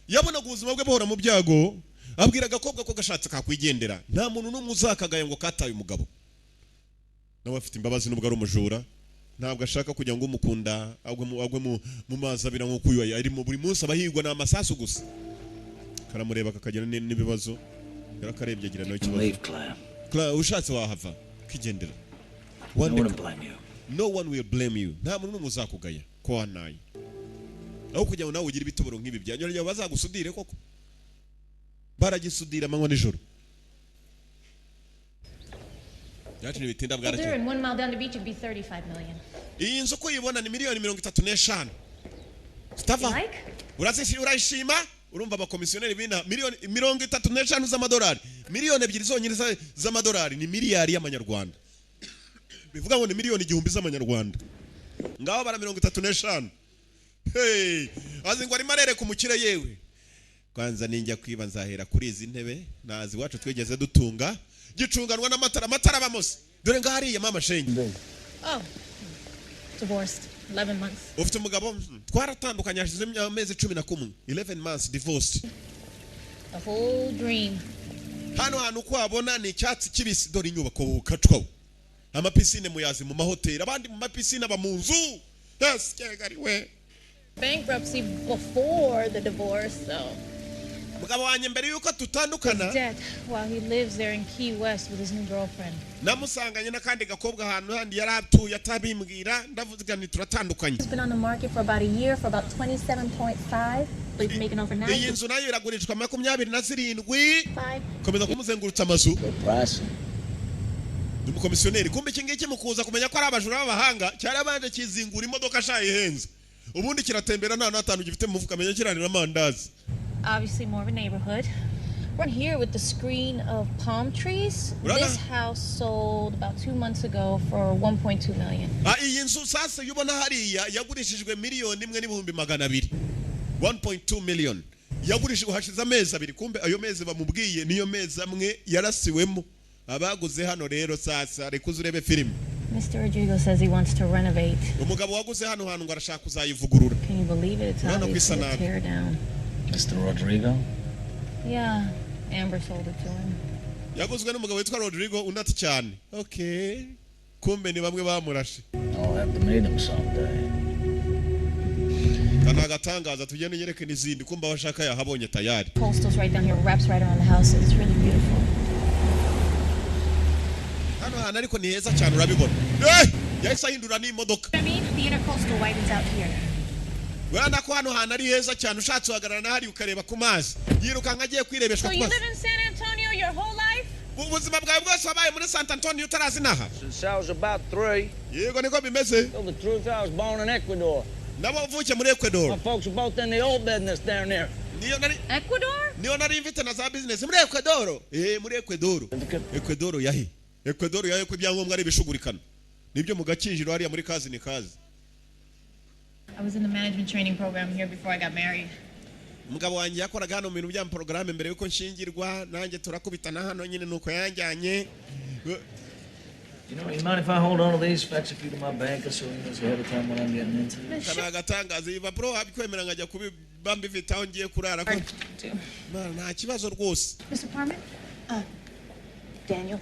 Yabonaga ubuzima bwe buhora mu byago, Abwira agakobwa ko gashatse kakwigendera, nta muntu n'umwe uzakagaye ngo kataye umugabo. Nawe afite imbabazi nubwo ari umujura, ntabwo ashaka kugira ngo umukunda agwe mu mazi abira nk'uko uyu arimo. Buri munsi abahigwa ni amasasu gusa. Karamureba kakagira n'ibibazo, yarakarebye agira nawe ikibazo. Leave, Claire. Claire, ushatse wahava kigendera. No one will blame you. No one will blame you. Nta muntu n'umwe uzakugaya ko wanaye. Aho kugira ngo nawe ugire ibitoboro nk'ibi byanyu bazagusudire koko. Baragisudira amanywa nijoro. Byacu ntibitinda bwarakeye. And 1 mile down the beach it'd be 35 million. Iyi nzu uko uyibona ni miliyoni 35. Stava. Urayishima? Urumva abakomisiyoneri bina miliyoni 35 z'amadolari. Miliyoni 2 zonyine z'amadolari ni miliyari y'amanyarwanda. Bivuga ngo ni miliyoni 1000 z'amanyarwanda. Ngaho bara 35. Hey, azi ngo arimo arereka umukire yewe. Kwanza ninjya kwiba nzahera kuri izi ntebe nazi wacu twigeze dutunga gicunganwa n'amatara, amatara bamose. Dore ngaho hariya mama shenge. Oh. Divorced 11 months. Ufite umugabo twaratandukanye hashize amezi 11, 11 months divorced. The whole dream. Hano hantu uko wabona ni icyatsi kibisi, dore inyubako bukacwaho. Amapisine muyazi mu mahoteli, abandi mu mapisine aba mu nzu. Yes, cyegari we. Bankruptcy before the divorce, so. Mugabo wanjye mbere yuko tutandukana while he lives there in Key West with his new girlfriend. Namusanganye n'akandi gakobwa ahantu handi yaratuye atabimbwira, ndavuga nti turatandukanye. It's been on the market for about a year for about 27.5. We've been making over 9. Iyi nzu nayo iragurishwa 27. Komeza kumuzengurutsa amazu. Ni umukomisiyoneri kumbe iki ngiki mukuza kumenya ko ari abajura b'abahanga cyarabanje kizingura imodoka shaye ihenze. Ubundi kiratembera nta n'atanu gifite mu mufuka, menya kiranira amandazi. Obviously more of a neighborhood. We're here with the screen of palm trees. This house sold about 2 months ago for 1.2 million. Iyi nzu sasa yubona hariya yagurishijwe miliyoni 1.200. 1.2 million. Yagurishijwe hashize amezi abiri, kumbe ayo mezi bamubwiye niyo mezi amwe yarasiwemo. Abaguze hano rero sasa reka uzurebe film. Mr. Rodrigo says he wants to renovate. Umugabo waguze hano hantu ngo arashaka kuzayivugurura. Can you believe it? It's obviously a tear down. Mr. Rodrigo? Yeah, Amber sold it to him. Yaguzwe n'umugabo witwa Rodrigo unati cyane. Okay. Kumbe ni bamwe bamurashe. I'll have to meet him someday. Kana agatangaza tugende nyereke n'izindi kumba abashaka yahabonye tayari. Coastal's right down here, wraps right around the house. It's really beautiful. Hano hantu ariko ni heza cyane urabibona. Yahise ahindura n'imodoka. I mean, the intercoastal widens out here. Urabona ko hano hantu ari heza cyane, ushatse uhagarara na hari ukareba ku mazi. Yirukanka agiye kwirebeshwa ku mazi. So you live in San Antonio your whole life? Ubuzima bwawe bwose wabaye muri San Antonio utarazi naha? Since I was about 3. Yego niko bimeze. Tell the truth, I was born in Ecuador. Nabo mvuke muri Ecuador. My folks were both in the old business down there. Niyo nari Ecuador? Niyo nari mfite na za business muri Ecuador. Muri Ecuador. Ecuador yahe? Ecuador yahe ko ibyangombwa ari bishugurikana. Nibyo mu gakinjiro hariya muri kazi ni kazi. I was in the management training program here before I got married. Umugabo wanjye yakoraga hano mu bintu bya programme mbere yuko nshingirwa, nanjye turakubitana hano nyine nuko yanjyanye. You know, you mind if I hold on to these, fax a few to my banker so he knows ahead of time what I'm getting into? Kana agatangaza ibapuro abikwemera nkajya kubibamba ifite aho ngiye kurara ko. Nta kibazo rwose. Mr. Parman? Daniel.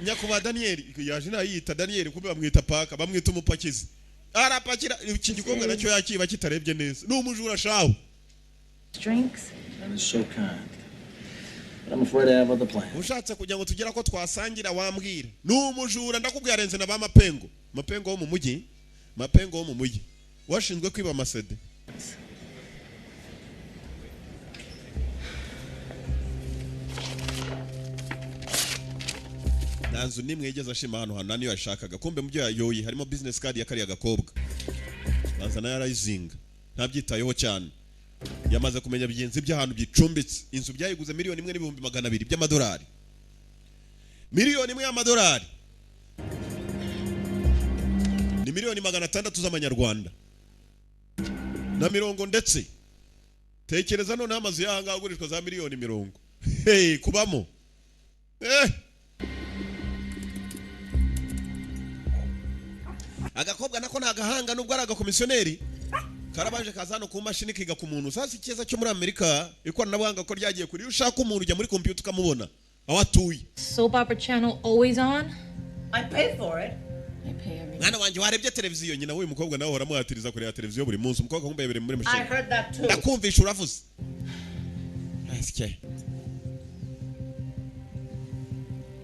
Nyakuba Daniel yaje nayita Daniel kumbe bamwita paka, bamwita umupakizi. Arapakira iki gikombe nacyo yakiba kitarebye neza. Ni umujura shawo. Drinks. That is so kind. But I'm afraid I have other plans. Ushatse kugira ngo tugera ko twasangira wambwira. Ni umujura ndakubwira arenze na ba mapengo. Mapengo wo mu mujyi, mapengo wo mu mujyi. Washinzwe kwiba amasede. Ntanzu nimwe yigeze ashima hano hantu niyo yashakaga. Kumbe mu byo yayoye harimo business card ya kariya gakobwa. Banza nayo arayizinga. Ntabyitayeho cyane. Yamaze kumenya bigenzi by'ahantu byicumbitse. Inzu byayiguze miliyoni 1.200 by'amadolari. Miliyoni 1 y'amadolari. Ni miliyoni 600 z'amanyarwanda. Na mirongo ndetse. Tekereza none amazu y'ahanga agurishwa za miliyoni 40. Hey, kubamo. Agakobwa nako nagahanga nubwo ari agakomisiyoneri. Karabanje kaza hano ku mashini kiga ku muntu. Sasa ikiza cyo muri Amerika, ikoranabuhanga ko ryagiye kuri, iyo ushaka umuntu ujya muri computer ukamubona aho atuye. Soap opera channel always on. I pay for it. I pay every. Mwana wanjye, warebye televiziyo? Nyina w'uyu mukobwa nawe uramuhatiriza kureba televiziyo buri munsi. Umukobwa kumbe muri I mashini. heard that too. Ndakumvisha uravuze. Asike.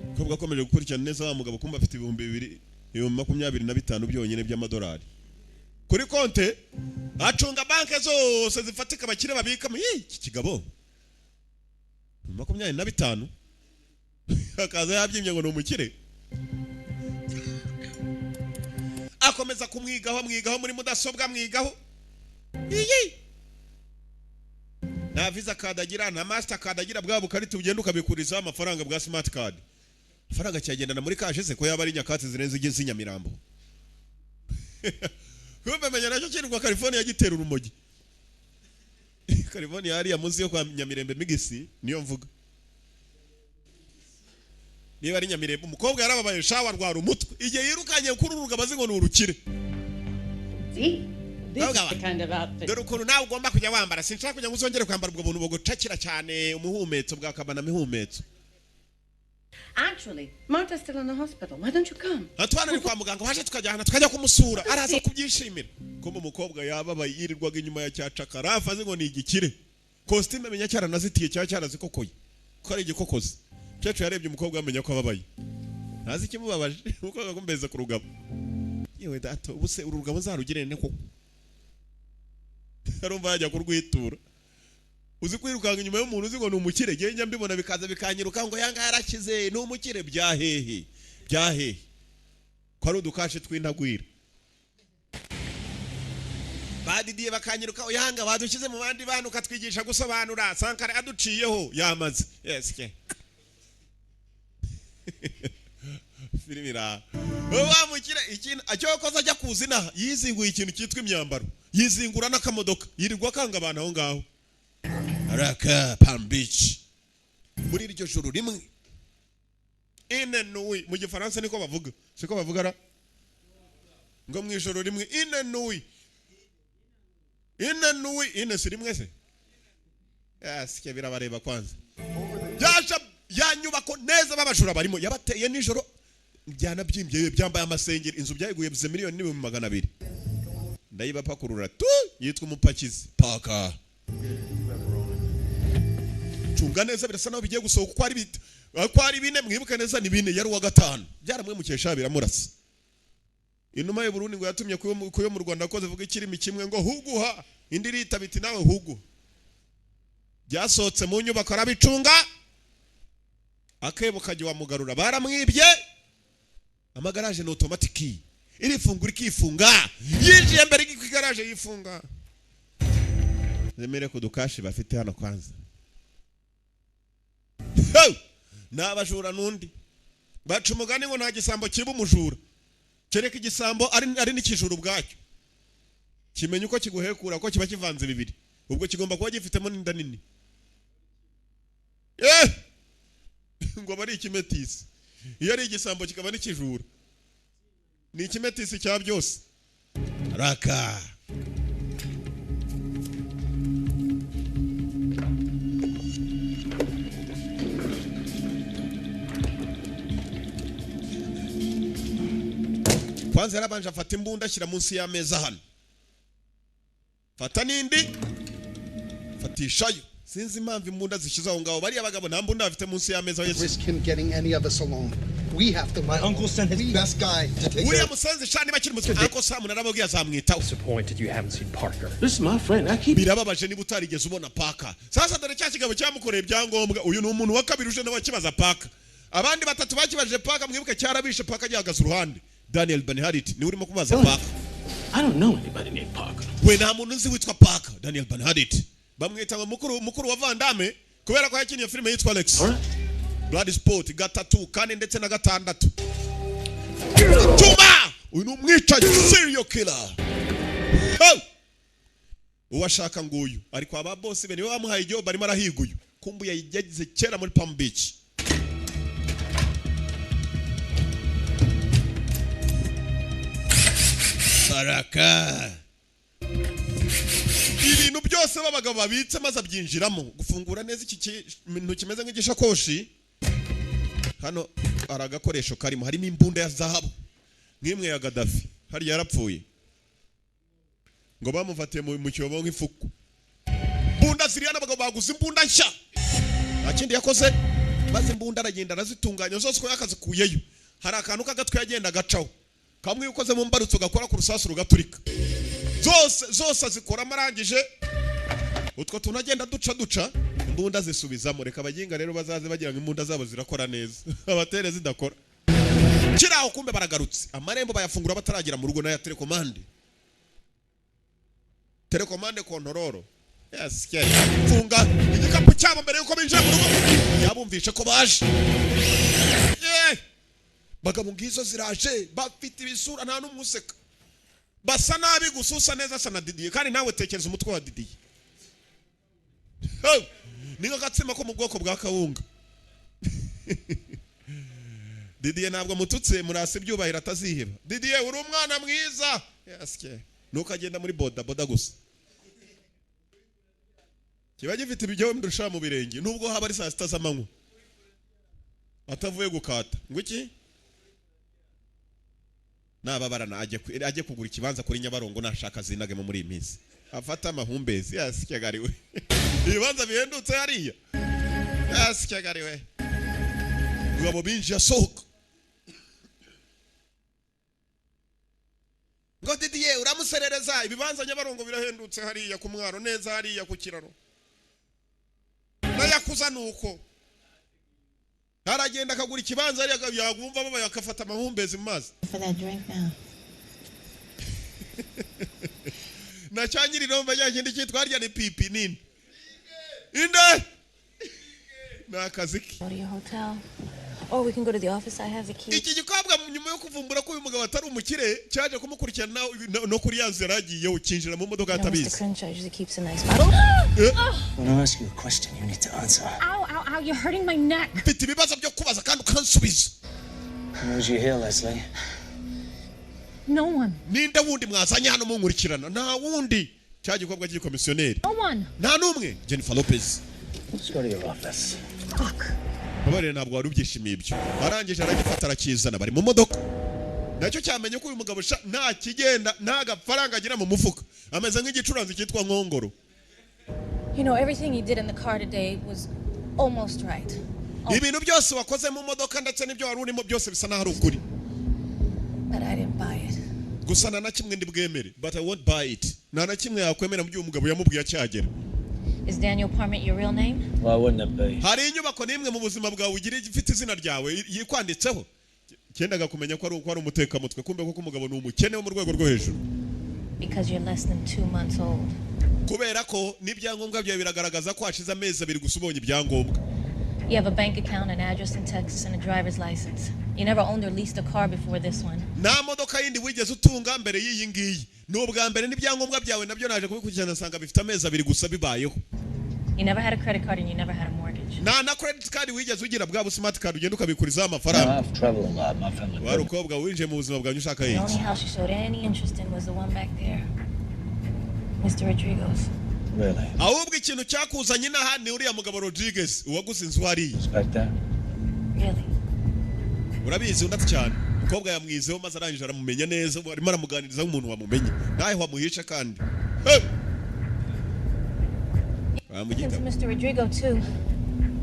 Umukobwa akomeje gukurikirana neza wa mugabo, kumva afite 2000, 25,000 byonyine by'amadolari kuri konte. Acunga banke zose zifatika abakire babikamo. Ih, iki kigabo 25 akaza yabyimbye ngo ni umukire. Akomeza kumwigaho, amwigaho muri mudasobwa, amwigaho. Iyi nta Visa card agira, nta Master card agira, bwa bukarita ugenda ukabikurizaho amafaranga bwa smart card. Amafaranga cyagendana muri cash se ko yaba ari nyakatsi zirenze igeze i Nyamirambo? Kumbe menya nacyo kirirwa California gitera urumogi. California hariya munsi yo kwa Nyamirembe migisi niyo mvuga, niba ari Nyamirembe. Umukobwa yarababaye shawa, arwara umutwe igihe yirukanye kuri uru rugabo azi ngo ni urukire. See? This is Dore the kind of outfit. Dore ukuntu nawe ugomba kujya wambara. Sinshaka kugira ngo uzongere kwambara ubwo buntu bugucakira cyane umuhumetso bwa kabana mihumetso. Actually, Marta's still in the hospital. Why don't you come? Antoine ari kwa muganga, waje tukajyana tukajya kumusura, araza kubyishimira. Kumbe umukobwa yababaye, yirirwaga inyuma ya cyacakarafu azi ngo ni igikire. Kositime amenya cyaranazitiye, cyaba cyarazikokoye ko ari igikokozi. Umukecuru yarebye umukobwa amenya ko ababaye, ntazi ikimubabaje. Umukobwa agumbeza ku rugabo. Yewe data, ubu se uru rugabo nzarugire ne koko? Arumva yajya kurwitura. Uzi kwirukanka inyuma y'umuntu uzi ngo ni umukire? Ngewe njya mbibona bikaza bikanyiruka ngo yanga yarakize, ni umukire. Bya hehe, bya hehe, ko ari udukashe tw'intagwira? Badidiye bakanyiruka, yanga badushyize mu bandi bantu, ukatwigisha gusobanura. Sankara aduciyeho yamaze. Yes ke filimi ra wa mukire. Ikintu acyokoza ajya kuzina, yizinguye ikintu cyitwa imyambaro, yizingura n'akamodoka, yirirwa akanga abantu aho ngaho. Araka Palm Beach muri iryo joro rimwe, une nuit mu gifaransa niko bavuga, siko bavuga ra? Ngo mu ijoro rimwe, une nuit, une nuit, une si rimwe se? Asike birabareba. Kwanza yaje ya nyubako neza babajura barimo, yabateye nijoro, byanabyimbye, byambaye amasengeri. Inzu byayiguye 1,200,000. Ndayibapakurura tu. Yitwa umupakizi paka cunga neza. Birasa naho bigiye gusohoka uko ari uko ari bine. Mwibuke neza ni bine, yari uwa gatanu. Byaramwemukesha, biramurasa. Inuma y'u Burundi ngo yatumye kuyo mu Rwanda ko zivuga ikirimi kimwe ngo huguha, indi irita biti nawe hugu. Byasohotse mu nyubako, arabicunga, akebo kajya wamugarura. Baramwibye. Amagaraje ni automatic, irifungura ikifunga. Yinjiye mbere ku igaraje yifunga. Zemere ku dukashi bafite hano. Kwanza ni abajura n'undi baca umugani ngo nta gisambo kiba umujura, kereka igisambo ari n'ikijura ubwacyo kimenya uko kiguhekura, ko kiba kivanze bibiri. Ubwo kigomba kuba gifitemo n'inda nini, ngo aba ari ikimetisi. Iyo ari igisambo kikaba n'ikijura, ni ikimetisi cya byose. Raka kwanza yarabanje afata imbunda ashyira munsi y'ameza hano, fata n'indi fatishayo. Sinzi impamvu imbunda zishyize aho ngaho. Bariya bagabo nta mbunda bafite munsi y'ameza. Risk him getting any of us alone. We have to. My uncle sent his best guy to take Uriya musenzi sha, niba akiri muzima, ariko Sam narababwiye azamwitaho. Disappointed you haven't seen Parker. This is my friend. I keep Birababaje niba utarigeze ubona Paka. Sasa dore cya kigabo cyamukoreye ibyangombwa. Uyu ni umuntu wa kabiri uje nawe akibaza Paka. Abandi batatu bakibajije Paka, mwibuke cyarabishe. Paka gihagaze uruhande. Daniel Bernhardt niwe urimo kubaza Paka. I don't know anybody named Parker. We nta muntu nzi witwa Paka. Daniel Bernhardt bamwita ngo mukuru wa Van Damme kubera ko yakiniye filime yitwa Alex Bloodsport gatatu, kane ndetse na gatandatu. Tuma uyu ni umwicanyi, serial killer. Ho! Uwashaka nguyu ariko aba boss be niwe bamuhaye igihe barimo arahiga uyu. Kumbu yagize kera muri Palm Beach. Baraka Ibintu byose b'abagabo babitse maze abyinjiramo. Gufungura neza iki kintu kimeze nk'igishakoshi. Hano hari agakoresho karimo, harimo imbunda ya zahabu nk'imwe ya Gaddafi. Hariya yarapfuye ngo bamufatiye mu cyobo nk'ifuku. Imbunda ziriya n'abagabo baguze imbunda nshya. Nta kindi yakoze, maze imbunda aragenda arazitunganya zose uko yakazikuyeyo. Hari akantu k'agatwe yagenda agacaho kamwe, iyo ukoze mu mbarutso gakora ku rusasu rugaturika. Zose zose azikoramo, arangije utwo tuntu agenda duca duca imbunda zisubizamo. Reka abaginga rero bazaze bagira ngo imbunda zabo zirakora neza, abatere zidakora. Kiri aho kumbe baragarutse, amarembo bayafungura bataragera mu rugo n'aya télécommande, télécommande control. Yes, yes. Funga igikapu cyabo mbere yuko binjira mu rugo, yabumvishe ko baje. Yeah. Bagabo ngizo ziraje, bafite ibisura nta n'umwe useka, basa nabi gusa. Usa neza asa na Didier, kandi nawe tekereza umutwe wa Didier. Ho! Ni nk'agatsima ko mu bwoko bwa kawunga. Didier ntabwo mututse, murasi ibyubahiro ataziheba. Didier, uri umwana mwiza. Yes, nuko agenda muri boda boda gusa kiba gifite ibyo ndusha mu birenge, nubwo haba ari saa 6 z'amanywa atavuye gukata ngo iki nababarana ajye kugura ikibanza kuri Nyabarongo, nashaka zinagemo muri iyi minsi afata amahumbezi. Yasikyagariwe ibibanza bihendutse hariya. Yasikyagariwe ngabo binjiye asohoka ngo Didier uramuserereza. Ibibanza Nyabarongo birahendutse hariya ku mwaro neza, hariya ku kiraro nayakuza nuko aragenda akagura ikibanza hariya, yagumva babaye akafata amahumbezi mu mazi. For that drink now. Na cyanyiri nomba cya kindi cyitwa harya ni pipi nini inde ni akazi ke. Go to your hotel. Or we can go to the office. I have the key. Iki gikobwa nyuma yo kuvumbura ko uyu mugabo atari umukire, cyaje kumukurikirana no kuri ya nzu yaragiyeho, kinjira mu modoka You know, Mr. atabizi. Crenshaw usually keeps a nice bottle. When I ask you a question, you need to answer. Ow, ow, ow, you're hurting my neck. Mfite ibibazo byo kubaza kandi ukansubiza. Who knows you here, Leslie? No one. Ninde wundi mwazanye hano munkurikirana? Nta wundi, cya gikobwa cy'igikomisiyoneri. No one. Nta n'umwe. Jennifer Lopez. Let's go to your office. Babarire, ntabwo wari ubyishimiye ibyo. Arangije aragifata arakizana, bari mu modoka. Nacyo cyamenye ko uyu mugabo sha nta kigenda, nta gafaranga agira mu mufuka, ameze nk'igicuranzi cyitwa nkongoro. You know, everything you did in the car today was almost right. Ibintu byose wakoze mu modoka ndetse n'ibyo wari urimo byose bisa n'aho ari ukuri. But I didn't buy it. Gusa nta na kimwe ndi bwemere. But I won't buy it. Nta na kimwe yakwemera mu byo uyu mugabo yamubwiye acyagera. Is Daniel Parment your real name? Why wouldn't it be? Hari inyubako n'imwe mu buzima bwawe ugira ifite izina ryawe yikwanditseho? Cyendaga kumenya ko ari uko ari umutekamutwe, kumbe koko umugabo ni umukene wo mu rwego rwo hejuru. Because you're less than 2 months old. Kubera ko n'ibyangombwa byawe biragaragaza ko hashize amezi 2 gusa ubonye ibyangombwa. You have a bank account, an address in Texas, and a driver's license. You never owned or leased a car before this one. Nta modoka yindi wigeze utunga mbere y'iyi ngiyi, ni ubwa mbere. N'ibyangombwa byawe nabyo naje kubikurikirana nsanga bifite amezi 2 gusa bibayeho. You never had a credit card and you never had a mortgage. Nta na credit card wigeze ugira, bwa smart card ugenda ukabikurizaho amafaranga. I've traveled a lot. My family. Wari ukobwa winjiye mu buzima bwawe ushaka The iki? only house you showed any interest in was the one back there. Mr. Rodrigo's. Really? Ahubwo ikintu cyakuzanye inaha ni uriya mugabo Rodriguez uwaguze inzu hariya. Respect that. Really? Urabizi undi ati cyane. Umukobwa yamwizeho maze arangije aramumenya neza, ubu arimo aramuganiriza nk'umuntu wamumenye, ntahe wamuhisha kandi. Hey! Bamugiga. Into Mr. Rodrigo, too.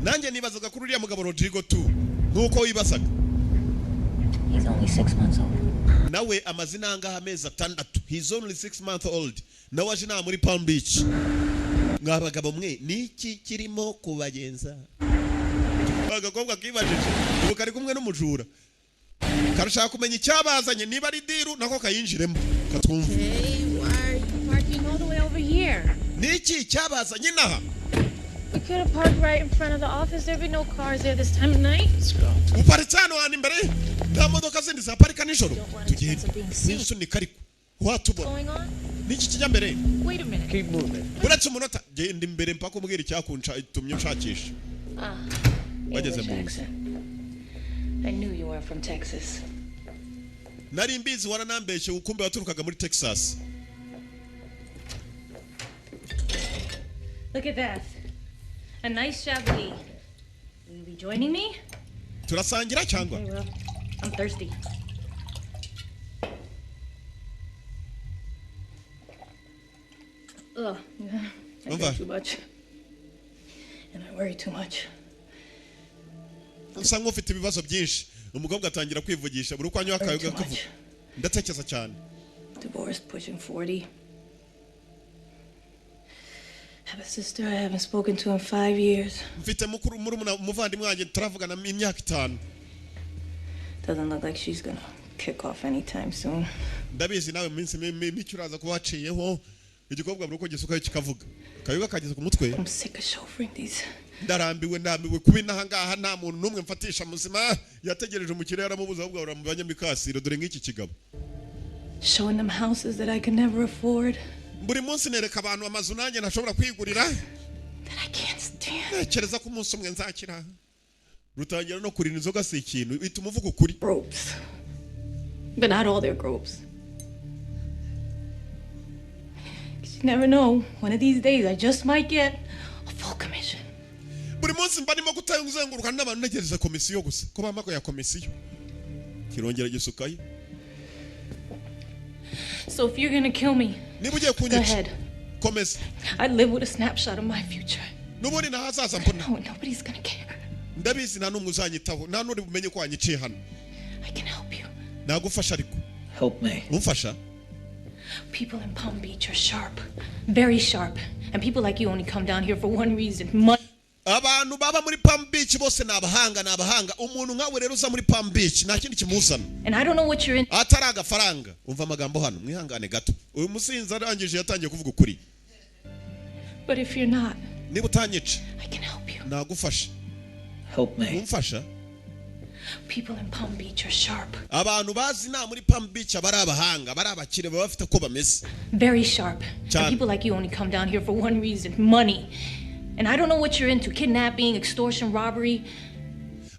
Nanjye nibazaga kuri uriya mugabo Rodrigo tu nk'uko wibazaga. He's only 6 months old. Nawe amazina angaha? Amezi 6. He's only 6 month old. Nawe aje inaha muri Palm Beach. Mwa bagabo mwe, niki kirimo kubagenza? Agakobwa kibajije ubu kari kumwe n'umujura, karashaka kumenya icyabazanye, niba ari deal nako kayinjiremo katwumva. Hey, why are you parking all the way over here? Niki cyabazanye inaha? We could have parked right in front of the office. There'd be no cars there this time of night. Let's go. Uparitse hano hantu imbere, nta modoka zindi zaparika nijoro. Tugende n'isunika ariko watubona. Going on? Niki kijya mbere? Wait a minute. Keep moving. Uretse umunota, genda imbere mpaka umbwira icyakunca itumye nshakisha. Ah, Bageze English mu nzu. accent. I knew you weren't from Texas. Nari mbizi, waranambeshye, ukumbe waturukaga muri Texas. Look at that. A nice Chablis. Will you be joining me? Turasangira cyangwa? Okay, well, I'm thirsty. Ugh. I Umva. drink too much. And I worry too much. Usa nk'ufite ibibazo byinshi. Umukobwa atangira kwivugisha buri uko anywa akayoga akavuga ndatekereza cyane. Divorced, pushing 40. Have a sister I haven't spoken to in 5 years. Mfite mukuru, murumuna, umuvandimwe wanjye turavugana imyaka 5. Doesn't look like she's gonna kick off anytime soon. Ndabizi nawe mu minsi mike uraza kuba waciyeho. Igikobwa buri uko gisukayo kikavuga, akayoga kageze ku mutwe. I'm sick of chauffeuring these. Ndarambiwe, ndambiwe kuba inaha ngaha nta muntu n'umwe mfatisha muzima. Yategereje umukire yaramubuze, ahubwo ahora mu banyamikasiro. Dore nk'iki kigabo. Showing them houses that I can never afford. Buri munsi nereka abantu amazu nanjye ntashobora kwigurira. That I can't stand. Ntekereza ko umunsi umwe nzakira. Rutangira no kurinda inzoga si ikintu bituma uvuga ukuri. Gropes. But not all their gropes. 'Cause you never know. One of these days I just might get a full commission. Buri munsi mba ndimo kuzenguruka n'abantu ntegereza komisiyo gusa ko bampa ya komisiyo. Kirongera gisukayo. So if you're gonna kill me, niba ugiye go kunyica, ahead. Komeza. I'd live with a snapshot of my future. N'ubundi n'ahazaza mbona. No, nobody's gonna care. Ndabizi nta n'umwe uzanyitaho, nta n'uri bumenye ko wanyiciye hano. I can help you. Nagufasha ariko. Help me. Umfasha. People in Palm Beach are sharp. Very sharp. And people like you only come down here for one reason: money. Abantu baba muri Palm Beach bose ni abahanga, ni abahanga. Umuntu nkawe rero uza muri Palm Beach nta kindi kimuzana And I don't know what you're in. atari agafaranga. Umva amagambo hano, mwihangane gato. Uyu musinzi arangije yatangiye kuvuga ukuri. But if you're not, niba utanyica, I can help you. Nagufasha. Help me. Umfasha. People in Palm Beach are sharp. Abantu bazi inama muri Palm Beach aba ari abahanga, bari abakire, baba bafite uko bameze. Very sharp. And Chan. people like you only come down here for one reason: money. And I don't know what you're into: kidnapping, extortion, robbery.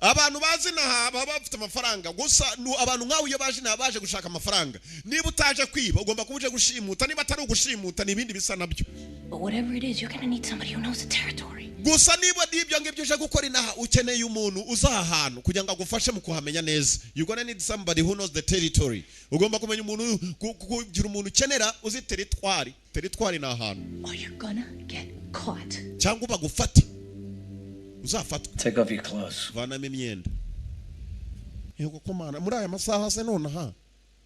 Abantu bazi inaha baba bafite amafaranga gusa. Abantu nkawe iyo baje inaha baje gushaka amafaranga. Niba utaje kwiba, ugomba kuba uje gushimuta. Niba atari ugushimuta, ni ibindi bisa nabyo. But whatever it is, you're gonna need somebody who knows the territory. Gusa niba n'ibyo ngibyo uje gukora inaha, ukeneye umuntu uza aha hantu kugira ngo agufashe mu kuhamenya neza. You gonna need somebody who knows the territory. Ugomba kumenya umuntu, kugira umuntu ukenera uzi teritwari. Teritwari ni ahantu. Or you're gonna get caught. Cyangwa bagufate, uzafatwe. Take off your clothes. Vanamo imyenda. Yego komana, muri aya masaha se? Nonaha,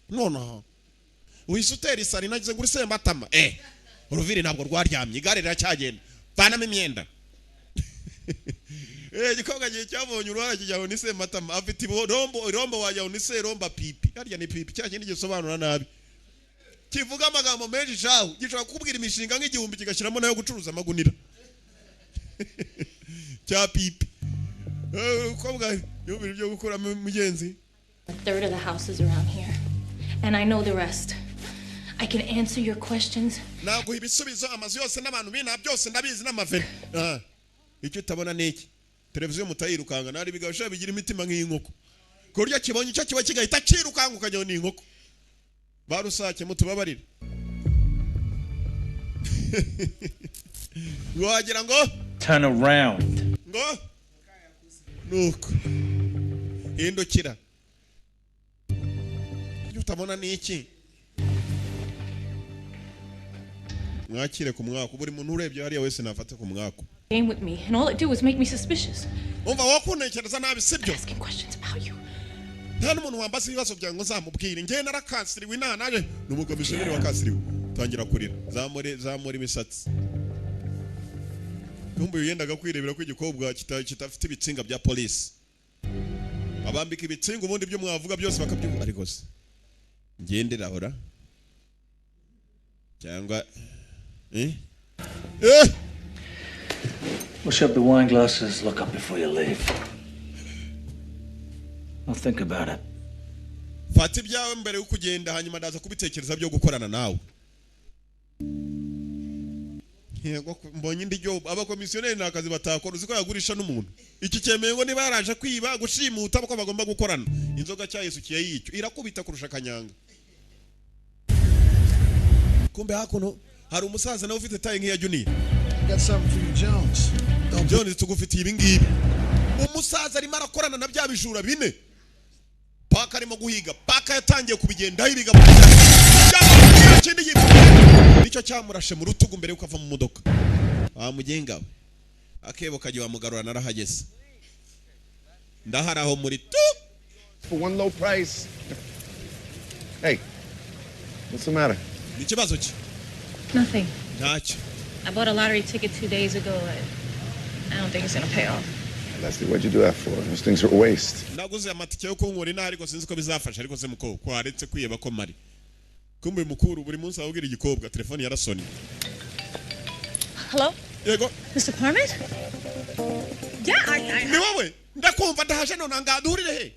nonaha uhise utera isari nagize ngo uri Sematama. Uruviri ntabwo rwaryamye, igare riracyagenda. Vanamo imyenda. Igikobwa gihe cyabonye uruhara kijya ngo ni Sematama afite irombo, irombo wajya ngo ni Seromba pipi. Harya ni pipi cya kindi gisobanura nabi, kivuga amagambo menshi shahu, gishobora kukubwira imishinga nk'igihumbi kigashyiramo nayo gucuruza amagunira cya pipi. Umukobwa yumvira ibyo gukuramo mugenzi. A third of the houses around here. And I know the rest. I can answer your questions. Naguha ibisubizo. Amazu yose n'abantu b'inaha byose ndabizi n'amaveni. Icyo utabona ni iki? Televiziyo mutayirukanga nari bigabo bigira imitima nk'inkoko, ku buryo kibonye icyo kiba kigahita cyirukanga ukajya ngo ni inkoko. Ba rusake mutubabarire, wagira ngo Turn around. Ngo nuko hindukira. Icyo utabona ni iki? Mwakire ku mwaka. Buri muntu urebye hariya wese nafate ku mwaka. Game with me, and all it did was make me suspicious. Umva, wowe kuntekereza nabi sibyo. Asking questions about you. Nta n'umuntu wambaza ibibazo byawe ngo nzamubwire. Njyewe narakasiriwe inaha naje ni umukomisiyoneri wakasiriwe. Tangira kurira, zamure, zamura imisatsi. Kumbe yendaga kwirebera ko igikobwa kitafite ibitsinga bya polisi. Babambika ibitsinga, ubundi ibyo mwavuga byose bakabyumva. Ariko se ngendera cyangwa eh eh? Wash up the wine glasses, look up before you leave. I'll think about it. Fata ibyawe mbere yo kugenda, hanyuma ndaza kubitekereza byo gukorana nawe. Yego, mbonye indi job. Abakomisiyoneri ni akazi batakora. Uzi ko yagurisha n'umuntu iki cyemeye ngo niba yaraje kwiba, gushimuta, ko bagomba gukorana. Inzoga cyayisukiye yicyo irakubita kurusha kanyanga. Kumbe hakuno hari umusaza nawe ufite taille nk'iya Junior. Got something for you, Jones. Don't Jones, tugufitiye ibi ngibi. Umusaza arimo arakorana na bya bijura bine Parker arimo guhiga. Parker yatangiye kubigendaho ibiga, ikindi nicyo cyamurashe mu rutugu mbere yuko ava mu modoka. Wa mugenga we, akebo kajya wamugarura, narahageze, ndahari aho muri tu. For one low price. Hey, what's the matter? Ni ikibazo ki? Nothing. Ntacyo. I bought a lottery ticket 2 days ago. I don't think it's gonna pay off. Leslie, what'd you do that for? Those things are a waste. Naguze amatike yo kunkura inaha, ariko sinzi ko bizafasha. Ariko se muko ko waretse kwiheba ko mari kumbe mukuru buri munsi ababwira igikobwa? Telefone yarasonye. Hello? Yego. Mr. Parmit? Yeah, I Ni wowe, ndakumva, ndahaje none ngaha, duhurire he?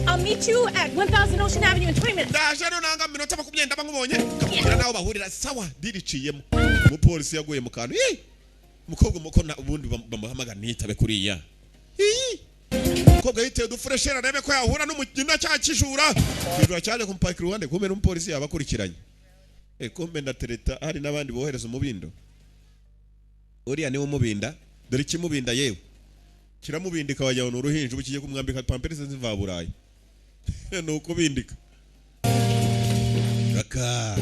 I'll meet you at 1000 Ocean Avenue in 20 minutes. Ndaje none ngaha mu minota 20 ndaba nkubonye, kakubwira naho bahurira. Sawa, diriciyemo. Umupolisi yaguye mu kantu. Ih! Umukobwa muko na ubundi bamuhamagara ntiyitabe kuriya. Ih! Umukobwa yiteye udufureshera arebe ko yahura n'umukina cya kijura. Kijura cyaje kumupakira iruhande, kumbe n'umupolisi yabakurikiranye. Eh, kumbe ndatereta, hari n'abandi bohereza umubindo. Uriya niwe umubinda, dore ikimubinda yewe kiramubindika wagira ngo ni uruhinja. Ubu kigiye kumwambika pamperisi z'imvaburayi, ni ukubindika kaka.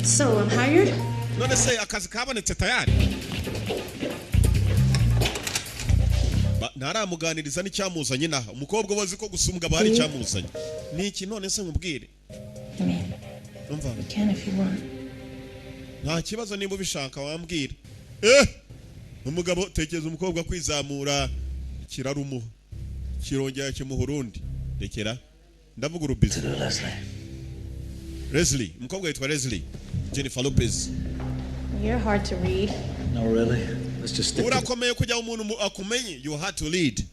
So, I'm hired? None se akazi kabonetse tayari? Ntaramuganiriza n'icyamuzanye naha. Umukobwa uba azi ko gusumbwa aba hari icyamuzanye. Ni iki none se nkubwire? I mean, Umva. you can if you want. Nta kibazo, nimba ubishaka wambwira. Eh, umugabo tekereza umukobwa kwizamura, kirarumuha, kirongera kimuha urundi. Rekera, ndavuga urubizo. Leslie, umukobwa yitwa Leslie Jennifer Lopez. You're hard to read. No, really. Let's just stick to Urakomeye kugira ngo umuntu akumenye. You had to lead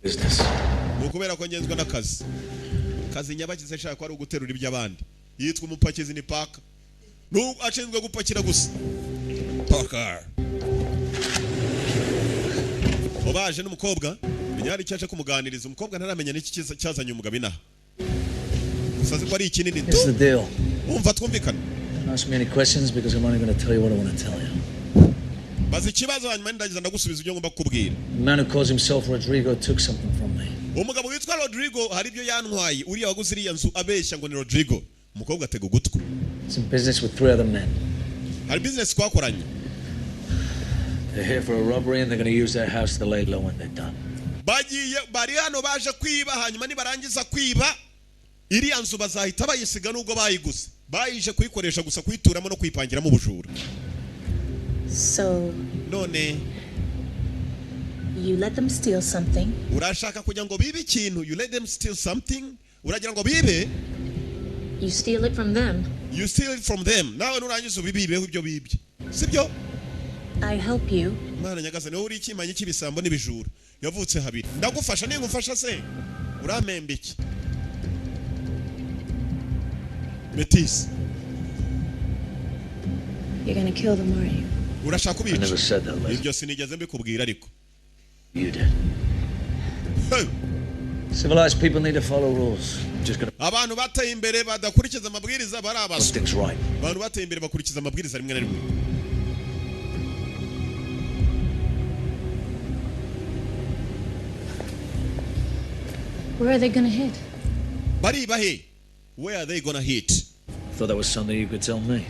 business. Ni ukubera ko ngenzwa n'akazi. Kazi nyabakize ashaka ko ari uguterura iby'abandi. Yitwa umupakizi, ni Parker. Ashinzwe gupakira gusa. Parker ubaje n'umukobwa, menya hari icyo aje kumuganiriza. Umukobwa ntaramenya n'iki cyazanye umugabo inaha, gusa azi ko ari ikinini tu. Here's the deal. Umva, twumvikane. Don't ask me any questions because I'm only going to tell you what I want to tell you. Baza ikibazo, hanyuma nindangiza ndagusubiza ibyo ngomba kukubwira. The man who calls himself Rodrigo took something from me. Umugabo witwa Rodrigo hari ibyo yantwaye, uriya waguze iriya nzu abeshya ngo ni Rodrigo. Umukobwa atega ugutwi. It's in business with three other men. Hari business twakoranye. They're here for a robbery and they're going to use their house to lay low when they're done. Bagiye, bari hano baje kwiba, hanyuma nibarangiza kwiba iriya nzu bazahita bayisiga nubwo bayiguze. Bayije kuyikoresha gusa, kuyituramo no kuyipangiramo ubujura. So, None you let them steal something. Urashaka kugira ngo bibe ikintu. You let them steal something, uragira ngo bibe. You steal it from them. You steal it from them, nawe nurangiza ubibibeho ibyo bibye, sibyo? I help you. Mwana nyagasani, wowe uri ikimanyi cy'ibisambo n'ibijura yavutse habiri. Ndagufasha, ningufasha se urampemba iki? Metis. You're gonna kill them, aren't you? Urashaka I never kubica? said that, Leslie. Ibyo sinigeze mbikubwira ariko. You did. Hey! Civilized people need to follow rules. Just gonna Abantu bateye imbere badakurikiza amabwiriza barabaswa. things right. Abantu bateye imbere bakurikiza amabwiriza rimwe na rimwe. Where are they gonna hit? Bariba he? Where are they gonna hit? Thought that was something you could tell me.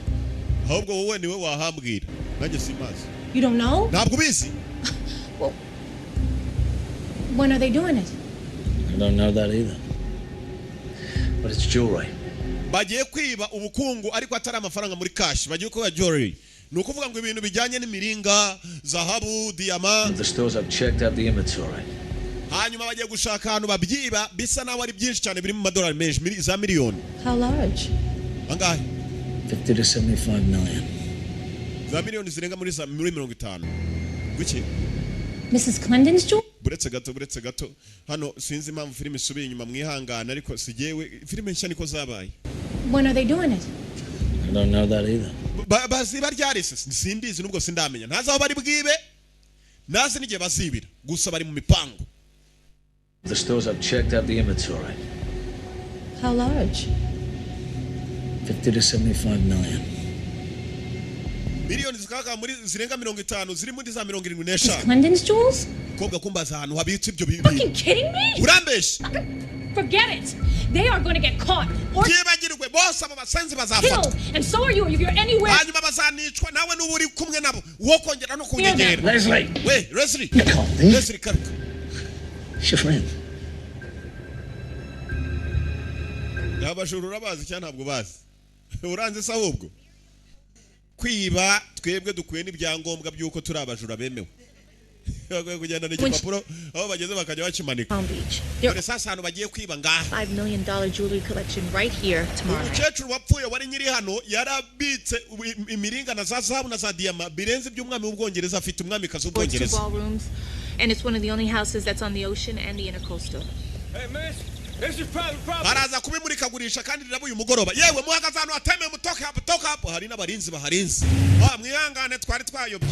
Ahubwo wowe niwe wahambwira, nanjye simazi. You don't know? Ntabwo ubizi? When are they doing it? I don't know that either. But it's jewelry. Bagiye kwiba ubukungu, ariko atari amafaranga muri cash. Bagiye kuba jewelry, ni ukuvuga ngo ibintu bijyanye n'imiringa, zahabu, diyama. The stores I've checked have the inventory. Hanyuma bagiye gushaka ahantu babyiba bisa naho ari byinshi cyane, biri mu madolari menshi, za miliyoni. How large? Angahe? 50 to 75 million. Za miliyoni zirenga muri 50. Guki? Mrs. Clendon's jewel? Buretse gato, buretse gato. Hano sinzi impamvu filime isubiye inyuma, mwihangana, ariko sigewe filime nshya niko zabaye. When are they doing it? I don't know that either. Baziba ryari se? Simbizi, nubwo sindamenya. Ntazi aho bari bwibe, ntazi n'igihe bazibira, gusa bari mu mipango. The stores I've checked have the inventory. How large? 50 to 75 million. Miliyoni zikaba muri zirenga 50, ziri muri za 75. Clendon's jewels? Kobwa, kumbaza ahantu habitse ibyo bintu. Fucking kidding me? Urambeshe. Forget it. They are going to get caught or Byibagirwe, bose abo basenzi bazafatwa. killed. And so are you if you're anywhere. Hanyuma bazanicwa, nawe nuba uri kumwe nabo, wo kongera no kunyegera. Leslie. We Leslie, Leslie, karuka. It's your friend. Abajura urabazi cyangwa ntabwo bazi? Uranze se? Ahubwo kwiba twebwe dukwiye n'ibyangombwa by'uko turi abajura bemewe. Bakwiye kugendana igipapuro, aho bageze bakajya bakimanika. Palm Beach. Dore sasa ahantu bagiye kwiba ngaha. $5 million jewelry collection right here tomorrow night. Umukecuru wapfuye wari nyiri hano yarabitse imiringa na za zahabu na za diyama birenze iby'umwami w'Ubwongereza afite, umwamikazi Two w'Ubwongereza. ballrooms, and it's one of the only houses that's on the ocean and the intercoastal. Hey, miss, this is private property. Baraza kubimurikagurisha kandi riraba uyu mugoroba. Yewe, muhagaze ahantu hatemewe, mutoke hapo, toka hapo. Hari n'abarinzi baharinze. Ah, mwihangane, twari twayobye.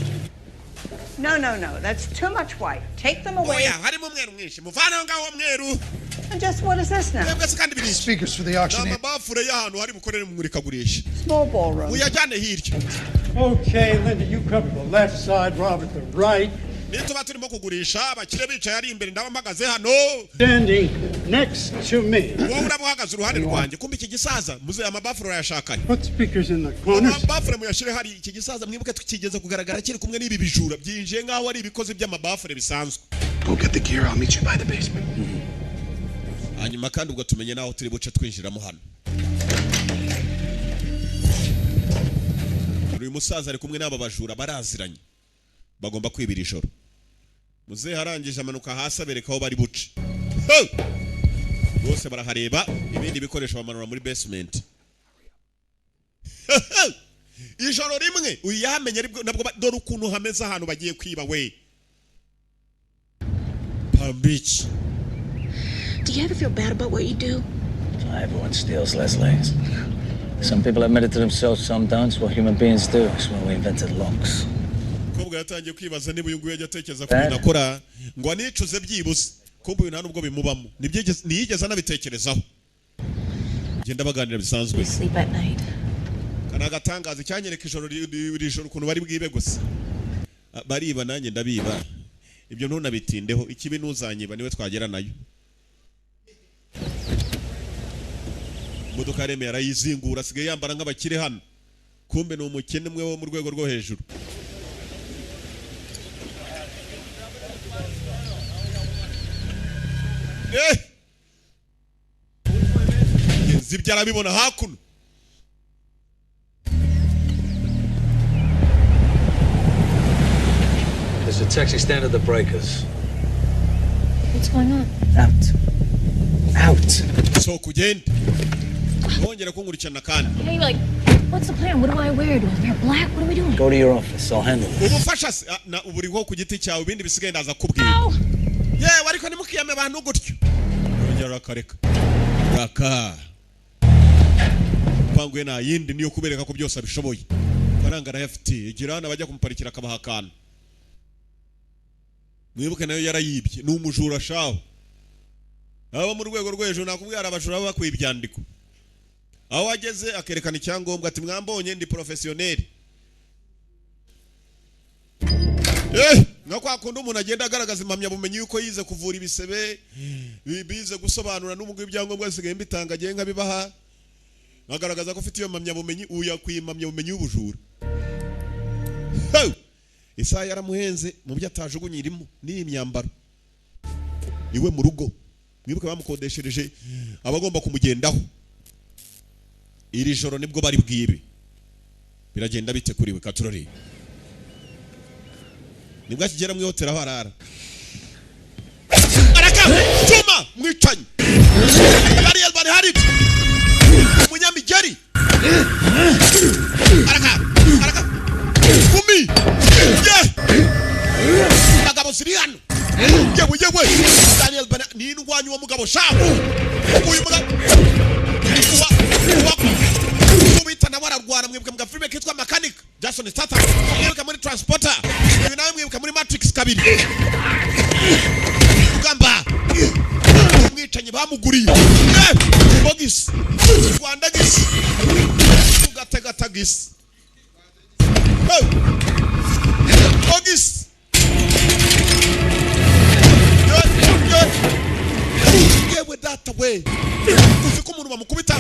No, no, no. That's too much white. Take them away. Oya, harimo umweru mwinshi, muvane aho ngaho mweru. And just what is this now? Mwebwe se kandi biri? Speakers for the auctioneer. Amabafure y'ahantu hari bukorere mu murikagurisha. Small ballroom. Muyajyane hirya. Okay, Linda, you cover the left side, Robert the right. Nituba turimo kugurisha, abakire bicaye ari imbere, ndaba mpagaze hano. Standing next to me. Wowe uraba uhagaze uruhande rwanjye. Kumbe iki gisaza muze amabafure urayashakanye. Put speakers in the corners. Amabafure muyashyire hari. Iki gisaza mwibuke tukigeze kugaragara kiri kumwe n'ibi bijura byinjiye nk'aho ari ibikozi by'amabafure bisanzwe. Go get the gear. I'll meet you by the basement. Hanyuma kandi ubwo tumenye n'aho turi buce twinjiramo hano. Uyu musaza ari kumwe n'aba bajura baraziranye, bagomba kwibira ijoro. Muzehe arangije amanuka hasi abereka aho bari buce. Ho! Bose barahareba, ibindi bikoresho bamanura muri basement. Ijoro rimwe uyu yamenye aribwo nabwo dore ukuntu hameze ahantu bagiye kwiba we, Palm Beach. Do you ever feel bad about what you do? Everyone steals, Leslie. Some people admit it to themselves, some don't. It's what human beings do. It's why we invented locks. Umukobwa yatangiye kwibaza niba uyu nguyu ajya atekereza ku bintu akora ngo anicuze byibuze. Kumbe uyu nta nubwo bimubamo. Ntiyigeze anabitekerezaho, genda baganira bisanzwe. Sleep at night. Kana agatangaza icyanyereka ijoro iri joro ukuntu bari bwibe gusa. Ah, bariba nanjye ndabiba, ibyo ntunabitindeho. Ikibi ntuzanyiba niwe twagera nayo. Imodoka yaremeye arayizingura, asigaye yambara nk'abakire hano. Kumbe ni umukene umwe wo mu rwego rwo hejuru. Eh! Genzi ibyo arabibona hakuno. There's a taxi stand at the Breakers. What's going on? Out. Out. Sohoka ugende, wongera kunkurikirana kandi. Hey, like, what's the plan? What do I wear? Do I wear black? What are we doing? Go to your office. I'll handle this. Ubufasha se ah, na uburiho ku giti cyawe, ibindi bisigaye ndaza kubwira. Yewe, ariko ntimukiyame abantu gutyo. Yongera urakareka raka panguye nta yindi, niyo kubereka ko byose abishoboye. Faranga arayafite, igira hano bajya kumuparikira akabaha akantu. Mwibuke nayo yarayibye, ni umujura shaho. Abo mu rwego rwo hejuru nakubwira, hari abajura baba bakwiye ibyandiko, aho ageze akerekana icyangombwa ati: "Mwambonye, ndi professionnel." Nka kwa kundi umuntu agenda agaragaza impamyabumenyi y'uko yize kuvura ibisebe, bize gusobanura, n'ubu ngubu ibyangombwa bisigaye mbitanga, agiye nkabibaha, agaragaza ko ufite iyo mpamyabumenyi. Uyu yakwiye impamyabumenyi y'ubujura. Ho! Isaha yaramuhenze, mu byo atajugunye irimo n'iyi myambaro iwe mu rugo. Mwibuke bamukodeshereje abagomba kumugendaho. Iri joro nibwo bari bwibe. Biragenda bite kuri we? Katurori nibwo akigera mu ihoteli aho arara, araka cyuma mwicanyi Daniel Van Harit, umunyamigeri, araka araka kumi ye abagabo ziri hano. Yewe yewe, Daniel Van ni indwanyi wa mugabo shahu. Uyu mugabo wa kubita nawe ararwana. Mwibuka mu gafilime kitwa Mechanic, Jason Statham. Mwibuka muri Transporter. Uyu nawe mwibuka muri Matrix 2. Rugamba umwicanyi bamuguriye. Bogisi Rwanda gisi tugategatagisi. Hey! Ogis! Yewe data we, uzi ko umuntu bamukubita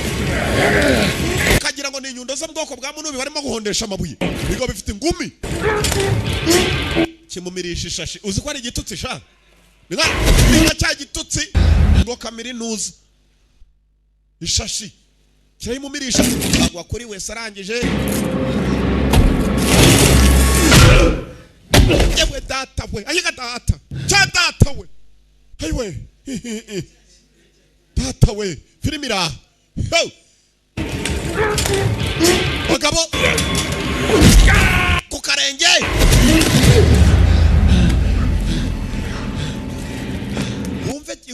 ukagira ngo ni inyundo zo mu bwoko bwa munubi barimo guhondesha amabuye. Bigo bifite ingumi, kimumirisha ishashi. Uzi ko ari igitutsi sha, ni nka cya gitutsi ngo kamira intuza ishashi kirayimumirisha, agwa kuri wese arangije. Yewe data we, ayiga data cya data we, ayiwe data we, filimi iraha. Bagabo ku karenge,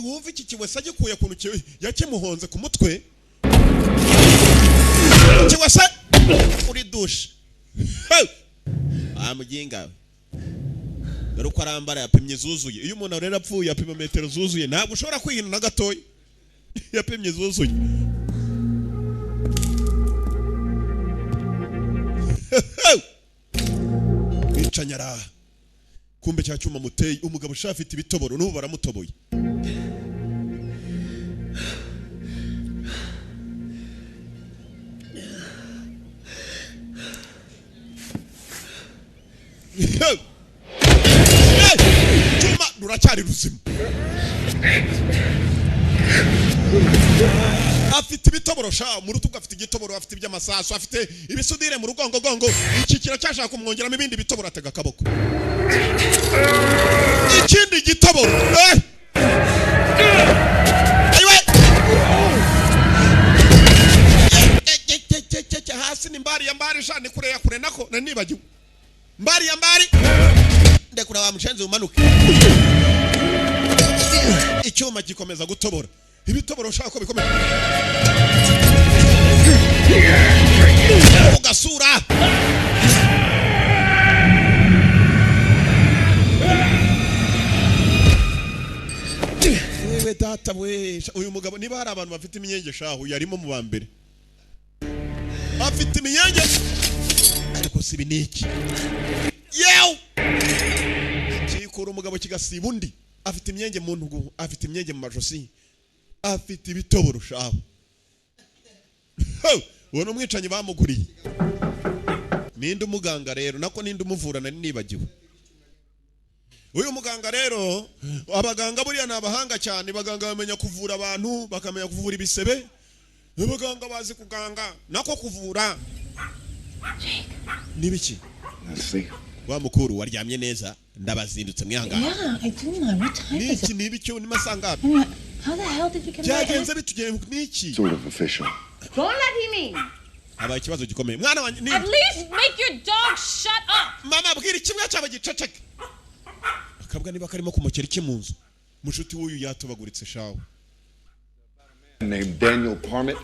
wumve iki kiwesa gikuye kuntu yakimuhonze ku mutwe. Kiwesa uri dushe amuginga dore uko arambara, yapimye zuzuye. Iyo umuntu rero apfuye apima metero zuzuye, ntabwo ushobora kwihina na gatoya. Yapimye zuzuye. Bicanyara kumbe cya cyuma muteye umugabo ushafite ibitoboro, n'ubu baramutoboye. Cyuma ruracyari ruzima, afite ibitoboro sha mu rutugu, afite igitoboro, afite iby'amasasu, afite ibisudire mu rugongogongo. Iki kiracyashaka kumwongeramo ibindi bitoboro, atega akaboko ikindi gitoboro. Ayiwe hasi ni mbari ya mbari sha, ni kure ya kure nako nanibagiwe mbari ya mbari, ndekura wa mushenzi umanuke. Icyuma gikomeza gutobora ibitoboro ushaka ko bikomeza ugasura. Wewe data we, uyu mugabo niba hari abantu bafite imyenge shahu yarimo mu bambere, afite imyenge ariko si biniki. Yewe kikura umugabo kigasiba undi, afite imyenge mu ntugu, afite imyenge mu majosi, afite ibitoboro shahu. Uwo ni umwicanyi bamuguriye. Ninde umuganga rero nako ninde umuvura nari nibagiwe. Uyu muganga rero, abaganga buriya ni abahanga cyane, abaganga bamenya kuvura abantu, bakamenya kuvura ibisebe. Abaganga bazi kuganga nako kuvura. Nibiki? Wa mukuru waryamye neza, ndabazindutse mwihangane. Yeah, I do mind. What time is it? Niki nibiki ni masangapi? How the hell did you get my Byagenze bitugeye niki? Sort of official. Don't let him in. Habaye ikibazo gikomeye. Mwana wanjye ni At least make your dog shut up. Mama bwira kimwe cyaba giceceke. Akabwa niba karimo kumokera iki mu nzu. Mushuti w'uyu yatobaguritse shawe. Named Daniel Parmit.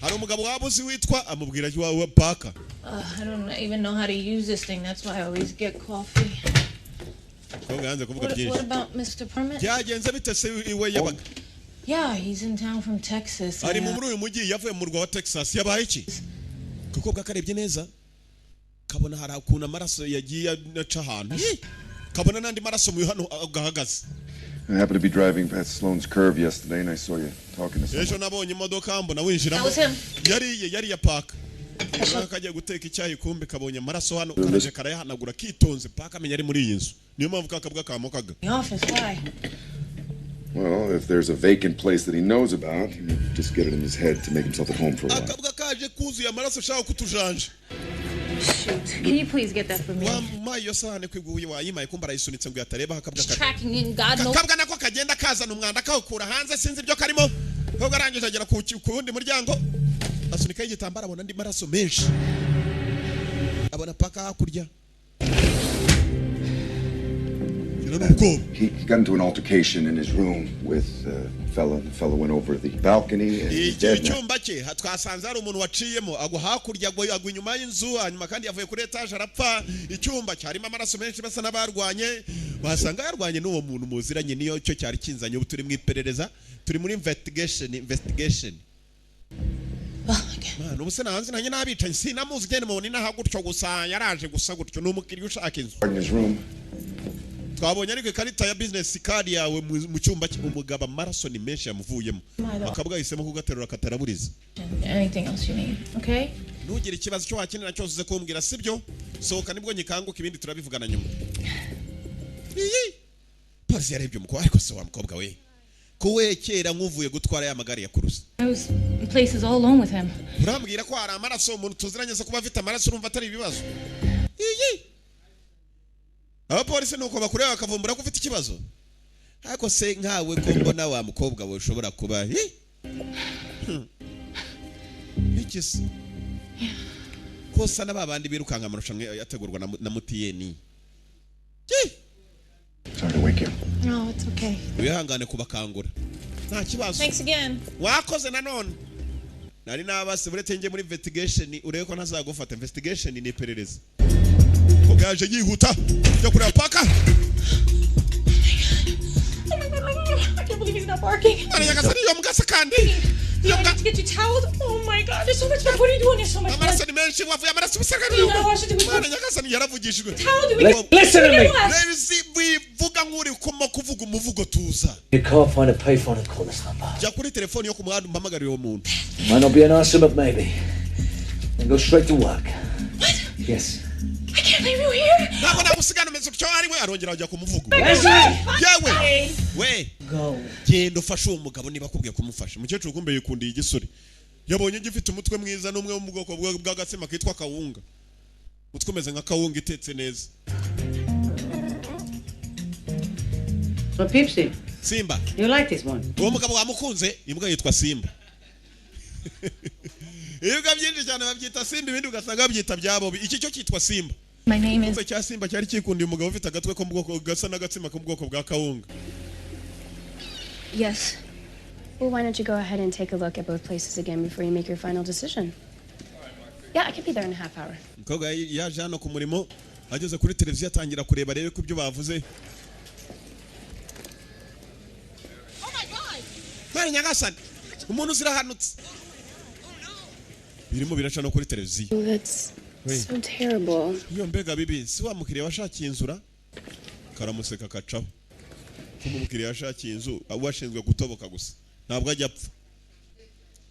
Hari umugabo wabuzi witwa amubwira wa Parker. I don't even know how to use this thing. That's why I always get coffee. What about Mr. Permit? Byagenze bite se iwe yabaga? Yeah, he's in town from Texas. Ari muri uyu mujyi yavuye mu murwa wa Texas. Yabaye iki? Kuko bwakarebye neza kabona hari ukuntu amaraso yagiye aca ahantu. Kabona nandi maraso mu hano gahagaze. I happened to be driving past Sloan's Curve yesterday and I saw you talking to someone. Ejo nabonye imodoka mbona winjiramo. Yari ya Parker. Kagiye guteka icyayi kumbe kabonye amaraso hano karaje karayahanagura kitonze. Parker amenya ari muri iyi nzu. Niyo mpamvu kakabwa kamokaga. The office, why? Well, if there's a vacant place that he knows about, he may just get it in his head to make himself at home for a while. Akabwa kaje kuzuye amaraso shaka kutujanje. Shoot. Can you please get that for me? Wa iyo sahane kwiguye wayimaye kumba arayisunitse ngo yatareba akabwa kaje. Tracking in God knows. Akabwa nako kagenda kazana umwanda kawukura hanze sinzi ibyo karimo. Kobwa arangije agera ku wundi muryango. Asunika igitambara abona andi maraso menshi. Abona paka hakurya. He got into an altercation in his room with a fella. The fella went over the balcony and he's dead now. Icyumba cye twasanze hari umuntu waciyemo agwa hakurya agwa inyuma y'inzu, hanyuma kandi yavuye kuri etage arapfa. Icyumba cyarimo amaraso menshi basa n'abarwanye, basanga yarwanye n'uwo muntu muziranye, niyo cyo cyari kinzanye. Ubu turi mu iperereza, turi muri investigation. Mwana, ubu se nahanze nanjye n'abicanyi sinamuzi, genda mubona inaha gutyo gusa, yaraje gusa gutyo, ni umukiriya ushaka inzu. In his room. Twabonye ariko ikarita ya business card yawe mu cyumba cye. Umugabo amaraso ni menshi yamuvuyemo, akabwa yahisemo kugaterura akataraburiza. Anything else you need, okay? Ntugire ikibazo, cyo wakenera cyose uze kumbwira, sibyo? Sohoka nibwo nyikanguka, ibindi turabivugana nyuma. Iyi polisi yarebye umukobwa, ariko se wa mukobwa we ko wekera nk'uvuye gutwara ya magare ya kurusa? I was in places all alone with him. Urambwira ko hari amaraso, umuntu tuziranye se kuba afite amaraso, urumva atari ibibazo? Iyi abapolisi nuko bakureba bakavumbura ko ufite ikibazo. Ariko se nkawe ko mbona wa mukobwa we ushobora kuba hi? Iki se kosa na babandi birukanka amarushanwa yategurwa na mutiyeni? Sorry to wake you. No, it's okay. Wihangane kubakangura, nta kibazo. Thanks again. Wakoze nanone. Nari nabase buretse njye muri investigation, urebe ko ntazagufata. Investigation ni iperereza. Umukobwa yaje yihuta njya kureba paka. Oh my God, no, no, no. I can't believe he's not barking. Ari nyagasani, iyo mbwa se kandi I need to get you toweled. Oh my God, there's so much blood. What are you doing? There's so much blood. Amaraso ni menshi, wavuye amaraso ubusa. You gotta wash it. Mwana nyagasani, yaravugishijwe. Towel, do we Listen to me. Lezi wivuga nk'uri kuma kuvuga umuvugo, tuza. You can't find a payphone and call this number. Jya kuri telefoni yo ku muhanda umpamagarire uwo muntu. Might not be an answer, but maybe. Then go straight to work. What? Yes. I can't leave you here. Ntabwo nagusigana umeze utyo. Ari we arongera ajya ku muvugo. Leslie! Yewe we. Go. Genda ufashe uwo mugabo niba akubwiye kumufasha. Umukecuru kumbe yikundiye igisore, yabonye gifite umutwe mwiza, n'umwe wo mu bwoko bw'agatsima kitwa kawunga, umutwe umeze nka kawunga itetse neza. So, Pipsy, Simba, you like this one? Uwo mugabo wamukunze? Imbwa yitwa Simba. Ibibuga byinshi cyane babyita Simba, ibindi ugasanga babyita byabo. Iki cyo cyitwa Simba. My name is. Igikombe cya Simba cyari cyikundiye umugabo ufite agatwe ko mu bwoko gasa n'agatsima ko mu bwoko bwa kawunga. Yes. Well, why don't you go ahead and take a look at both places again before you make your final decision? Yeah, I could be there in a half hour. Umukobwa yaje hano ku murimo, ageze kuri televiziyo atangira kureba arebe ko ibyo bavuze. Mwari nyagasani, umuntu uzirahanutse, birimo biraca no kuri televiziyo. Oh, that's Wait. so terrible. Iyo mbega bibi, si wa mukiriya washakiye inzura? Karamuseka kacaho. Kuma umukiriya washakiye inzu aba ashinzwe gutoboka gusa, ntabwo ajya apfa,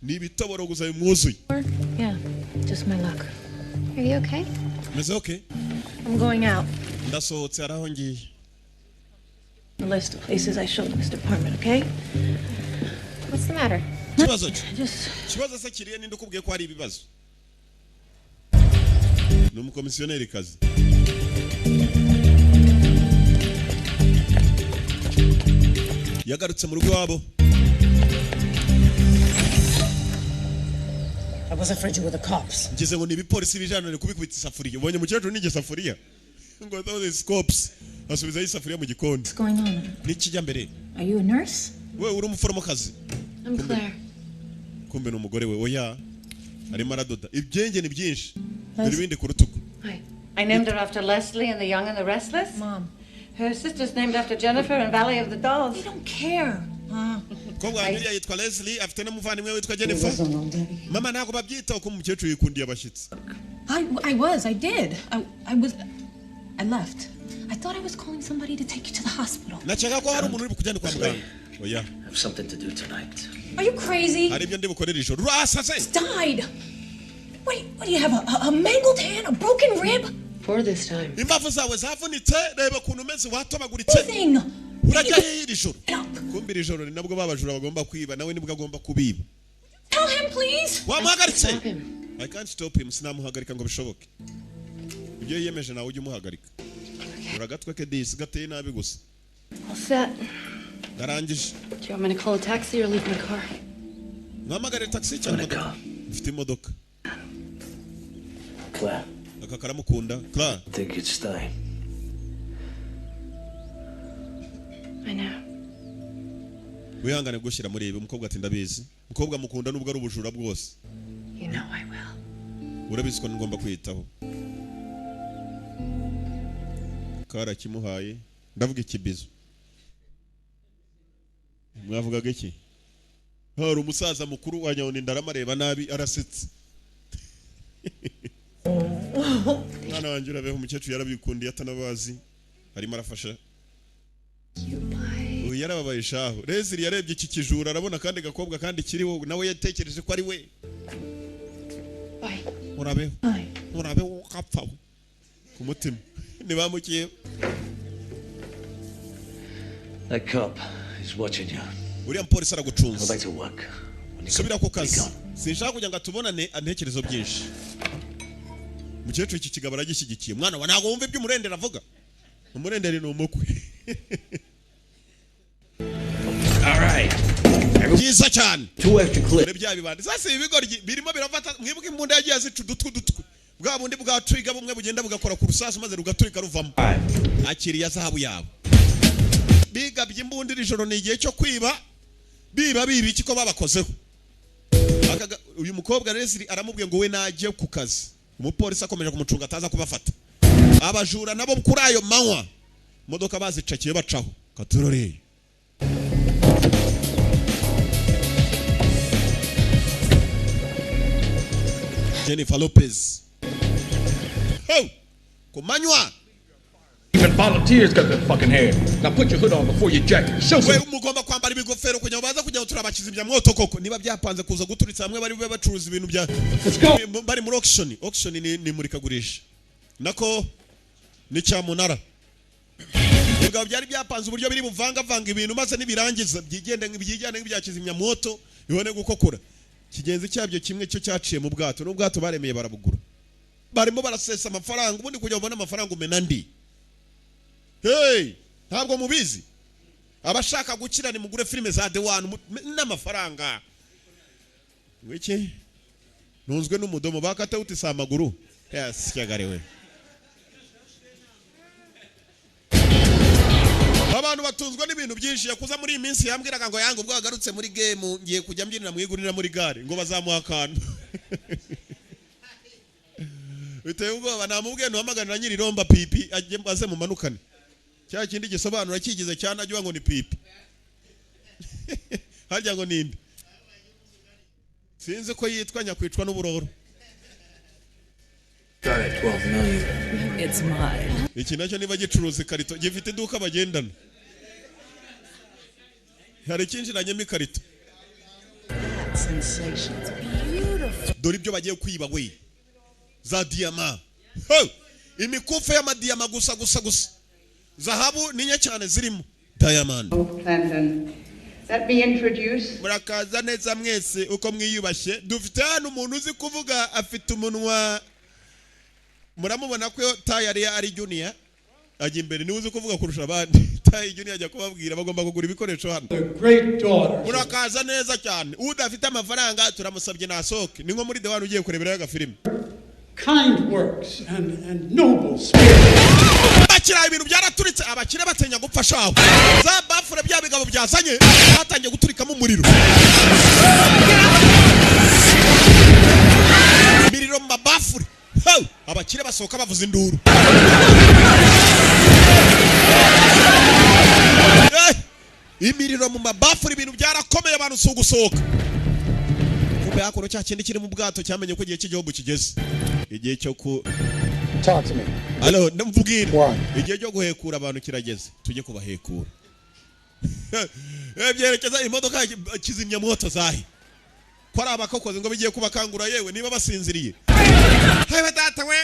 ni ibitoboro gusa bimwuzuye. Yeah, just my luck. Are you okay? Meze okay. I'm going out. Ndasohotse, hari aho ngiye. The list of places I showed Mr. Department, okay? What's the matter? Ikibazo cyo Just ikibazo se kiriye? Ninde ukubwiye ko hari ibibazo? Ni umukomisiyoneri kazi. Yagarutse mu rugo iwabo. I was afraid you were the cops. Ngeze ngo ni ibipolisi bijanire kubikubita isafuriya. Ubonye umukecuru n'igisafuriya ngo those cops, asubizayo isafuriya mu gikoni. What's going on? N'ikijya mbere. Are you a nurse? We uri umuforomokazi? I'm Claire. Kumbe ni umugore we. Oya, arimo aradoda, ibyenge ni byinshi, dore ibindi ku rutugu. I named her after Leslie and the Young and the Restless. Mom. Her sister's named after Jennifer and Valley of the Dolls. They don't care. Umukobwa wanjye uriya yitwa Leslie, afite n'umuvandimwe witwa Jennifer. Mama, ntabwo babyitaho ko umukecuru yikundiye abashyitsi. I was. I did. I was. I left. I thought I was calling somebody to take you to the hospital. Nakeka ko hari umuntu uri bukujyane kwa muganga. Oya. I have something to do tonight. Are you crazy? Hari ibyo ndi bukorere ijoro. Urasaze? Died. What do you have? A mangled hand? A broken rib? Four this time. Imbavu zawe zavunitse, reba ukuntu umeze, watobaguritse. Thing. Urajya hehe iri joro? Kumbe iri joro ni nabwo babajura bagomba kwiba, nawe nibwo agomba kubiba. Tell him, please. Wamuhagaritse? I can't stop him. Sinamuhagarika ngo bishoboke. Ibyo yiyemeje nawe ujye umuhagarika. Uragatwe ke disi gateye nabi gusa. All set. Ndarangije. Do you want me to call a taxi or leave my car? Mwamagare taxi cyangwa imodoka? Mfite imodoka. Claire, Aka karamukunda, Clara. I think you'd stay. I know. Wihangane gushyira muri ibi. Umukobwa ati ndabizi. Umukobwa mukunda nubwo ari ubujura bwose. You know I will. Urabizi ko ngomba kwitaho. Karakimuhaye, ndavuga ikibizo. Mwavugaga iki? Hari umusaza mukuru wa Nyawuninda aramareba nabi, arasetse. Mwana wanjye urabeho. Umukecuru yarabikundiye atanabazi, arimo arafasha. Uyu yarababaye shaho. Leslie yarebye iki kijura, arabona kandi gakobwa kandi kiriho, nawe yatekereje ko ari we. Urabeho, urabeho, ukapfa ku mutima ntibamukiye. That cop is watching you. Uriya mupolisi aragucunze. Go back to work. Subira ku kazi, sinshaka kugira ngo atubonane antekerezo byinshi. Umukecuru iki kigabo aragishyigikiye. Mwana wa, ntabwo wumva ibyo umurenderi avuga? Umurenderi ni umukwe. All right. Byiza cyane. Two extra clips. Dore bya bibandi sasa, ibi bigoryi birimo birafata. Mwibuke imbunda yagiye azica udutwi udutwi, bwa bundi bwa trigger bumwe bugenda bugakora ku rusasu maze rugaturika ruvamo. Akiriya zahabu yabo bigabye imbunda iri joro, ni igihe cyo kwiba. Biba biba iki ko babakozeho? Uyu mukobwa Leslie aramubwiye ngo we najye ku kazi, umupolisi akomeje kumucunga ataza kubafata. Abajura nabo kuri ayo manywa imodoka bazicakiye bacaho katuroreye. Jennifer Lopez. Ho! Ku manywa. Even volunteers got their fucking hair. Now put your hood on before you jack it. Show We some. mugomba kwambara ibigofero kugira ngo baza kugira ngo turabakizimyamwoto koko. Niba byapanze kuza guturitsa hamwe bari bube bacuruza ibintu bya bari muri auction. Auction ni imurikagurisha, nako ni cyamunara. Ibigabo byari byapanze uburyo biri buvangavanga ibintu, maze nibirangiza byigende byijyane nk'ibya kizimyamwoto bibone gukokora. Kigenzi cyabyo kimwe cyo cyaciye mu bwato, n'ubwato baremeye barabugura, barimo barasesa amafaranga. Ubundi kugira ngo ubone amafaranga umena ndi. Hey, ntabwo mubizi? Abashaka gukira nimugure filime za The One n'amafaranga. Ngwiki ntunzwe n'umudomo bakata uti si amaguru. Yes, cyagariwe. Abantu batunzwe n'ibintu byinshi. Yakuza muri iyi minsi yambwiraga ngo yanga ubwo yagarutse muri game, ngiye kujya mbyinira mu igurira muri gare, ngo bazamuha akantu biteye ubwoba. Namubwiye ntuhamaganira nyiri pipi ajye aze mumanukane cya kindi gisobanura kigize cyane ajya ngo ni pipi, harya ngo ninde, sinzi ko yitwa nyakwicwa n'uburoro. Start at 12 million. It's mine. Iki nacyo niba gicuruza ikarito, gifite iduka bagendana, hari icyinjiranyemo ikarito. Sensation. Beautiful. Dore ibyo bagiye kwiba we, za diyama. Ho! Imikufi y'amadiyama gusa gusa gusa, zahabu ni nke cyane zirimo, diamond. Clandon. Let me introduce Murakaza neza mwese uko mwiyubashye. Dufite hano umuntu uzi kuvuga, afite umunwa, muramubona ko tayari ari junior, ajya imbere, niwe uzi kuvuga kurusha abandi. Tayi junior ajya kubabwira bagomba kugura ibikoresho hano. The great daughters. Murakaza neza cyane. Udafite amafaranga turamusabye nasohoke. Ni nko muri The One ugiye kureberayo agafilime. Kind works and noble spirit. Bakira, ibintu byaraturitse, abakire batenya gupfa shaho. Za bafure bya bigabo byazanye batangiye guturikamo umuriro, imiriro mu mabafure. Ho! Abakire basohoka bavuza induru. Imiriro mu mabafure, ibintu byarakomeye, abantu si ugusohoka. Kumbe hakuno cya kindi kiri mu bwato cyamenye ko igihe cy'igihugu kigeze, igihe cyo ku Talk to me. Alo, ndamubwira igihe cyo guhekura abantu kirageze, tujye kubahekura. Byerekeza imodoka ya kizimyamwoto zahe ko ari abakokozi ngo bigiye kubakangura, yewe niba basinziriye. Hewe data we,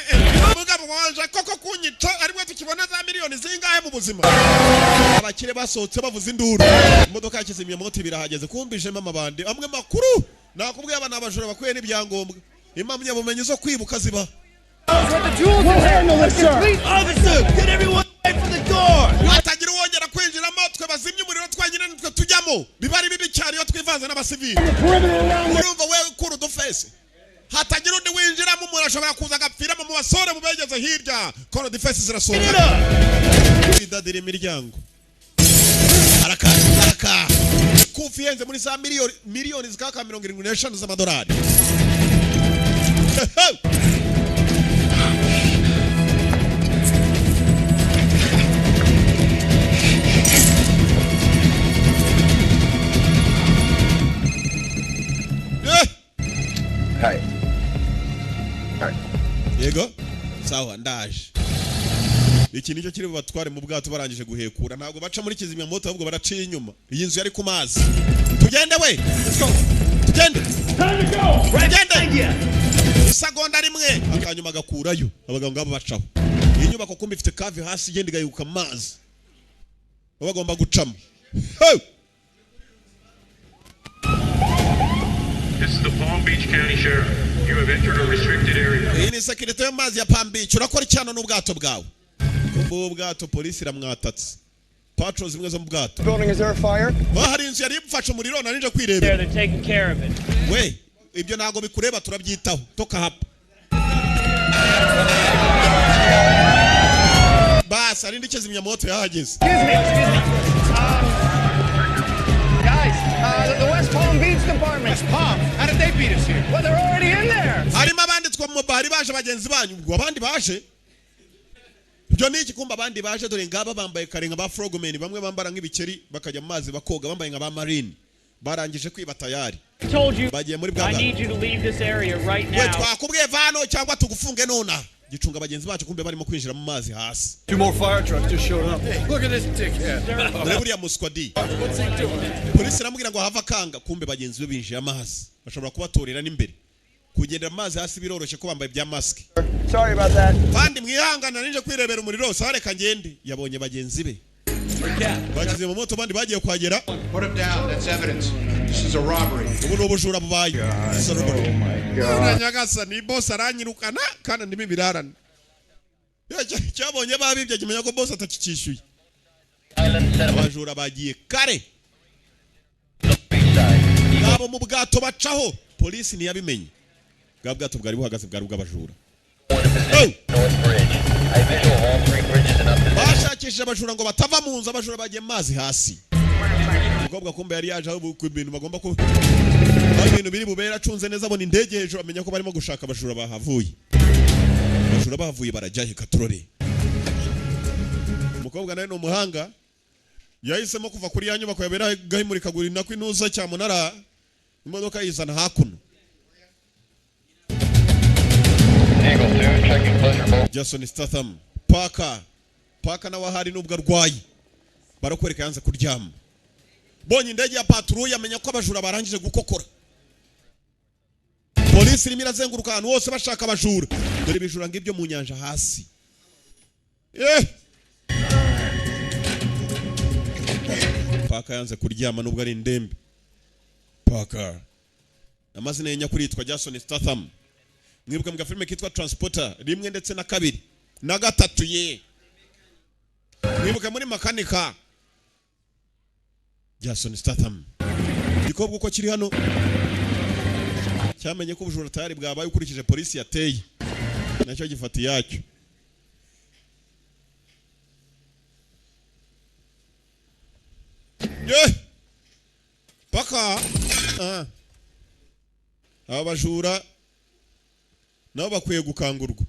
mugabo wanje koko kunyica aribwo tukibona za miliyoni zingahe mu buzima. Abakire basohotse bavuza induru, imodoka ya kizimyamwoto birahageze, kumbijemo amabandi amwe makuru. Nakubwiye, aba ni abajura bakwiye n'ibyangombwa, impamyabumenyi zo kwibuka ziba. We'll handle this, sir. Officer, get everyone away from the door! Hatagira uwongera kwinjiramo, twe bazimya umuriro twenyine nitwe tujyamo. Biba ari bibi cyane iyo twivanze n'abasivili. Urumva we, kura udufesi, hatagira undi winjiramo, umuntu ashobora kuza agapfiramo. Mu basore mubegeze hirya, kora defense zirasohoka, idadira imiryango. Araka araka kufi ihenze muri za miliyoni miliyoni zikaka 75 z'amadolari. Yego, sawa, ndaje. Iki nicyo kiri bubatware mu bwato barangije guhekura. Ntabwo baca muri kizimyamoto, ahubwo baraciye inyuma. Iyi nzu yari ku mazi. Tugende we, let's go, tugende, tugende. Isegonda rimwe akanyuma gakurayo abagabo ngabo bacaho. Iyi nyubako kumbe ifite cave hasi igenda igayuka amazi, baba bagomba gucamo. Hey! This is the Palm Beach County Sheriff. You have entered a restricted area. Iyi ni sekirite y'amazi ya Palm Beach. Urakora icyano n'ubwato bwawe? Kumbe ubu bwato polisi iramwatatse, patrol zimwe zo mu bwato. Building, is there a fire? Ba hari inzu yari imfashe umuriro, nari nje kwirebera. They're taking care of it. We, ibyo ntabwo bikureba, turabyitaho. Toka hapa basi. Hari indi kizimyamoto yahageze. Excuse me, excuse me. Guys, the West Palm Beach Department. West Palm? How did they beat us here? Well, they're already in there. Harimo abanditswe mu bari baje bagenzi banyu. Ubwo abandi baje ibyo ni iki? Kumba abandi baje, dore ngaba bambaye kare nka ba frogmen, bamwe bambara nk'ibikeri bakajya mu mazi bakoga bambaye nka ba marine, barangije kwiba tayari. Told you. Bagiye muri bwa I bwato. need you to leave this area right We, now. twakubwiye vano cyangwa tugufunge nona. Gicunga bagenzi bacu, kumbe barimo kwinjira mu mazi hasi. Two more fire trucks just showed up. Hey, look at this dickhead. Dore buriya muswa di. What's he doing? Polisi iramubwira ngo have akanga. Kumbe bagenzi be binjiye amazi, bashobora kubatorera n'imbere. Kugendera mu mazi hasi biroroshye ko bambaye ibya mask. Sorry about that. Kandi mwihangana, ninje kwirebera umuriro. Sare ngende. Yabonye bagenzi be bakize mu moto, abandi bagiye kuhagera. Put him down. That's evidence. This is a robbery. Ubu ni ubujura bubaye. This is a robbery. God. Nyagasani, boss aranyirukana kandi ndimo ibirarane. Cyabonye babibye kimenya ko boss atakikishyuye. Abajura bagiye kare ngabo mu bwato bacaho, polisi ntiyabimenye. Bwa bwato bwari buhagaze bwari ubw'abajura. Oh! Bashakishije abajura ngo batava mu nzu. Abajura bagiye mu mazi hasi. Umukobwa kumbe yari yaje aho ku bintu bagomba ku aho ibintu biri bubera, acunze neza, abona indege hejuru, amenya ko barimo gushaka abajura bahavuye. Abajura bahavuye barajya he? Katurore. Umukobwa nawe ni umuhanga, yahisemo kuva kuri ya nyubako yaberagaho imurikagurira nako intuza cyamunara, imodoka yizana hakuno. Jason Statham, Parker, Parker nawe ahari nubwo arwaye, barakwereka yanze kuryama. Bonye indege ya patrouille, amenya ko abajura barangije gukokora. Polisi irimo irazenguruka ahantu hose bashaka abajura. Dore ibijura ngibyo mu nyanja hasi. Parker yanze kuryama nubwo ari indembe. Parker, amazina ye nyakuri yitwa Jason Statham. Mwibuka mu gafilime kitwa Transporter rimwe ndetse na kabiri na gatatu ye. Mwibuka muri makanika Jason Statham. Igikobwa uko kiri hano cyamenye ko ubujura tayari bwabaye ukurikije polisi yateye, nacyo gifata iyacyo. Ye! Paka! Ah. Aba bajura nabo bakwiye gukangurwa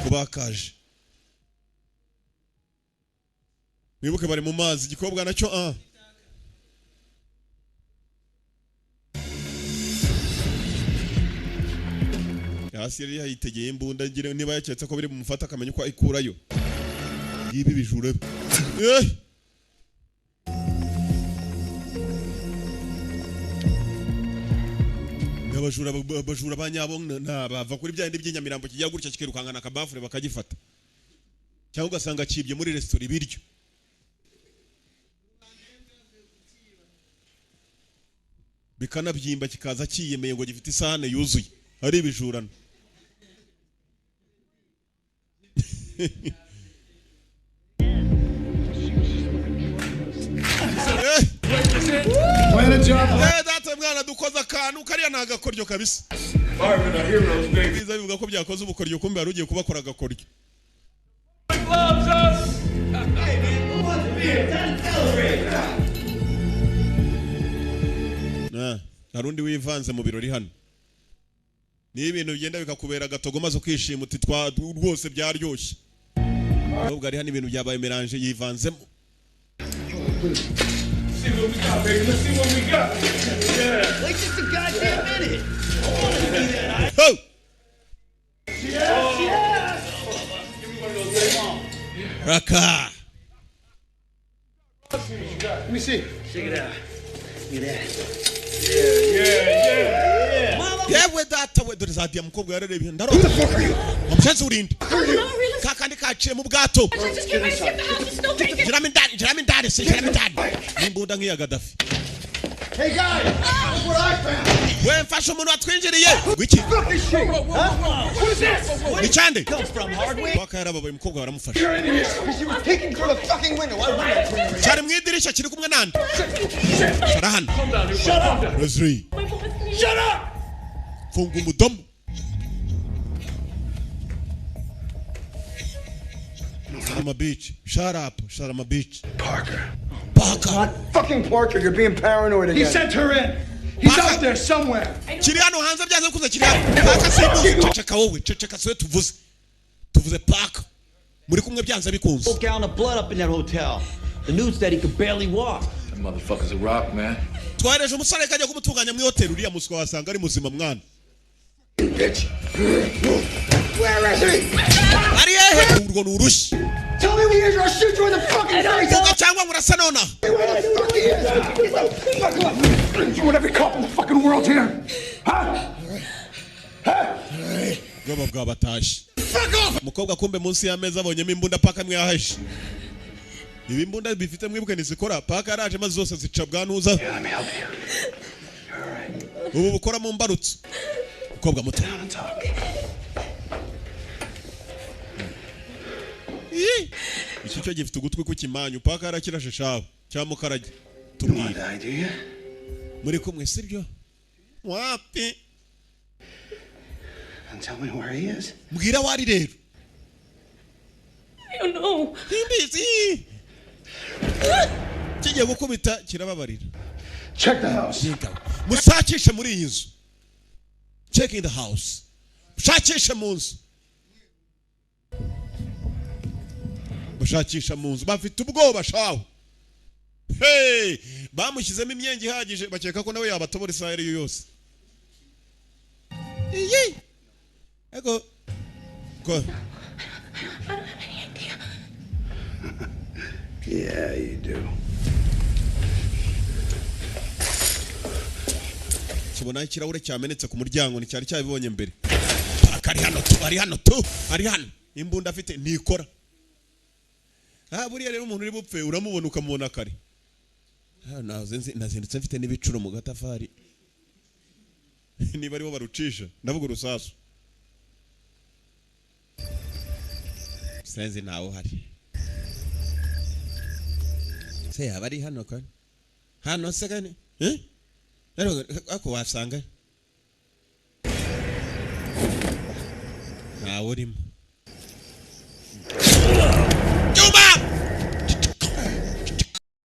ko bakaje. Mwibuke bari mu mazi, igikobwa nacyo ah. Hasi yari yayitegeye imbunda, ngira niba yaketse ko biri bumufata akamenya uko ayikurayo. Ngibi bijura bye. Eh! Abajura ba nyabo bava kuri bya bindi by'inyamirambo kijya gutya kikirukankana akabafure bakagifata, cyangwa ugasanga kibye muri resitora ibiryo. Bikanabyimba kikaza kiyemeye ngo gifite isahane yuzuye, ari ibijurano. Data mwana dukoza akantu kariya ni agakoryo kabisa. Biza bivuga ko byakoze ubukoryo, kumbe yari ugiye kubakora agakoryo. Loves us. Hey man, who wants beer? Time to celebrate. Na, hari undi wivanze mu birori hano. Ni ibintu bigenda bikakubera agatogo maze ukishima uti twa rwose byaryoshye. Nubwo ari hano ibintu byabaye melange yivanzemo. See what we got, baby. Let's see what we got. Yeah. Wait just a goddamn minute. I wanna see that. Ho! Raka. Let me see. Check it out. Look at that. Yeah. Yewe data we, dore za diyama umukobwa yararebye ndarota. Wamushenzi urinde kakandi kaciye mu bwato. Giramo indani, giramo indani se, giramo indani n'imbunda nk'iya Gaddafi. Hey guys, look what I found. We mfashe umuntu watwinjiriye wiki. Fuck this shit. Huh? What is this? Ni cyande Come from hardware. Paka yarababaye, umukobwa baramufasha. You're in here because you were peeking through the fucking window. I wouldn't. Cyari mu idirishya kiri kumwe nande cara hano. Shut up. Leslie. Shut up. Funga umudomo. Sharama Beach. Shut up. Sharama Beach. Parker. Parker. Not fucking Parker. You're being paranoid He again. sent her in. He's out there somewhere. Kiri hano hanze byanze bikunze kiri hano. Parker simbuze. Ceceka wowe. Ceceka siwe tuvuze. Tuvuze Parker. Muri kumwe byanze bikunze. Full gallon of blood up in that hotel. The news said he could barely walk. That motherfucker's a rock, man. Twohereje umusore kajya kumutunganya mu hoteli, uriya muswa wasanga ari muzima mwana. Bitch. Where is he? Ari hehe? Urwo ni urushyi. Tell me where he is or I'll shoot you in the fucking face. Vuga cyangwa murasa nonaha. Where the fuck he is? Get the fuck up. You want every cop in the fucking world here? Huh? Ubwoba bwabatashye. Umukobwa kumbe munsi y'ameza abonyemo imbunda paka mwe yahishe. Ibi imbunda bifite mwibuke ntizikora paka yaraje maze zose zica bwanuza. Ubu bukora mu mbarutso. Umukobwa muto. Ih! Iki cyo gifite ugutwi kukimanyu paka yarakirashe shawe cyangwa mukarage tubwire. Muri kumwe sibyo? Wapi? And tell me where he is. Mbwira aho ari rero. I don't know. Simbizi. Kigiye gukubita kirababarira. Check the house. Musakishe muri iyi nzu. Check in the house. Mushakishe mu nzu. Bashakisha mu nzu bafite ubwoba shaho. Hey! Bamushyizemo imyenge ihagije bakeka ko nawe yabatobora isaha ariyo yose. Iyi! Ego. Ko. Yeah, you do. Kibona ikirahure cyamenetse ku muryango nticyari cyabibonye mbere. Paka ari hano tu, ari hano tu, ari hano. Imbunda afite ntikora. Ah, buriya rero umuntu uri bupfe uramubona ukamubona kare. Ah, nazindutse mfite n'ibicuro mu gatafari. Niba aribo barucisha, ndavuga urusasu. Senzi ntawe uhari. Se yaba ari hano kane? Hano se kane? Eh? Rero ako wasanga. Ntawe urimo.